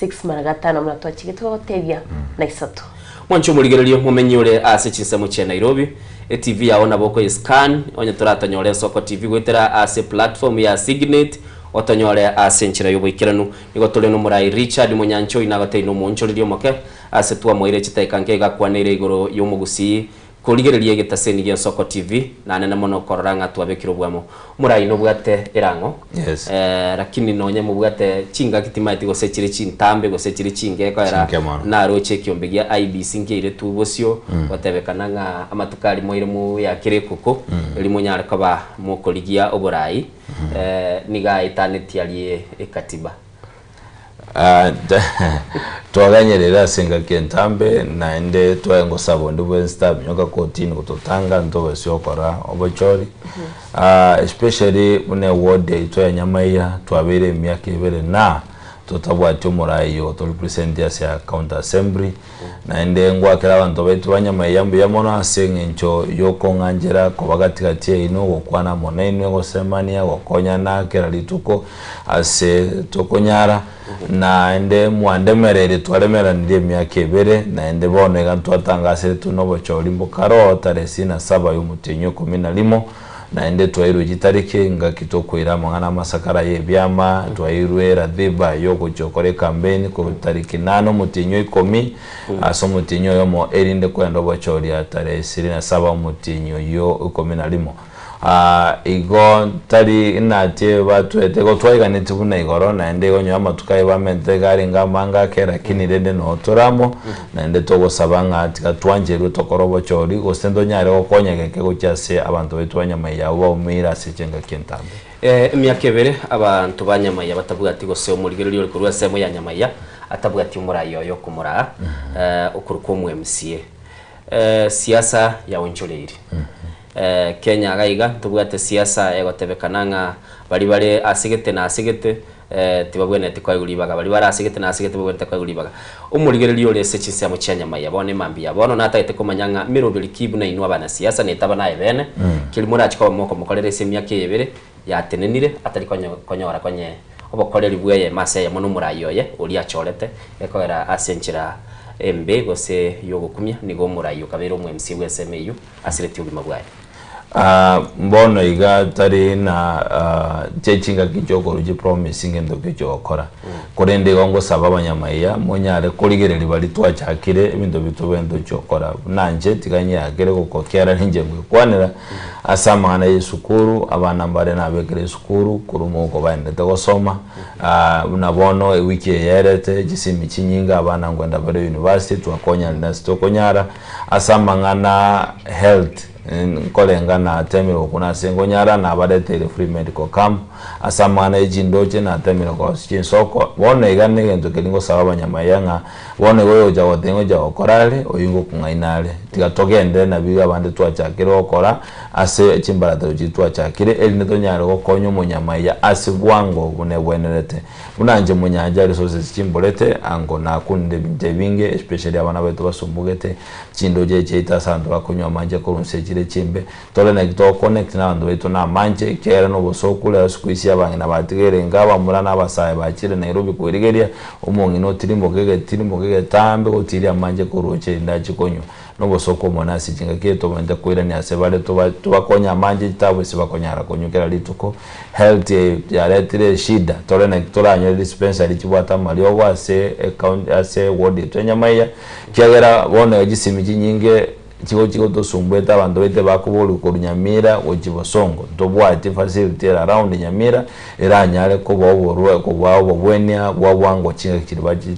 6 mara gatano buna twachigete gogotebia na isato. Mwanche omorigererio momenyi ore ase chinsemo chia Nairobi, eTV yao nabo okoyescan onye toratonyore Ensoko TV goetera ase platform ya Signet otonyore ase enchera y'oboikeranu. Nigo tore nomorai Richard Monyanchoi nagotebia nomoonchoreria omoke ase twamoire chitaika nke iga akwaneire igoro y'omogusii Korigereria egetaseni gi'Ensoko TV, nanene mono korora ng'a twabekire obwamo. Omorai nobwate erang'o, Yes. eh, lakini nonye mobwate chingaki timaeti gose chire chintambe gose chire chinke ekoera Chinke mono. naroche ekiombe gia IEBC nkiairetwe bosio gotebekana ng'a amatuko aria moire moyakere ekoko erio monyare koba mokorigia oborai eh, nigo aetanetie aria ekatiba. Twaganyerire ase engaki entambe, naende twaye ngosaba onde bwensi taminyoka kotini gototanga ntobasi gokora obochori. Especially buna eward yaito ya Nyamaiya twabeire emiaka ebere na totabwati omorai oto represent ase county assembly. Naende ngwakera abanto baito ba Nyamaiya mbuya mono ase eng'encho y'okong'anchera koba gati-gati yaino, gokwana amo nainwe, gosemania, gokonyana kera rituko ase tokonyara. Naende mwandemereirie twaremeranirie emiaka ebere, naende bono iga ntwatangaseretwe nobochori mbokare oo tarehe isini na saba y'omotienyi o ikomi na rimo, Naende twairwe chitariki engaki tokoira amang'ana amasakara y'ebiama, twairwe erathiba y'ogochia gokora ekambeini korwa tariki nane omotienyi o ikomi ase omotienyi oyomo erinde kwenda obochoria tarehe ishirini na saba omotienyi oyio ikomi na rimo. Igo tari natie batwete igo twaiganeti buna igoro naende igo onye amatuko aye bamentete iga arenge amange ake lakini rende noo tore amo Naende togosaba ng'a tiga twancherwe tokore obochori, gose ntonyare gokonya geke gochia ase abanto baito ba nyamaiya abwo baumeire ase chingaki entambe. Emiaka ebere abanto ba nyamaiya batabwati gose omorigereria ore korwa ensemo ya nyamaiya atabwati omorai oye okomoraa okorokwa omo MCA. Siasa yaonchoreiri. Kenya iga iga ntobwate siasa egotebekana ng'a baria bare ase gete na ase gete tibabwenereti koegwa ribaga, baria bare ase gete na ase gete babwenerete koegwa ribaga. Omorigereria ore ase chinsemo chia nyamaiya bono emambia bono natagete komanya ng'a meroberi ki buna inwe abanasiasa netaba naye bene, keri morache koba mokomokorera ase emiaka eye ebere yatenenire atari konyora konye obokoreri bw'eyemo ase eyemo nomorai oye oria achorete ekogera ase enchera embe gose y'ogokumia nigo omorai okabeire omo-MC bw'ensemo eyio asiretie obogima bwaye. Ah, mbono iga tari na ah, che chingaki chiokorwa chipromise ngento ki chiogokora korende igo ngosaba abanyamaiya monyare korigereria baria twachakire ebinto bi tobwenerete chiokora buna inche tiga nyeakere gokokera ninche ngoikwanera ase amang'ana ya esukuru abana mbare nabekire esukuru korwa omogoko baendete gosoma ah, buna bono ewiki eye yaerete chisimi chinyinge abana nkoenda bare university twakonyarire ase tokonyara ase amang'ana health Nkorenga natemire gokuna ase ngonyara, nabareteire free medical camp, ase amang'ana ye chindoche natemire korosia chinsoko. Bono iga negento keria ngosaba abanyamaiya ng'a bono iga oyogocha goteba ngocha gokora are, oyio ngokong'aina are. Tiga togenderere nabio iga abande twachakire gokora ase chimbaratero chiria twachakire, erinde tonyare gokonya omonyamaiya ase bwango buna ebwenerete. Buna inche monyancha resources chimborete, ango nakunire ebinto ebinge especially abana baito basumbugete, Chindoche echi chiaito ase abanto bakonywa amanche korwa inse chire chimbe, tore naki togoconnect nabanto baito na amanche, ekiagera nobosooku rero siku ici abang'ina batigaire inka abamura na abasae bachire Nairobi kwerigeria, omong'ina otirimboka egetirimboka egetambe gotiria amanche korwa oche erinde achie konywa. Nobosooku omonene ase chingaki eye tobwenerete koirania ase bare toba tobakonye amanche chitabu ase bakonyara konywa kera rituko. Health eye yaretire eshida, tore naki toranyore dispensary chibwate amariogo ase ecounty ase eward yaito ya Nyamaiya, Ekiagera bono iga chisemi chinyinge chigochi gotosumbuete abanto baito bakoborwa korwa Nyamira gochia Bosongo. Ntobwati facility ere around Nyamira eranyare koba oborwa kobaa obobwenia bwa bwango chingaki chiria bachi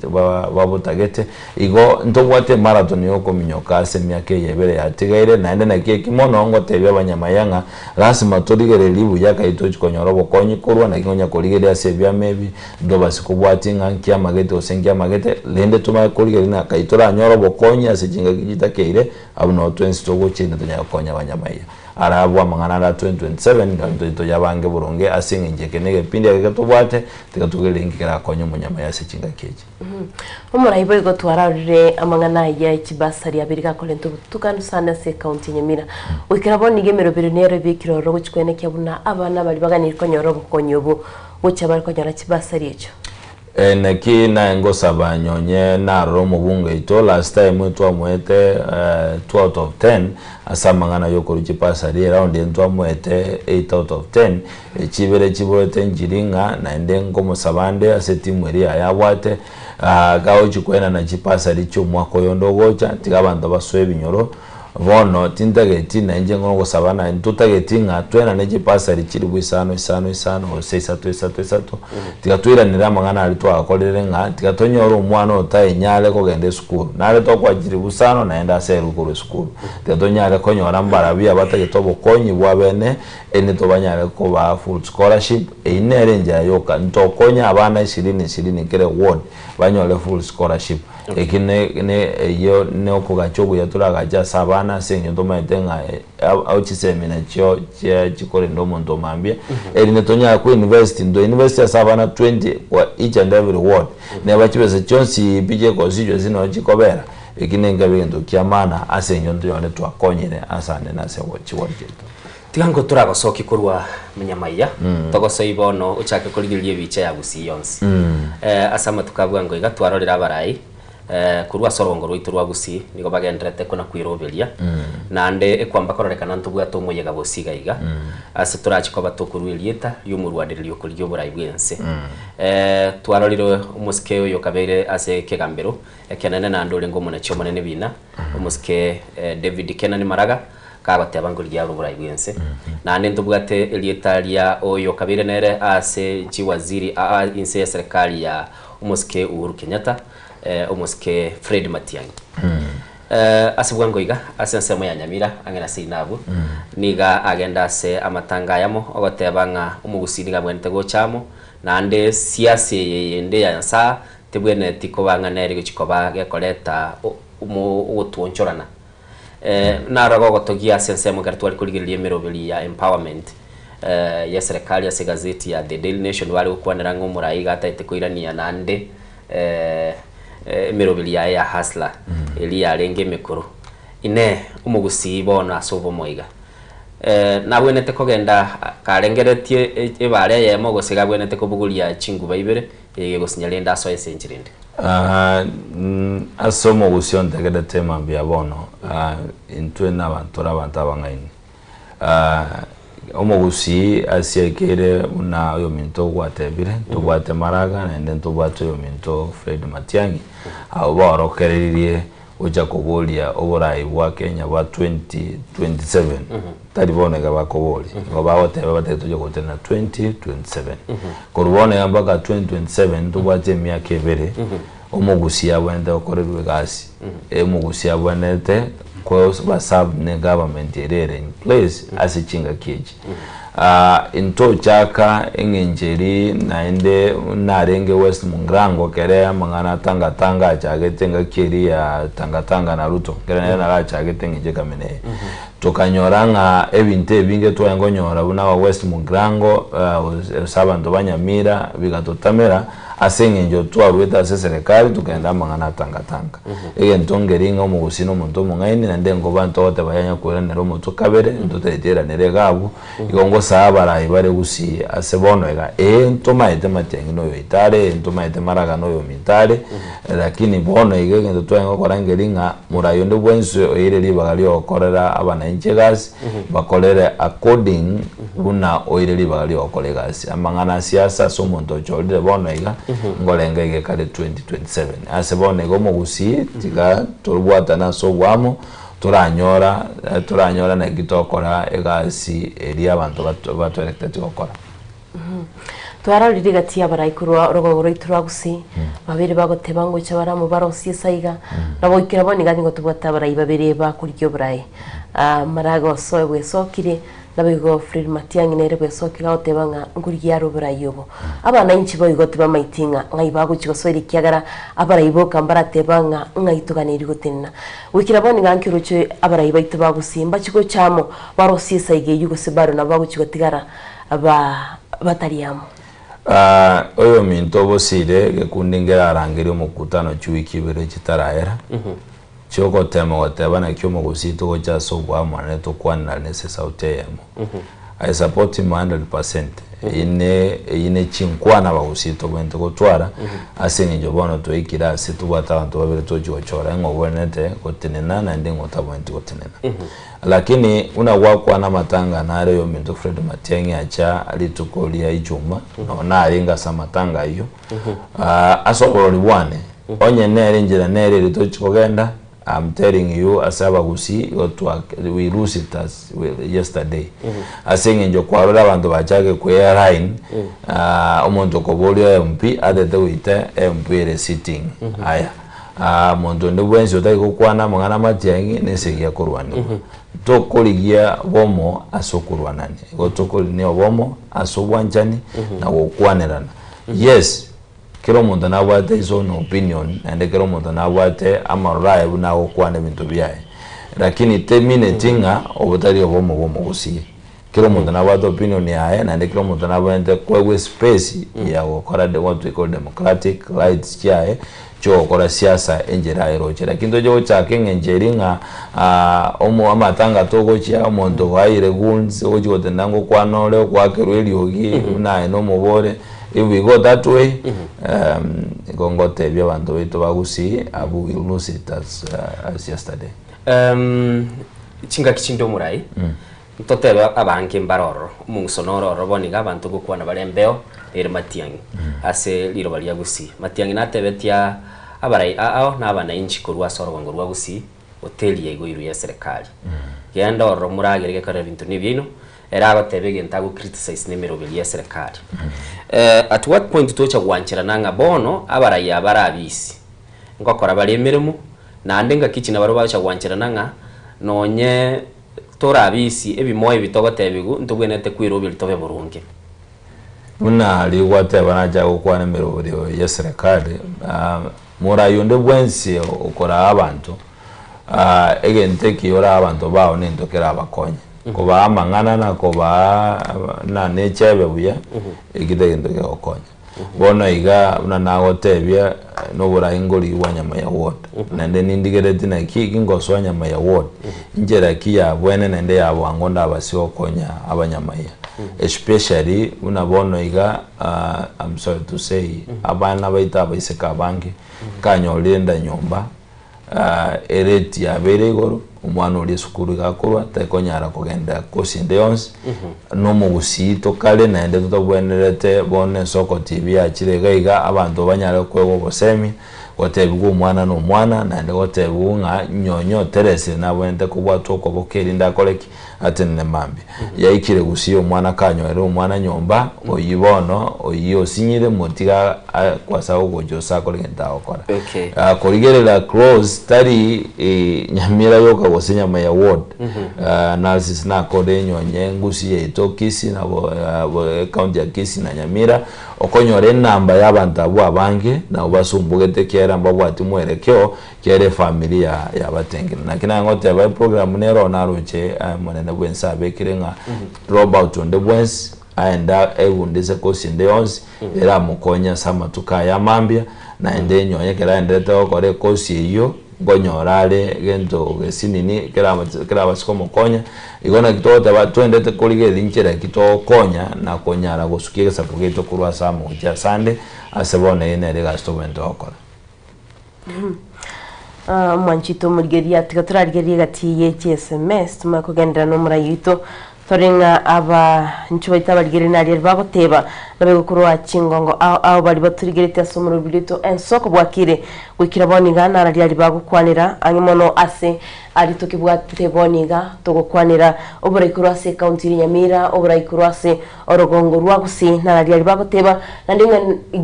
babotagete. Igo ntobwate emarathon ya okominyoka ase emiaka eye ebere yatigaire naende naki eki mono ngotebia abanyamaya ng'a lasima torigererie buya kai tochi konyora obokonyi korwa naki ngonya korigereria ase ebiama ebi Ntobase kobwatia ng'a nkiamagete gose nkiamagete, rende tomanye korigereria ng'a kai toranyore obokonyi ase chingaki chitakeire, abwo nabo twensi togochia tonyare gokonya abanyamaiya. Ara abwo amang'ana ara 2027 nabo toche toyabange boronge ase eng'encho eke na egepindi eke tobwate, tiga togerere inki kerakonye omonyamaiya ase chingaki echi. Omorai boigo twararire amang'ana aya echibasari abere gakorenta obotukanu sana ase ecounty ya Nyamira. Goikera bono nigo emeroberi nero ebekire ororo gochia koenekia buna abana baria baganire konyora obokonyi obo Gochia bare konyora chibasari echio. Naki naye ngosaba nyonye narora omobunge oito last time twamoete 2 out of 10 ase amang'ana yokorwa chibasari eround eye ntwamoete 8 out of 10 chibere chiborete nchiri ng'a naende nkomosaba nde ase etimu eria yaye abwate gagochi koenana chibasari chiomwaka oyonde ogocha tiga abanto basoe ebinyoro Bono tintageti nainche ngogosaba naye ntotageti ng'a twenane chipasari chilifu isano isano isano gose isato isato isato, tiga toiranere amang'ana aria twagakorire ng'a tiga tonyore omwana otaenyare kogenda esukuru. Nare tokoa chilifu isano naende aserwe korwa esukuru. Tiga tonyare konyora mbarabwo abatagete obokonyi bwa bene erinde tobanyare kobaa full scholarship, eyio nere enchera yoka. Ntokonya abana ishirini ishirini kera eward banyore full scholarship. Eki ne ne eyio nokogacha okuya toragache ase abana ase eng'encho tomaete ng'a ao chisemi nachio chia chikorenda omonto mambia, erinde tonyare ko invest nto invest ase abana 20 kwa each and every ward, neba chibesa chionsi pi chia econstituency nonye chikobera, eki nenkabe egento kia maana ase eng'encho ntonyore twakonyire ase ande na ase chiward chiaito. Tiga nko toragosokie korwa Mnyamaiya, togosoi bono ochake korigereria ebicha ya Gusii yonsi. Ase amatuko a bwango iga twarorire abarai korwa ase orongo rwaito rwa Gusii nigo bagendererete kona kweroberia, naende ekwamba kororekana ntobwate omoyega bosi iga iga, ase torache koba tokorua erieta ri'omorwanereri okorigia oborai bw'ense. Twarorire omosike oyo okabeire ase ekegambero ekenene naende orenge omonachi omonene bina, omosike David Kenani Maraga, Kagoteba nkorigia are oborai bw'ense. Naende ntobwate erieta ria oyo okabeire nere ase chiwaziri aa inse y'eserekari ya omosike Uhuru Kenyatta, omosike Fred Matiang'i. Ase bwango iga, ase ensemo ya Nyamira ang'e na seino abwo, niga agenda ase amatanga ayamo ogoteba ng'a omogusii nigo abwenerete gocha amo, naende siasa eye yende ya Nyasae tebwenereti koba ng'a nere egochi koba gekoreta ogotwonchorana. Naro gogotogia ase ensemo ekero tware korigereria emeroberi ya empowerment y'eserekari ase egazeti ya The Daily Nation bare gokwanera ng'a omorai iga ataete koirania naende emeroberi yaye ya hustler eria yarenge emekoro. Inee! Omogusii bono ase obomo iga nabwenerete kogenda karengeretie ebara eyemo gose iga abwenerete kobogoria chinguba ibere eye egosinya rende asoe ase enchera ende? Ase omogusii ontegerete mambia bono, intwe nabanto tore abanto abang'aini. Omogusii asiakeire buna oyominto gwatebire, ntobwate Maraga naende ntobwate oyominto Fred Matiang'i, abwo baorokereririe gocha koboria oborai bwa Kenya bwa 2027 tari bono iga bakoboria, nigo bagoteba batagete toche gotenena 2027. Korwa bono iga mpaka 2027 ntobwate emiaka ebere omogusii abwenerete gokorerwa egasi, omogusii abwenerete koba served ne government ere ere in place ase chingaki echi. Ntochaka eng'encho eri naende narenge West Mungrango kere amang'ana Tanga Tanga achagete engaki eria ya Tanga Tanga na Ruto kere nere narachagete eng'encho ekamina eye. Tokanyora ng'a ebinto ebinge twaye nkonyora buna aba West Mungrango gose abanto ba Nyamira bigatotamera Ase engencho twaruete ase eserekari tokenda amang'ana a Tanga Tanga. Egento nkeri ng'a omogusii nomonto omong'aini naende nkoba ntogoteba yanya koiranera omotwe kabere ntotaeti airanere iga abwo. Igo ngosaa abarai bare gusii ase bono iga ee ntomaete Matiang'i noyo oito are, ee ntomaete Maraga noyo ominto are, lakini bono iga egento twaye gokora nkeri ng'a morai onde bwensi oeire ribaga riogokorera abananchi egasi bakorere according buna oire ribaga ri'ogokora egasi. Amang'ana a siasa ase omonto ochorire bono iga, ngorenga iga ekare 2027. Ase bono iga omogusii tiga tobwatane ase oboamo, toranyora toranyora naki tokora egasi eria abanto batoerekeretie gokora. Twarorire gati y'abarai korwa orogongo rwaito rwa Gusii, babere bagoteba ngocha bare amo barosie esaiga, na goikera bono iga nigo tobwate abarai babere bakorigia oborai. Maraga osoe bwesokire, Naboigo Fred Matiang'i nere bwesokire agoteba ng'a nkorigia are oborai obo. Abananchi boigo tibamaiti ng'a ng'ai bagochia gosoera ekiagera abarai boka mbarateba ng'a ng'ai toganeiri gotenena. Goikera bono iga nkioroche abarai baito ba Gusii mbachie gocha amo barosie esaiga eyio gose bado nabo bagochia gotigara ba batari amo. Oyominto obosire gekundi nkerarangerie omokutano chiwiki ibere chitaraera. Chi'ogotema goteba naki omogusii togocha ase oboamwane tokwanerane ase esauti eyemo. I support him 100%. Eyio ne eyio ne chinkwana abagusii tobwenerete gotwara ase eng'encho bono twaikire ase tobwate abanto babere tochi gochora ng'a obwenerete gotenena naende ng'a otabwenereti gotenena. Lakini buna gwakwana amatanga nare oyominto Fred Matiang'i acha rituko ria Ijumaa nonye narenge ase amatanga ayio ase oborori bwane Onye nere enchera nere ere tochi kogenda, I'm telling you ase abagusii igo twa we lose it as yesterday. Ase eng'encho kwarora abanto bachake kwe align, omonto okoboria MP atete goita MP ere sitting. Aya, monto onde bwensi otari gokwana amang'ana amatiang'i nesegi akorwanigwa. Tokorigia bomo ase okorwanania, igo tokorigia obomo ase obwanchani na gokwanerana. Yes. Kera omonto nabwate his own opinion naende kera omonto nabwate amaroro aye buna agokwana ebinto biaye lakini temineti ng'a obo tari obomo bwa omogusii. Kera omonto nabwate opinion yaye naende kera omonto nabwenerete koegwa espace ya gokora what we call democratic rights chiaye chiogokora siasa enchera ayeroche. Lakini toche gochaka eng'encho eria ng'a omo amatanga togochia omonto oaire goons ogochi gotenena ngokwana ore ogoakerwa eriogi buna aye nomobore. If we go that way, igo ngotebia abanto baito ba Gusii, abwo we will lose it as, as yesterday. Chingaki chinde omorai, ntotebe abange mbare ororo, omong'uso noro ororo bono iga abanto gokwana bare embeo ere Matiang'i ase riroba ria Gusii. Matiang'i natebetie abarai ao na abanainchi korwa ase orogongo rwa Gusii goteria igo iru y'eserekari. Genda ororo moragere gekorera ebinto nebiaino, Ere agoteba egento ago criticize nemeroberi y'eserekari. At what point tocha gwancherana ng'a bono abarai aba bare abisi ngokora bare emeremo naende ngaki echi nabarobwo bagocha gwancherana ng'a nonye tore abisi ebimoa ebi togotebiwu ntobwenerete kweroberia tobe boronge. Buna rigwateba nacha gokwana emeroberio y'eserekari, morai onde bwensi okoraa abanto, egento ekiya orae abanto bao nento kerabakonye. Kobaa amang'ana na kobaa na nechebe buya, eki tegento kegokonya. Bono iga buna nagotebia noborai ngorigia bwa nyama ya ward, naende nindigeretie naki gingosoa nyama ya ward, inchera ki ya bwene naende ya bwango ndabasie gokonya abanyamaiya. Especially buna bono iga I'm sorry to say abana baito abaiseke abange nkanyorire enda nyomba, erate yabeire igoro. Omwana oria esukuru iga akorwa, takonyara kogenda course ende yonsi, na omogusii tokare naende totabwenerete bono ensoko TV yachire iga iga, abanto banyare koegwa obosemi, gotebigwa omwana na omwana, naende gotebigwa ng'a nyonye oteresire nabwenerete kobwatwa okoboko erinde akore ki? Atenene mambia. Yaikire gusii omwana kanyorire omwana nyomba, oyio bono oyio osinyire motiga kwasa gogocha ose akore gento agokora. Okay. Ah, korigerera close tari eh, Nyamira yoka gose nyama ya ward Ah, analysis nakore enyonye ngusi yaito Kisii nabo ah, bo- ecounty ya Kisii na Nyamira okonyora enamba ya abanto abwo abange nabo basumbugete ekiagera mbabwati mwerekeo Kera efamiri ya yabatengire. Naki naye ngoteba eprogram nero naroche omonene bwensi abekire ng'a dropout onde bwensi aende egundise course ende yonsi eramokonye ase amatuko aya amambia naende nonye ekero aenderete gokora ecourse eyio nkonyora are gento gesinini kerabase komokonya. Igo naki togoteba twendete korigereria inchera ki togokonya na konyara gosukia egesaku giaito korwa ase amo gochia asande ase bono eye nere egasi tobwenerete gokora. Ah, omwanchito omorigereria tiga torarigererie egati ye chiSMS tumanye kogenderera na omorai oito tore ng'a abanchwa baito abarigereria naria bagoteba nabe gokorwa chingongo ao ao baria baturigeretie ase omorobiri oito ensoko bwakire goikera bono iga nararia aria bagokwanera ang'e mono ase aria tokebwate bono iga togokwanera oborai korwa ase ekaunti ya Nyamira oborai korwa ase Orogongo rwa gusii nararia aria bagoteba, naende ng'a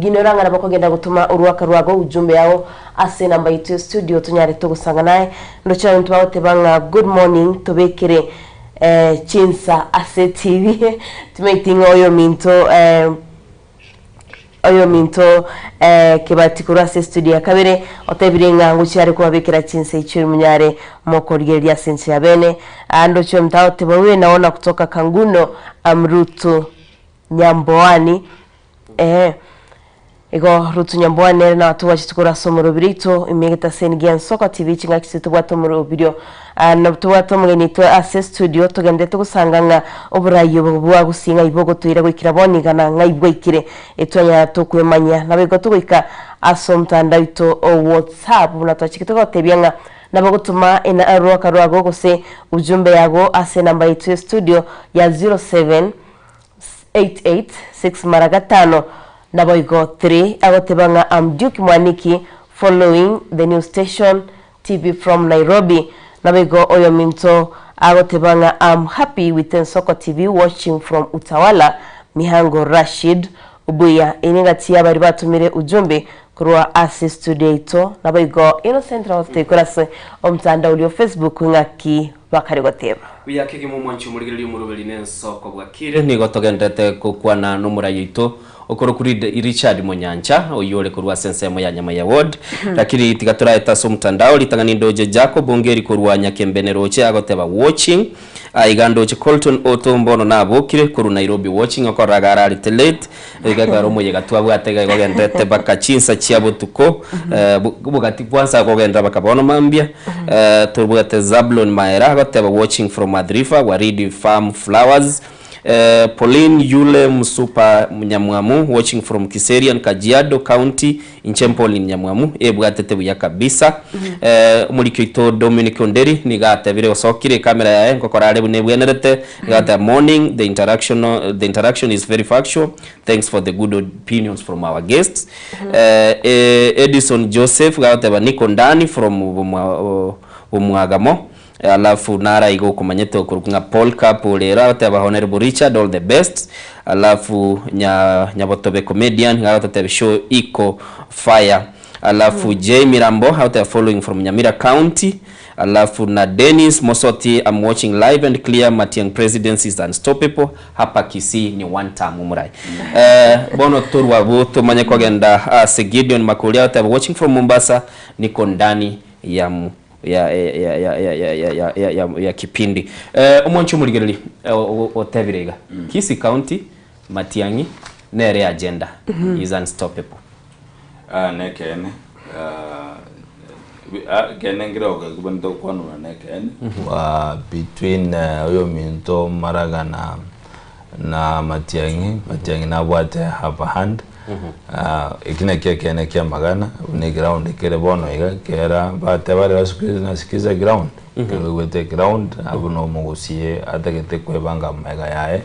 inora ng'a nabo okogenda gotoma oruaka rwago ujumbe yao ase enamba yaito ya studio tonyare togosanga naye. Ndoche abanto bagoteba ng'a good morning tobekere eh, chinsa ase TV timaeti ng'a oyominto eh, oyominto eh, Kebati korwa ase estudio ya kabere otebire ng'a ngochia are kobabekera chinsa echio monyare mokorigereria ase ense ya bene. Ah, ndoche omonto agoteba wewe naona kutoka Kanguno am Rutu Nyamboani eh. Igo Rutu Nyamboani nere natobwachete korwa ase omorobiri oito ime egetaseni gia Nsoko TV chingaki chiria tobwate omorobirio Ah, nabo tobwate omogeni oito ase estudio togenderete gosanga ng'a oborai obo bwa gusii ng'ai bogotoira goikera bono iga na ng'ai bwaikire etwanyara tokwemanyia. Nabo igo togoika ase omotandao oito o WhatsApp buna twachikete gotebia ng'a nabo gotoma ena roaka rwago gose ujumbe yago ase enamba yaito ya studio ya 0788 mara gatano naboigo 3 agoteba ng'a am Duke Mwaniki following the new station TV from Nairobi. Naboigo oyominto agoteba ng'a am happy with Ensoko TV watching from Utawala Mihango Rashid Obuya. Eye nengati y'abaria batomire ujumbe korwa ase studio yaito. Naboigo Innocent nabo toteikore ase omotandao oria o Facebook ng'aki bakare goteba. Buya kegima omwanchi omorigereria omoroberi nensoko bwakire nigo togenderete gokwana nomorai oito okorokwa Richard Monyancha oyio ore korwa ase ensemo ya Nyamaiya Ward lakini tiga toraete ase omotandao ritang'ani ndoche Jacob Ongeri korwa Nyakembene roche agoteba watching aiga ndoche Colton Oto mbono nabokire korwa Nairobi watching okorora iga ararete late iga ekero omoyega twabwate iga igogenderete mpaka chinsa chia botuko bogati kwansa kogenderera mpaka bono mambia tobwate Zablon Maera agoteba watching from Athi River Waridi Farm Flowers Pauline Yule Msupa Nyamwamu watching from Kiserian Kajiado County inche Pauline Nyamwamu ebwatete buya kabisa omoriki oito Dominic Onderi nigo atebire osokire ekamera yaye nkokora are buna ebwenerete nigo ateba morning the interaction the interaction is very factual thanks for the good opinions from our guests Edison Joseph gagoteba niko ndani from Bomwagamo Alafu nara igo okomanyete okorokwa ng'a Paul Cup rero agoteba Honourable Richard all the best alafu nya Nyabotobe comedian iga agototebia show iko fire alafu J Mirambo agoteba following from Nyamira county alafu na Dennis Mosoti am watching live and clear Matiang presidency is unstoppable hapa Kisii ni one term omorai eh, bono torwa abwo tomanye kogenda ase Gideon Makori agoteba watching from Mombasa niko ndani ya ya ya ya ya ya ya ya ya ya ya kipindi eh, omwanchi omorigereri eh, otebire iga Kisii County Matiang'i nere agenda is unstoppable Ah, nekeene Ah, bi- ah, ekeene nkere okekubanete gokwanora nekeene Ah, between eh, oyominto Maraga na na Matiang'i, Matiang'i nabwate upper hand. Ah, eki nakio ekeene kia amagana, buna eground kere bono iga, kera bateba rero siku hizi nasikiza ground, ekero oigwete eground, abwo na omogusie atagete kwebanga amaiga yaye,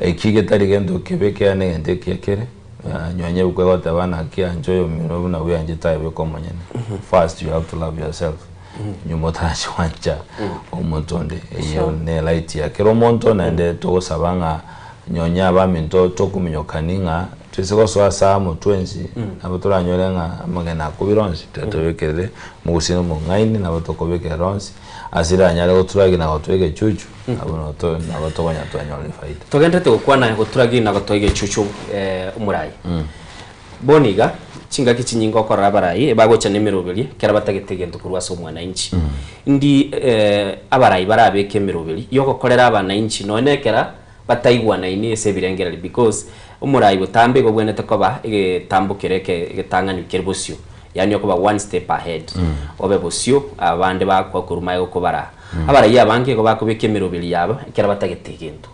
eki getari gento kebe ekiagera na egento ekiya kere, ah, nonye ebuku egoteba naki anche oyomino buna bweanchete aye bweka omonyene, first you have to love yourself, nyuma otarachi gwancha omonto onde, eyio ne right ya kera omonto naende togosaba ng'a Nonya abaminto tokominyokani ng'a toise gosoa ase amo twensi, nabo toranyore ng'a amagena akobire onsi, tiga tobekerere omogusii na omong'aini, nabo tokobekerera onsi, ase riranyare goturagi na gotoa egechuchu, nabo noto nabo tokonya twanyora efaida. Togenderete gokwana goturagi na gotoa egechuchu omorai. Bono iga, chingaki chinyinge okorora abarai ebagocha nemeroberi ekero batagete egento korwa ase omwananchi. Ndi abarai barabeke emeroberi yogokorera abanainchi nonya ekera bataigwanaini ase ebirengererio because omorai botambe igo obwenerete koba egetambo kere eke egetang'ani kere bosio yaani okoba one step ahead obe bosio abande bakwa korwa magega okobaraa. Abarai abange igo bakobeka emeroberi yabo ekero batagete egento.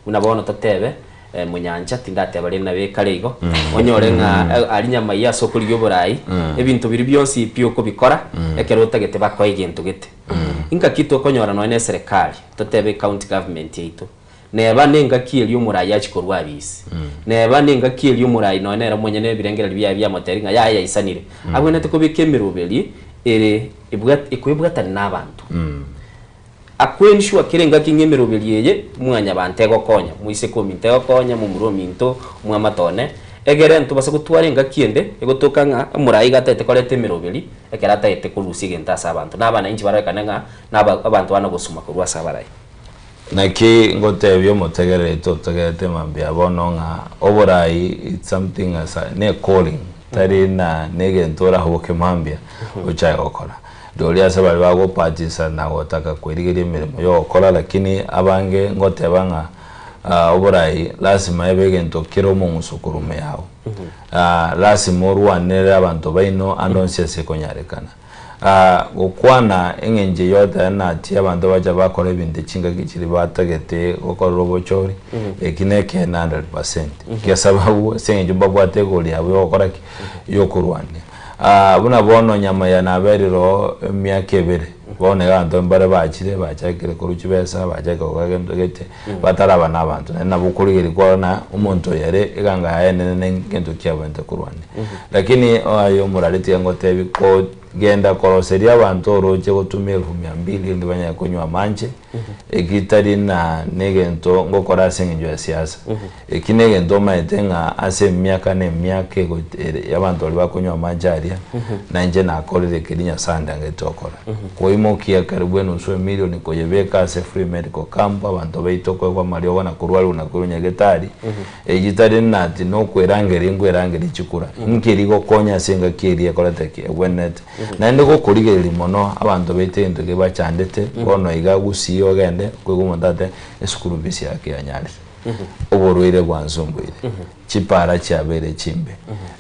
Buna bono totebe, Monyancha, tindateba rende nabe ekare igo, onyore ng'a aria nyamaiyo ase okorigia oborai, ebinto biria bionsi pi okobikora, ekero otagete bakoe egento gete. Ingaki tokonyora nonya na eserekari, totebe ecounty government yaito, neba na engaki eria omorai achia korwa abisi, neba na engaki eria omorai nonya nere omonyene ebirengererio biaye biamotebirie ng'a yaya yaisanire, abwenerete kobeka emeroberi ere ebwat ekoebwatani na abanto. Akwensure kera engaki ng'a emeroberi eye mwanyabanto egokonya, moiseke ominto egokonya, momura ominto, omwamate one, egere ntobase gotwara engaki ende egotoka ng'a omorai iga atagete koreta emeroberi ekero atagete korusia egento ase abanto, na abananchi barorekane ng'a naba abanto bana gosuma korwa ase abarai. Naki ngotebia omotegereri totegerete mambia bono ng'a oborai it's something as a ne calling tari na negento oraboke mambia ochake gokora. Rirorio ase baria bagopatisa na gotaka kwerigeria emeremo y'ogokora, lakini abange ngoteba ng'a oborai lasima ebe egento kere omong'uso korwa ime yao. Lasima orwanere abanto baino ande onsi ase ekonyarekana. Gokwana eng'encho eyio otebe nati abanto bacha bakora ebinto chingaki chiria batagete gokorera obochori, eki nekeene 100%. Ekiasababu ase eng'encho mbabwate egori yabo yogokora ki? Yokorwania. Buna bono nyama ya naberire oo emiaka ebere, bono iga abanto mbare bachire bachakire korwa chibesa, bachakire gokora gento gete, bataraba na abanto. Naende nabo okorigereria kwarora na omonto oyo ere eganga yaye enene na egento ki abwenerete korwania. Lakini aye omorari tiga ngotebi kogenda koroseria abanto oroche gotumia elfu mia mbili erinde banyare konywa amanche, eki tari na negento ngokora ase eng'encho ya siasa. Eki negento omaete ng'a ase emiaka na emiaka ere abanto baria bakonywa amache aria, na inche nakorire keria Nyasae andangete gokora. Koimokia karibu enusu emilioni koyebeka ase free medical camp, abanto baito koegwa amariogo na korwariwa na koirwa nyagetari, eyio tari nati nokwerangeria nkwerangeria chikura, nkeri gokonya ase engaki eria ekorete ki? Egwenerete. Naende gokorigereria mono abanto baito egento kebachandete, bono iga gusii ogende, okoigwa omonto agoteba esukuru fees yake yanyarire. Oborwaire bwansumbuire, chipara chiabeire chimbe.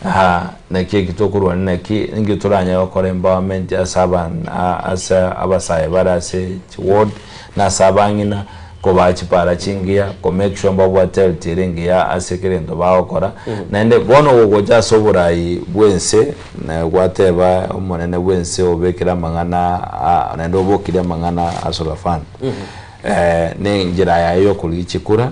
Aa naki eki tokorwania naki ninki toranyare gokora empowerment ase abana ase abasae bare ase chiward na ase abang'ina kobaa chipara chingiya, ko make sure mbabwate health ere engiya ase kera egento bagokora. Naende bono gogocha ase oborai bwa ense na gwateba omonene bwa ense obekire amang'ana aa naende obokire amang'ana ase Olafanda. Nenchera yaye y'okorigia chikura,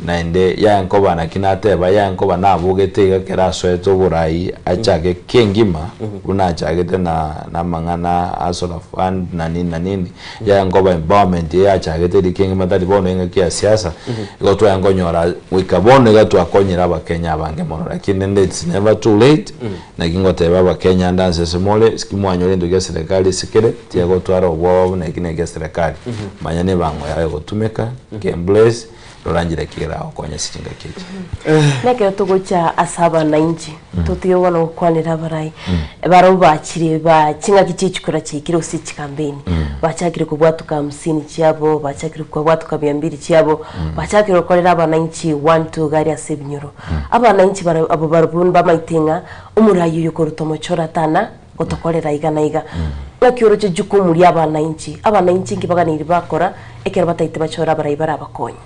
naende yaye nkoba naki nateba, yaye nkoba nabogete iga ekero asoete oborai achake kengima, buna achagete na namang'ana a solar fund na nini na nini, yaye nkoba empowerment eye achagete eria kengima tari bono engaki ya siasa, igo twaye nkonyora goika bono iga twakonyire abakenya abange mono, lakini rende it's never too late, Naki ngoteba Abakenya ande ase ase more, isiki mwanyora egento gia serikali ase kere, tiyagotwara obwoba buna eki negia serikali. Manya nebango yao egotumeka, kembless, rora nchera ki eragokonye ase chingaki echi. Nekero togocha ase abanainchi, totige bono gokwanera abarai, barabwo bachire ba ching'aki chie chikura chiaikire gose chikampeni, bachakire kobwatuka hamsini chiabo, bachakire kobwatuka mia mbili chiabo, bachakire gokorera abanainchi one two iga aria ase ebinyoro. Abananchi abwo barabwo mbamaete ng'a omorai oyo okoruta omochoro tana gotokorera iga na iga. Ng'aki oroche jukumu ria abananchi? Abananchi inki baganeiri bakora ekero bataete bachore abarai barabakonye?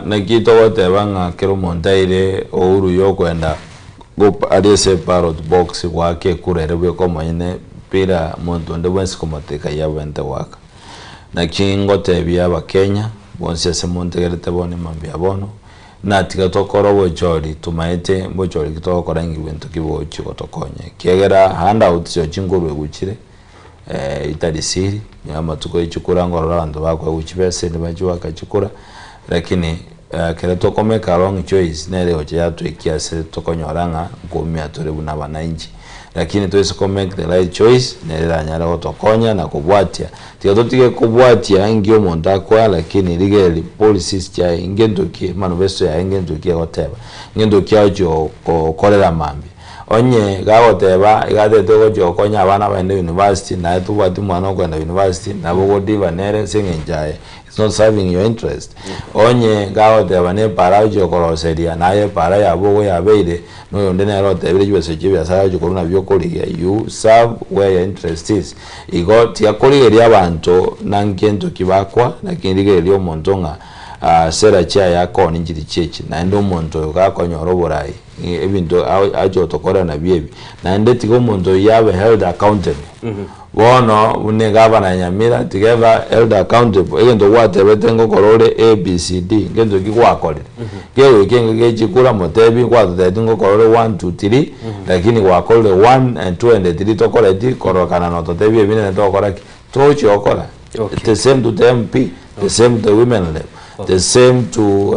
Naki togoteba ng'a kera omonto aire uhuru yokwenda. Go aria ase ballot box goaka ekura ere bweka omonyene bila monto onde bwensi komoteka ayio abwenerete goaka. Naki ngotebia abakenya bonsi ase montegerete bono mambia bono, natiga tokore obochori tomaete mbochori ki togokora inki bwento ki bogochia gotokonya ekiagera handout chirochio nkorwa egochire itari siri, onye amatuko ya chikura nkorora abanto bakoegwa chibeseni bachie goaka chikura, lakini ekero tokomake a wrong choice nere egocha yatoikia ase tokonyora ng'a nkoumia tore buna abananchi. Lakini toise ko make the right choice nere eranyare gotokonya na kobwatia, tiga totige kobwatia inki omonto akoa lakini rigereria policies chiaye ngento ki manifesto yaye ngento ki egoteba, ngento ki agochia gokorera mambia. Onye gagoteba iga atagete gochia gokonya abana bagende university naye tobwati omwana okogenda university nabo ogodiva nere ase eng'encho aye it's not serving your interest. Onye gagoteba na epara agochia gokoroseria naye epara yabo igo yabeire na oyonde nere otebire chibesa chia ebiasara agochia korwa nabio okorigia you serve where your interest is. Igo tiga korigereria abanto na ngento ki bakwa lakini rigereria omonto ng'a sera chiaye akoonia nchiri chiechi naende omonto oyo gakonyora oborai. Ebinto ache gotokorera nabio ebi, naende tiga omonto oyio abe held accountable. Bono buna egavana ya Nyamira tiga ebe held accountable, egento gwatebete ngokora ore ABCD, ngento ki gwakorire? Kegoika engaki ya chikura motebi gwatotebetie ngokora ore one two three, lakini gwakorire one and two and three tokoreti kororekana nototebia ebi nere togokora ki? Togochia gokora. The same to the MP, the same to the women rep, the same to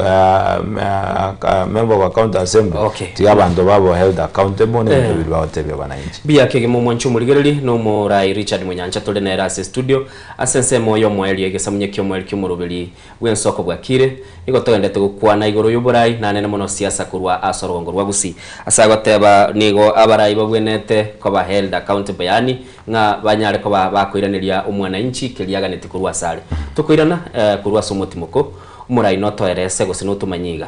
member of county assembly. Okay. Tiga abanto babo held accountable na ebinto Eh. biria bagotebia abananchi. Mbuya kegima omwanchi omorigereri na omorai Richard Mwenyancha tore nere ase estudio ase ensemo y'omoerio egesamunye ki'omoerio ki'omoroberi bw'ensoko bwakire nigo togendete gokwana igoro y'oborai nanene mono siasa korwa ase orogongo rwa Gusii ase agoteba nigo abarai babwenete koba held accountable yaani Ng'a banyare koba bakoiraneria omwananchi keria aganetie korwa asare. Tokoirana korwa ase omotimoko, omorai notoerese gose notomanye iga.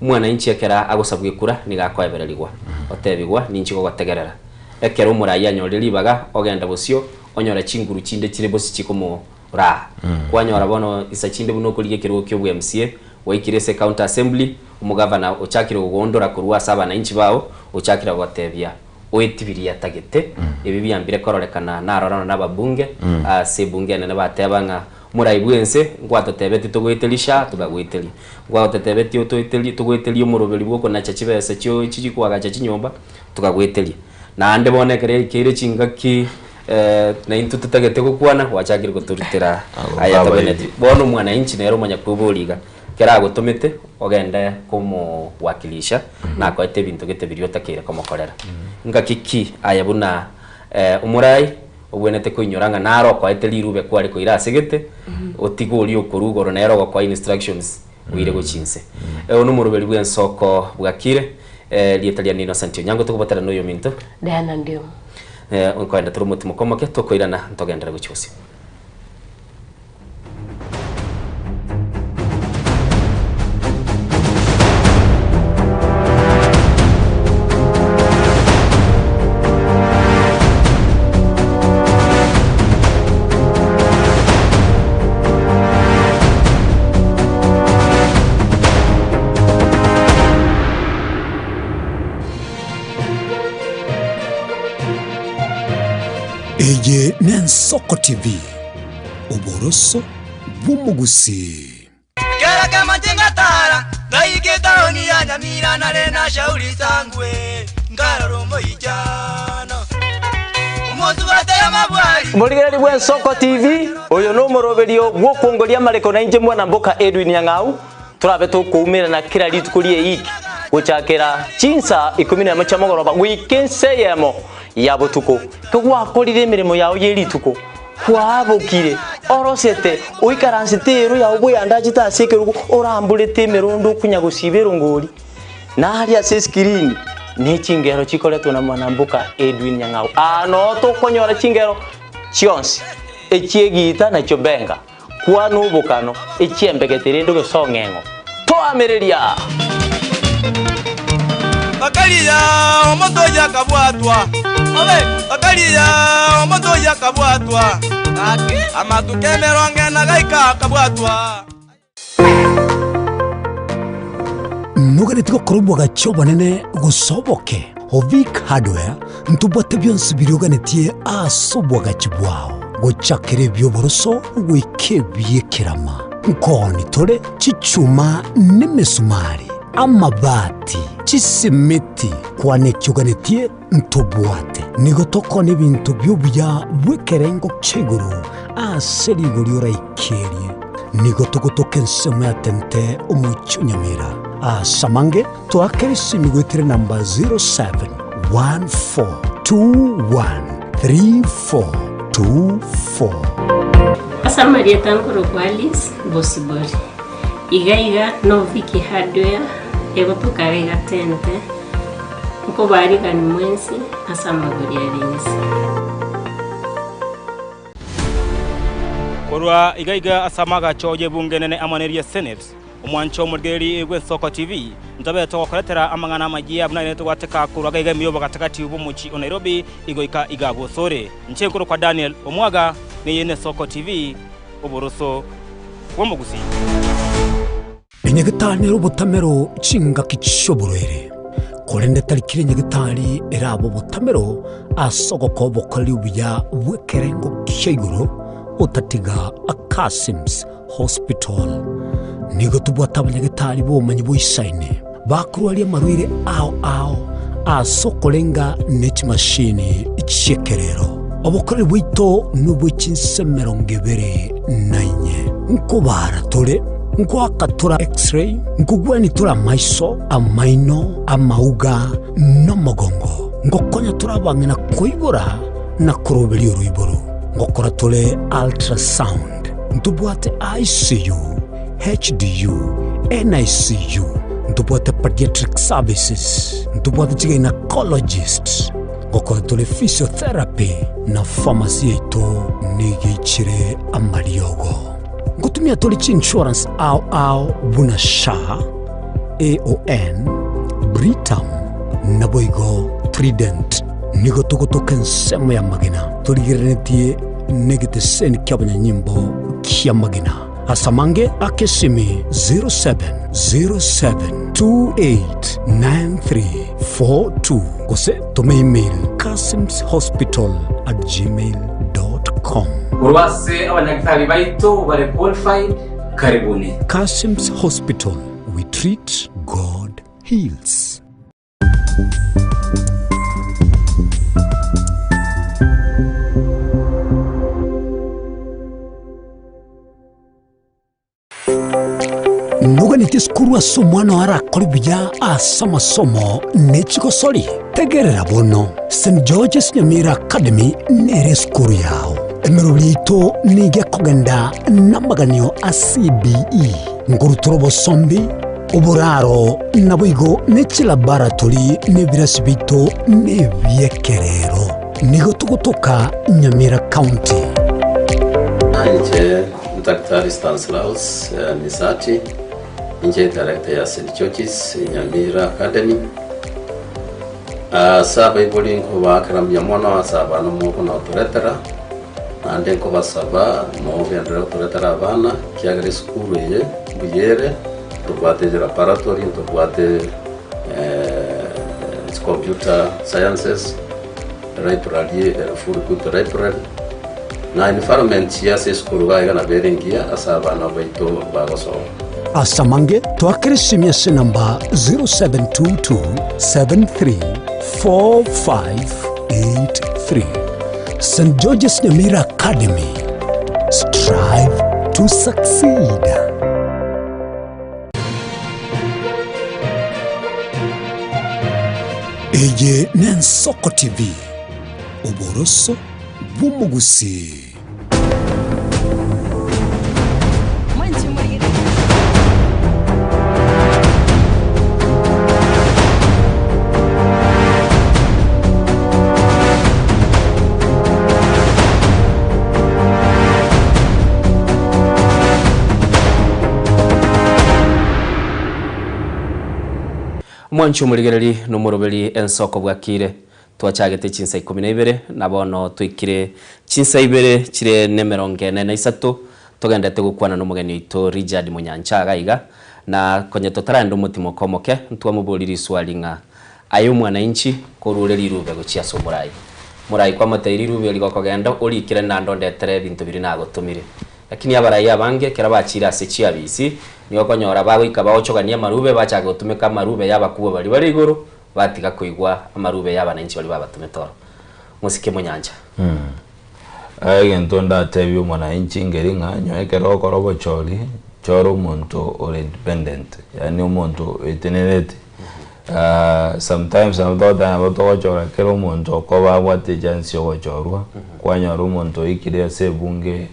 Omwananchi ekero agosabwa ekura nigo akoebererigwa, otebigwa, Ninchi gogotegerera. Ekero omorai anyorire ribaga, ogenda bosio, onyora chinguru chinde chire bosio chikomoraa. Kwanyora bono insa chinde buna okorigia ekerogo kia obwa MCA, gwaikire ase ecounty assembly, omogavana ochakire gogoondora korwa ase abananchi bao, ochakire gogotebia, oetibirie atagete, ebi biambire kororekana narora nonya nababunge ase ebunge enene bateba ng'a morai bwense ngwatotebetie togoeteria sha tokagoeteria, ngwatotebetie otoeterie togoeteria omoroberi bwokonacha chibesa chio chikoagacha chinyomba tokagoeteria. Naende bono ekero yaikeire chingaki naintwe totagete gokwana gwachakire gotorutera aya tabwenereti. Bono omwananchi nere omanya kweboria iga, Ekero agotomete ogende komowakilisha nakoete ebinto gete biria otakeire komokorera. Ngaki ki aye buna omorai obwenerete koinyora ng'a naro okoete rirube kware koira ase gete, otige oria okorwa igoro nere ogokoa instructions oire gochia inse. Oyo nomoroberi bw'ensoko bwakire, rieta riane Innocent Onyango tokobatera na oyominto. Diana Ndiomo. Nkoenda tore omotimoko omoke tokoirana ntogenderere gochia bosio. Eye n'Ensoko TV, oboroso bw'omogusii. Kera kemache ngatara, ngaika etaoni ya Nyamira nare na Shauri Sangwe, nkarora omoichano. Omosubati amabwari. Omorigereria bw'Ensoko TV, oyo nomoroberio bw'okwongoria amareko na inche mwana mboka Edwin Nyang'au, torabe tokoumerana kera rituko ri'eiki gochakera chinsa ikomi nemo chia mogoroba goika ensa eyemo ya botuko. Kegwakorire emeremo yao ye rituko, Kwabokire, orosete, oikaransete eero yao bweyandachete ase ekerogo, oramborete emerondo okonya gosiba erongori, na aria ase esikirini ne chingero chikoretwa na mwanamboka Edwin Nyang'au. Aa noo tokonyora chingero chionsi, echi'egiita na chiobenga, kwana obokano, echi'embegete rende ogesong'eng'o. Toamereria! Bakaria omonto oyio akabwatwa, bakaria omonto oyio akabwatwa, amatuko emerongo ena gaika akabwatwa. Noganeti gokora obwagachi obonene gose oboke? Ovic Hardware ntobwate bionsi biria oganetie ase obwagachi bwao, gochakera ebi'oboroso goika ebi'ekerama. Nkooni tore chichuma nemesumari, amabati, chisimiti, kwana eki oganetie ntobwate. Nigo tokona ebinto bi'obuya bw'ekerengo kia igoro ase rigori oraikerie. Nigo togotoka ensemo ya Tente omochie o Nyamira. Ase amange toakere esimi goetera enamba 0714213424. Ase amarieta nkorokwa Alice Bosibori. Iga iga no Vicky Hardware egotoka iga iga Tente. Nkobarigani mwensi ase amagori are inse. Korwa iga iga ase amagacho y'ebunge enene amo neria Senate, omwancho omorigereria bw'Ensoko TV, ntobe togokoretera amang'ana amayia buna ere togwateka korwa iga iga ime y'obogatagati bw'omochie o Nairobi igoika iga bw'osore. Inche nkorokwa Daniel Omwaga, neye n'Esoko TV, oboroso bw'omogusii. Enyagitari nere obotamero chingaki chi'oborwaire, korende tari kera enyagitari erabe obotamero ase ogokoa obokoreri obuya bw'ekerengo kia igoro otatiga Akasim's Hospital. Nigo tobwate abanyagitari b'obomanyi boisaine bakorwaria amarwaire ao ao ase okorenga ne chimashini chi'ekerero. Obokoreri bwaito nobwe chinse emerongo ebere na inye. Nkobaara tore, nkoaka tore X-ray, nkogwania tore amaiso, amaino, amauga, na omogongo. Ngokonya tore abang'ina koibora na koroberia oroiboro. Ngokora tore ultrasound. Ntobwate ICU, HDU, NICU. Ntobwate pediatric services. Ntobwate chigynecologist. Ngokora tore physiotherapy na pharmacy yaito nigo eichire amariogo. Ngotumia tore chiinsurance ao ao buna SHA, AON, Britam naboigo Trident. Nigo togotoka ensemo y'amagena torigereretie negeteseni ki'abanyanyimbo ki'amagena. Ase amange aka esimi 0707289342 gose toma email kasimshospital@gmail.com. Korwa ase abanyagitari baito bare qualified, karibuni. Kasim's Hospital, we treat, God heals. Noganeti esukuru ase omwana oo arakore buya ase amasomo ne chigosori? Tegerera bono, St. George's Nyamira Academy nere esukuru yao. Emeroberi yaito nigo ekogenda namaganio a CBE, nkorutora obosombi, oboraro, naboigo ne chilaboratory na ebirasi biaito nebi'ekerero. Nigo togotoka Nyamira County. Inche Daktari Stanislaus Misati, inche director ya St George's Nyamira Academy. Ase abaibori nkobaakera mbuya mono ase abana mokonotoretera, naende nkobasaba mogenderere gotoretera abana, ekiagera esukuru eye mbuya ere, ntobwate laboratory, ntobwate computer sciences, library ere full good library, na environment ya ase esukuru iga iga nabo ere engiya ase abana baito bagosoma. Ase amange, toakere esimi ase enamba 0722734583. St. George's Nyamira Academy. Strive to succeed. Eye n'Ensoko TV, oboroso bw'omogusii. Omwanchi omorigereri na omoroberi ensoko bwakire. Twachagete chinsa ikomi na ibere, na bono twaikire chinsa ibere chire nemerongo ene na isato, togendete gokwana nomogeni oito Richard Munyancha iga iga, na konye totaraenda omotimoko omoke, ntwamoborie riswali ng'a. Aye omwananchi, korure rirube gochia ase omorai. Morai kwamotebirie rirube eri gokogenda orikire naende ondetere ebinto biria nagotomire. Lakini abarai abange ekero bachiire ase chiabisi, nigo okonyora bagoika bagochogania amarube bachaka gotumeka amarube y'abakubwa baria bare igoro, batiga koigwa amarube y'abananchi baria babatomete oro. Mosike monyancha. Egento ndatebie omwananchi nkeri ng'a nyowe ekero ogokora obochori, chora omonto ore independent, yaani omonto oetenerete. Sometimes nabo togoteba nabo togochora kera omonto okoba abwate echance ya ogochorwa, kwanyora omonto oikire ase ebunge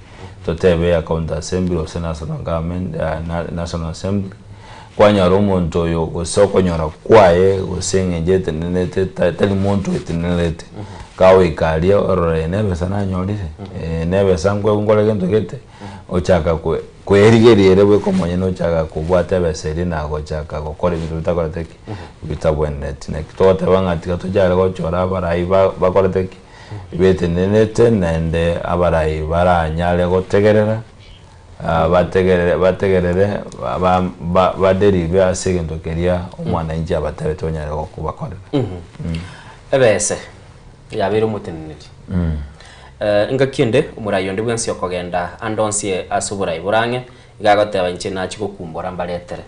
totebe ya county assembly gose national government national assembly, kwanyora omonto oyo gose okonyora kwaye gose eng'encho etenenerete tari monto oetenerete, kagoika aria orore eye nebesa nanyorire, nebesa nkoegwa nkore gento gete, ochaka kwerigeria ere bweka omonyene ochaka kobwata ebesa eria na gochaka gokora ebinto bitakorete ki? Bitabwenereti. Naki togoteba ng'a tiga tochare gochora abarai bakorete ki? Betenenerete naende abarai baranyare gotegerera bategerere bategerere baderive ase egento keria omwananchi abatebetie onyare kobakorera. Ebese yabeire omoteneneri. Engaki ende omorai onde bwensi okogenda ande onsi ase oborai bore ang'e, iga agoteba inche nachie gokumbora mbaretere.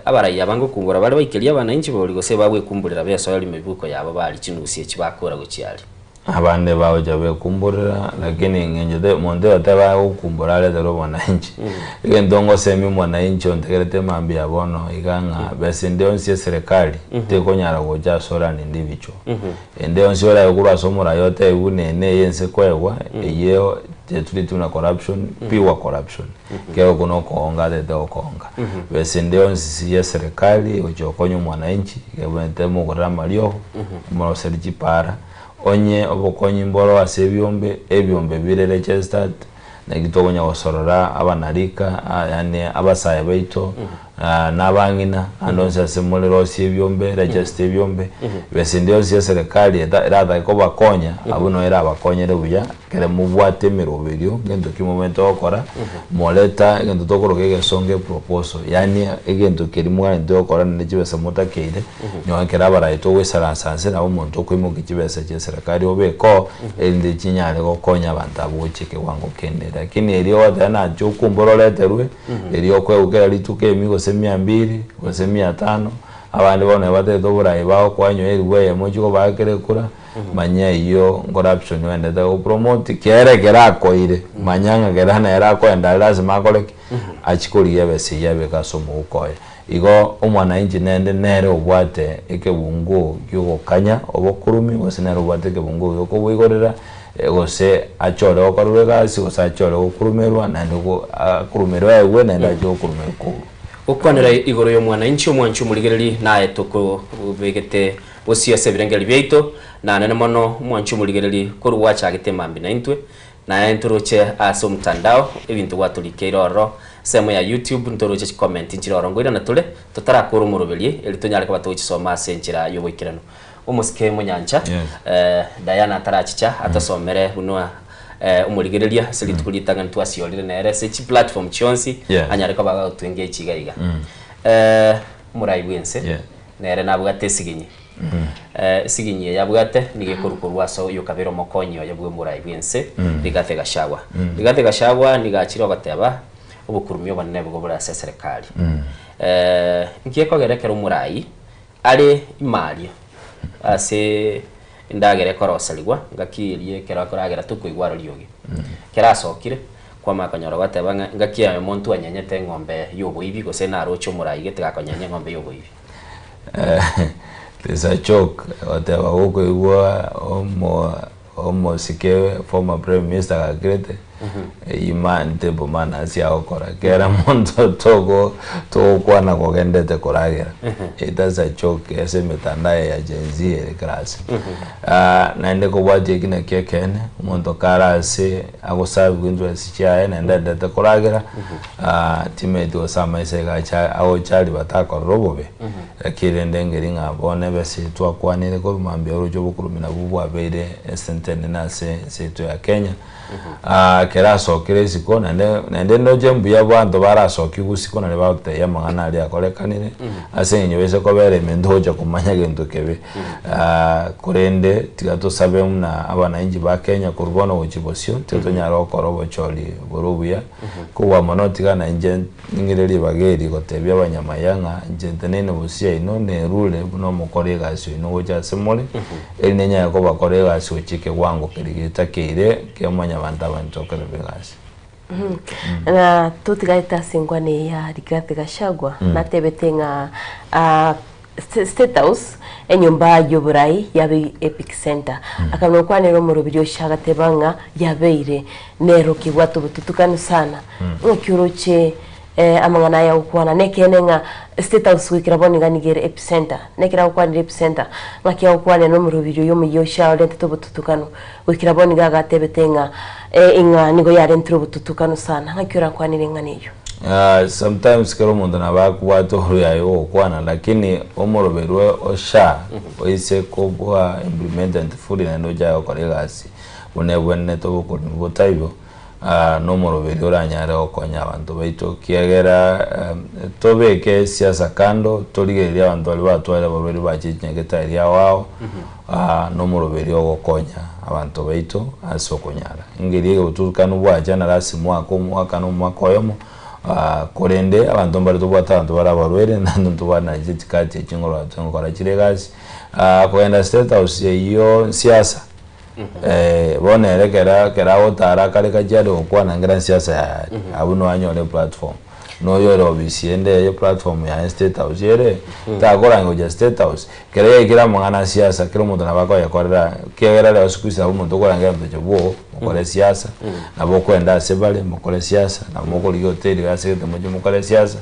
Abarai aba ngokumbora bare baikerie abananchi bori gose bagwekumborera besoerie emibuko yabo barie chinusi echi bakora gochia aria. Abande bagocha bekumborera lakini eng'encho te monto oyo teba agokumbora aretere obwananchi. Egento ngosemia omwananchi ontegerete mambia bono iga ng'a besa ende yonsi ya eserekari tekonyara gocha asore an individual. Ende yonsi orabe korwa ase omoraia otebiwe buna eye neye ense koegwa, eyio teturi buna corruption, pure corruption. Ekiagera okwo nokoonga atete gokoonga. Besa ende yonsi ya eserekari egochia gokonya omwananchi, egebwenerete emogorere amariogo, emoroserie chipara, onye obokonyi mboro ase ebiombe, ebiombe bire registered, naki tokonya gosorora abanarika, yaani abasae baito, na abang'ina, ande onsi ase more rosia ebiombe, register ebiombe, besa ende yonsi ya eserekari eta eratake kobakonya, abwo noo erabakonyere buya, ekere mobwate emeroberio, ngento ki momanyete gokora, moreta egento tokoroka egesongo eproposal, yaani egento keria mwarente gokora naende chibesa motakeire, nyowe ekero abarai togoisaransa nse nabo omonto okoimokia chibesa chia eserekari obeke oo, erinde chinyare gokonya abanto abwo gochia ekewango kende. Lakini erio ogoteba nache okumbore oreterwe, erio okoegwa kera rituko emia gose mia mbiri, gose mia tano, abande bono nabo batagete oborai bagokoa onye elifu eyemo ochie kobaakera ekura, manya eyio corruption oendete go promote, kere kerakoire, manya ng'a kera nere akoenda are lasima akore ki? Achie korigia ebesa eyio abeke ase omouko oye. Igo omwananchi naende nere obwate ekebunguo gi'ogokanya obokurumi, gose nere obwate ekebunguo gi'okoboigorera, gose achore gokorerwa egasi, gose achore gokurumerwa, naende akurumerwe aegwe, naende ache gokurumerwa kourwa. Gokwanera igoro y'omwananchi omwanchi omorigereria naye tokobegete bosio ase ebirengererio biaito, na nene mono omwanchi omorigereria korwa gwachagete mambia naintwe, Naye ntoroche ase omotandao ebinto gwatorikeire ororo, ensemo ya YouTube ntoroche chicomment nchire ororo nkoirana tore totarakora omoroberie eri tonyare koba togochisoma ase enchera y'oboikeranu. Omosike Monyancha Diana atarachicha atosomere buna omorigereria ase rituko ritang'ani twasiorire nere ase chiplatform chionsi anyare koba agotwengechia iga iga. Omorai bwense nere nabwate esiginyi. Esiginyi eye abwate nigo ekorwa korwa ase oyokabere omokonyi oye bw'omorai bw'ense, Rigathi Gachagua. Rigathi Gachagua nigo achire ogoteba obokurumi obonene nigo bore ase eserekari. Inki ekogera ekero omorai are imaria ase endagera ekoroserigwa ngaki eria ekero akoragera tokoigwa aro riogi. Ekero asokire, kwamanya konyora ogoteba ng'a ngaki eye omonto anyenyete eng'ombe y'oboibi gose naroche omorai gete gakonyenya eng'ombe y'oboibi. There's a joke goteba gokoigwa omo omosike former prime minister gakirete eyio man table manners agokora kera monto togo togokwana kogendete koragera that's a joke ase emetandao ya Gen Z ere class naende kobwatia eki nakio ekeene omonto kare ase agoserve interest chiaye naende aendete koragera Timeti gose amaiso iga acha agocha aria batakorora obobe, lakini rende ngeri ng'a bono ebesa eye twakwanire korwa mambia oroche obokurumi nabwo bwabeire esente enene ase ense yaito ya Kenya. Ekero asokire isiko naende naende ndoche mbuya abanto barasokigwe isiko naria bagotebia amang'ana aria akorekanire, ase eng'encho bese kobera ime ntogocha komanya gento kebe. Korende tiga tosabe buna abananchi ba Kenya korwa bono gochia bosio, tiga tonyare gokora obochori bore obuya, kobua mono tiga nainche ning'ire ribaga eri gotebia abanyamaya ng'a inche nteneine bosio yaino nerure buna omokori egasi oino gocha ase more, erinde nyare kobakora egasi gochia ekewango keria getakeire kia mwanyabanto aba ntokererwe egasi. Na totigarete ase enkwana eye ya Rigathi Gachagua, natebete ng'a ah, State House, enyomba y'oborai yabe Epic Centre. Akamanya gokwanera omorobiri oche agateba ng'a yabeire nero kebwate obotutukanu sana. Ng'aki oroche amang'ana aya agokwana? Nekeene ng'a State House goikera bono iga nigo ere Epicenter. Nekero agokwanera Epicenter, ng'aki agokwanera nomorobiri oyo omoyia oche arentete obotutukanu. Goikera bono iga agatebete ng'a ing'a nigo yarentire obotutukanu sana. Ng'aki orakwanere eng'ana eyio? Sometimes kera omonto nabo akobwate oruyaye ogokwana lakini omoroberwe o SHA oise kobua implemented fully naende ochake gokora egasi buna ebwenerete obokoremi botaibo nomoroberi oranyare gokonya abanto baito ekiagera tobeke esiasa kando torigererie abanto baria batwarire abarwaire bache chinyagetari ao ao nomoroberi ogokonya abanto baito ase okonyara. Engeria egoturukana bwacha na lasima oake omwaka na omwaka oyomo, korende abanto mbare tobwate abanto bare abarwaire naende ntobwate naende chitikati echi ngorora togokora chire egasi. Kogenda state house eyio nsiasa, bono ere kera kera agotara akare kachiare gokwana nkera nsiasa yaye abwo noanyore eplatform. Noyo ore ofisi ende eye platform yaye state house ere, takoranga gochia state house, Ekero yaikire amang'ana a siasa, kera omonto nabo akoyekorera, ekiagera rero siku hizi nabo omonto okorangera omonto oche bwogo, mokore siasa, nabo okoenda ase bare mokore siasa, nabo mokorigia hoteli ase gete moche mokore siasa,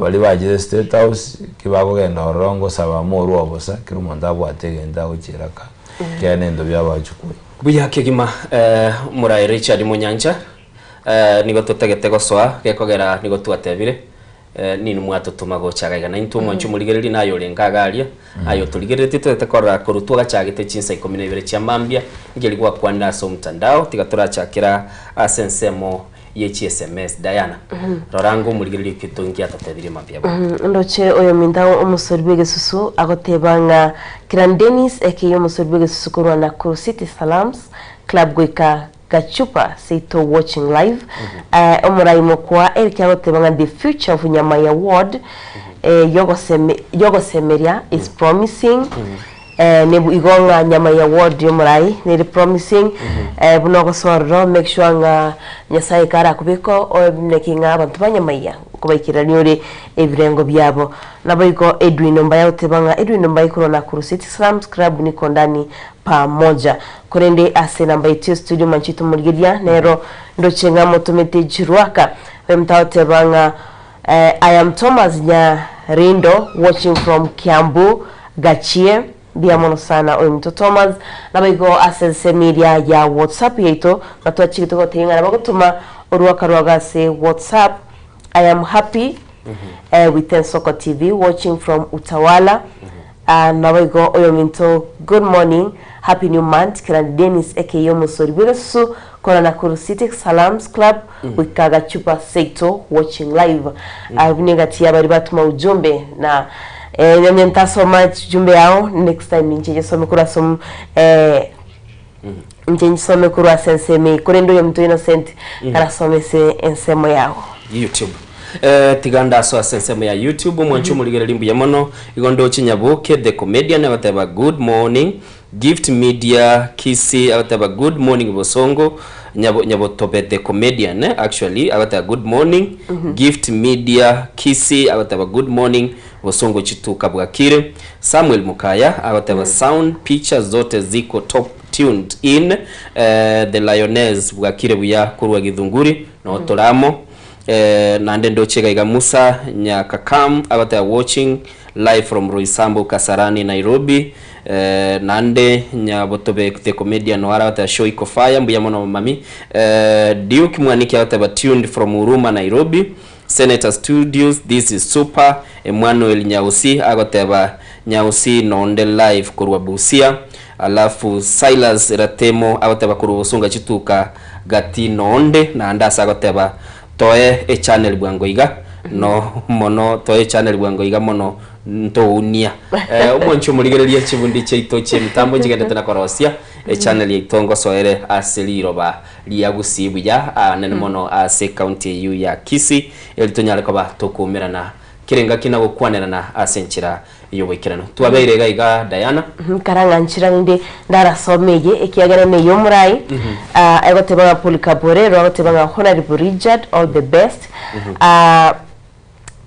baria bachire state house, ki bakogenda ororo ngosaba morwe obosa, kera omonto abwate egento agochiera ka, ekiagera na ebinto bia abachukuru. Buya kegima Morae Richard Monyancha, nigo totagete gosoa gekogera nigo twatebire Ninwe mwatotoma gocha iga iga, naintwe omwanche omorigereria naye orenge iga aria, aye otorigereretie toete korora korwa twagachagete chinsa ikomi na ibere chia mambia, nkeri gwakwanire ase omotandao, tiga torachakera ase ensemo ye chi sms. Diana, rora ango omorigereria oito inki atotebirie mambia bono. Ndoche oyominto omosori bw'egesusu agoteba ng'a Kiran Dennis aka omosori bw'egesusu korwa Nakuru City Salams Club goika Gachupa seito watching live omorai mokwa Eric agoteba ng'a the future of Nyamai ward yogosemeria is promising nebu igo ng'a Nyamai ward yomorai nere promising buna ogosoa ororo make sure ng'a Nyasaye karakobeka oebuneki ng'a abanto ba Nyamaiya nkobaikerania ore ebirengo biabo. Naboigo Edwin Ombaye agoteba ng'a Edwin Ombaye korwa Nakuru City Slums Club niko ndani pamoja. Korende ase enamba yaito ya studio manche tomorigeria nero ndoche ng'a motomete Jirwaka oyo mtagoteba ng'a I am Thomas Nyarindo watching from Kiambu Gachie mbuya mono sana oyo minto Thomas naboigo ase ensemo eria ya WhatsApp yaito ng'a twachigete gotebia ng'a nabo gotoma orwaka rwago ase WhatsApp I am happy with Ensoko TV watching from Utawala Naboigo oyominto good morning happy new month Kirandi Dennis aka omosori bw'egesusu korwa Nakuru City Salams Club goika Gachupa Seito watching live Abwo negati ya baria batuma ujumbe na onye ntasoma ujumbe yao next time ninche nyesome korwa ase inche nsome korwa ase ensemo eye korende oyominto Innocent arasome ase ensemo yao. YouTube. Eh, tiga ndasoe ase ensemo ya YouTube omwanche omorigereria mbuya mono igo ndoche Nyaboke the comedian agoteba good morning Gift Media Kisii agoteba good morning Bosongo Nyabo, Nyabotobe the comedian eh, actually agoteba good morning Gift Media Kisii agoteba good morning Bosongo chituka bwakire Samuel Mukaya agoteba sound picture zote ziko top tuned in eh, the lioness bwakire buya korwa Githunguri notore amo Naende ndoche iga iga Musa Nyakakam agoteba watching live from Roysambu Kasarani Nairobi naende Nyabotobe the comedian oare agoteba show iko fire mbuya mono mami Duke Mwaniki agoteba tuned from Huruma Nairobi Senator Studios this is super Emmanuel Nyausi agoteba Nyausi nonde live korwa Busia. Alafu Silas Ratemo agoteba korwa Bosunga chituka gati nonde naende ase agoteba toe echannel bwango iga no mono toe echannel bwango iga mono ntounia. Eh, omwanchi omorigereria chibundi chiaito chi'emitambo nchigendete na korosia echannel yaito ngosoere ase riroba ria Gusii buya anene mono ase ecounty eyio ya Kisii eri tonyare koba tokoumerana kera engaki na gokwanerana ase enchera y'oboikeranu. Twabeire iga iga Diana. Nkarang'anchera rinde ndarasome eye, ekiagera neye omorai. Ah, egoteba ng'a Paul Kaborero agoteba ng'a Honourable Richard all the best. Ah,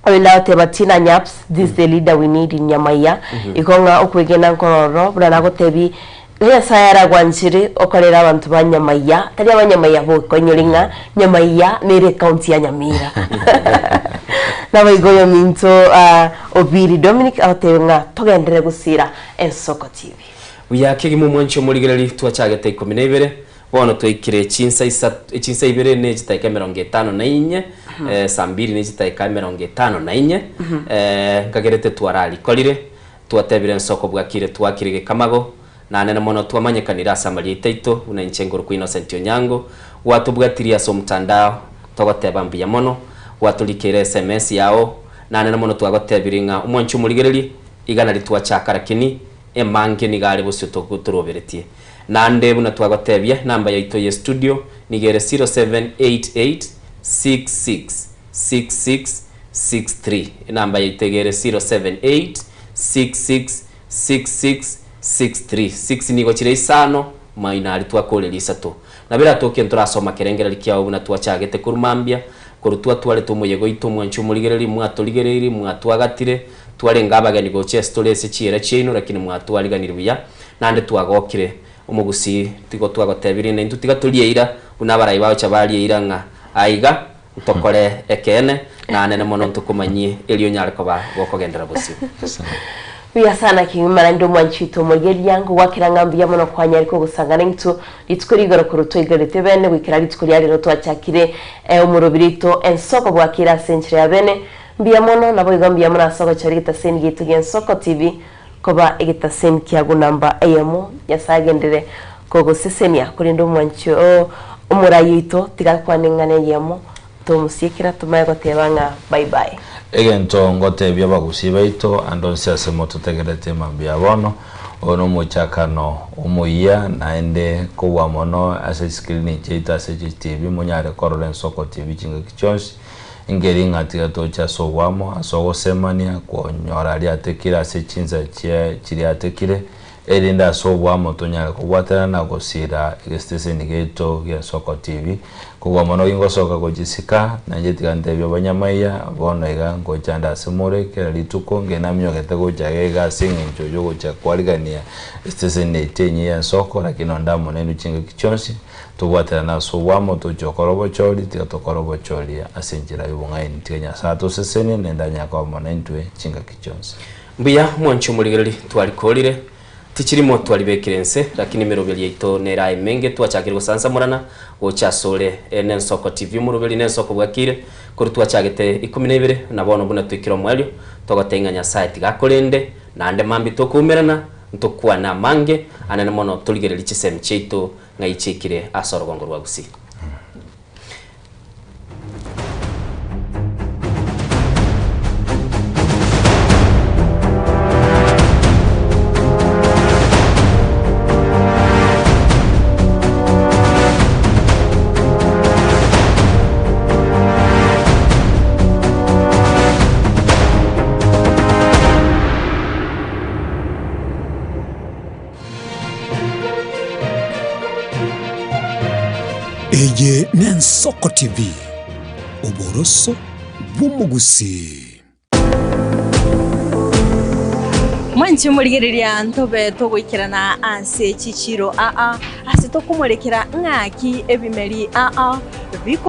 oyonde agoteba Tina Nyaps this is the leader we need in Nyamaiya. Igo ng'a okwegena nkororo buna nagotebi Nyasaye aragwanchire okorere abanto ba Nyamaiya, tari abanyamaiya boka oinyore ng'a Nyamaiya nere ecounty ya Nyamira. Naboigo oyominto Obiri Dominic agotebe ng'a togenderere gosira Ensoko TV. Buya kegima omwanchi omorigereri twachagete ikomi na ibere bono twaikire chinsa isato chinsa ibere ne chitaika emerongo etano na inye saa mbiri ne chitaika emerongo etano na inye nkagerete twararikorire Twatebire ensoko bwakire twakire gekamago, na nene mono twamanyekanire ase amarieta aito, buna inche ngorokwa Innocent Onyango, gwatobwatirie ase omotandao, togoteba mbuya mono, gwatorikeire sms yao, na nene mono twagotebirie ng'a omwanchi omorigererie, iga nari twachaka rakini emange nigo are bosio toroberetie. Naende buna twagotebia, namba yaito ye studio nigo ere 0788 66 6663. Enamba yaito iga ere 078666663. Six nigo chire isano, maino aria twakoreria isato. Nabo eratoke ntorasoma kerengererio kiao buna twachagete korwa mambia, korwa twatwarete omoyega oito omwanchi omorigereria, mwatorigereirie, mwatwagatire, twarenge abageni gocha ase tore ase chiira chiaino, lakini mwatwariganirie buya, naende twagokire. Omogusii tigo twagotebirie naintwe tiga torie eira buna abarai bagocha baria eira ng'a aiga Ntokore ekeene, na nene mono ntokomanyie, erio onyare koba gokogenderera bosio. Buya sana kegima naende omwanchi oito omorigereria ngogwakera ng'a mbuya mono kwanyare kogosangana intwe rituko rigoro korwa twaigarete bene goikera rituko ria rero twachakire omorobiri oito ensoko bwakire ase enchera ya bene mbuya mono naboigo mbuya mono ase ogochora egetaseni giaito gia ensoko TV koba egetaseni kiago namba eyemo Nyasae agenderere Kogosesenia, korende omwanchi oo omorai oito tiga akwane eng'ana eyemo, tomosiekera tomanye goteba ng'a bye bye. Egento ngotebia abagusii baito ande onsi ase mototegerete mambia bono, oyo nomochakano omoyia naende kobua mono ase screen chiaito ase chitibi monyare korora ensoko TV chingaki chionsi, Nkeri ng'a tiga toche ase oboamo ase ogosemania konyora aria atekire ase chinsa chie chiria atekire, Erinde ase oboamo tonyare kobwaterana na gosiira egesiteseni giaito gi'Ensoko TV. Kobua mono gingosoka gochisika, na inche tiga ntebie abanyamaiya, bono iga ngocha nde ase more kera rituko, nge naminyogete gocha iga iga ase eng'encho y'ogocha kwarigania esiteseni yaito enyia y'Ensoko, lakini nonde amo nainwe chingaki chionsi, tobwaterane ase oboamo toche gokora obochori, tiga tokore obochori ase enchera y'obong'aini. Tiga Nyasae atosesenie, naende anyare koba amo naintwe chingaki chionsi. Mbuya mwanche omorigereri twarikorire, tichirimo twaribekire inse, lakini emeroberi yaito nere aye emenge twachakire gosansamorana gocha asore. Eye nensoko TV omoroberi nensoko bwakire, korwa twachagete ikomi na ibere na bono buna twaikire omoerio, togotebia ng'a Nyasaye tiga akorende, naende mambia tokoumerana, ntokwane amange anene mono torigererie chisemi chiaito ng'ai chiaikire ase orogongo rwa Gusii. Eye n'Ensoko TV, oboroso bw'omogusii. Mwanche morigereria ntobe togoikerana ase chichiro aa, ase tokomorekera ng'aki ebimeri aa biko.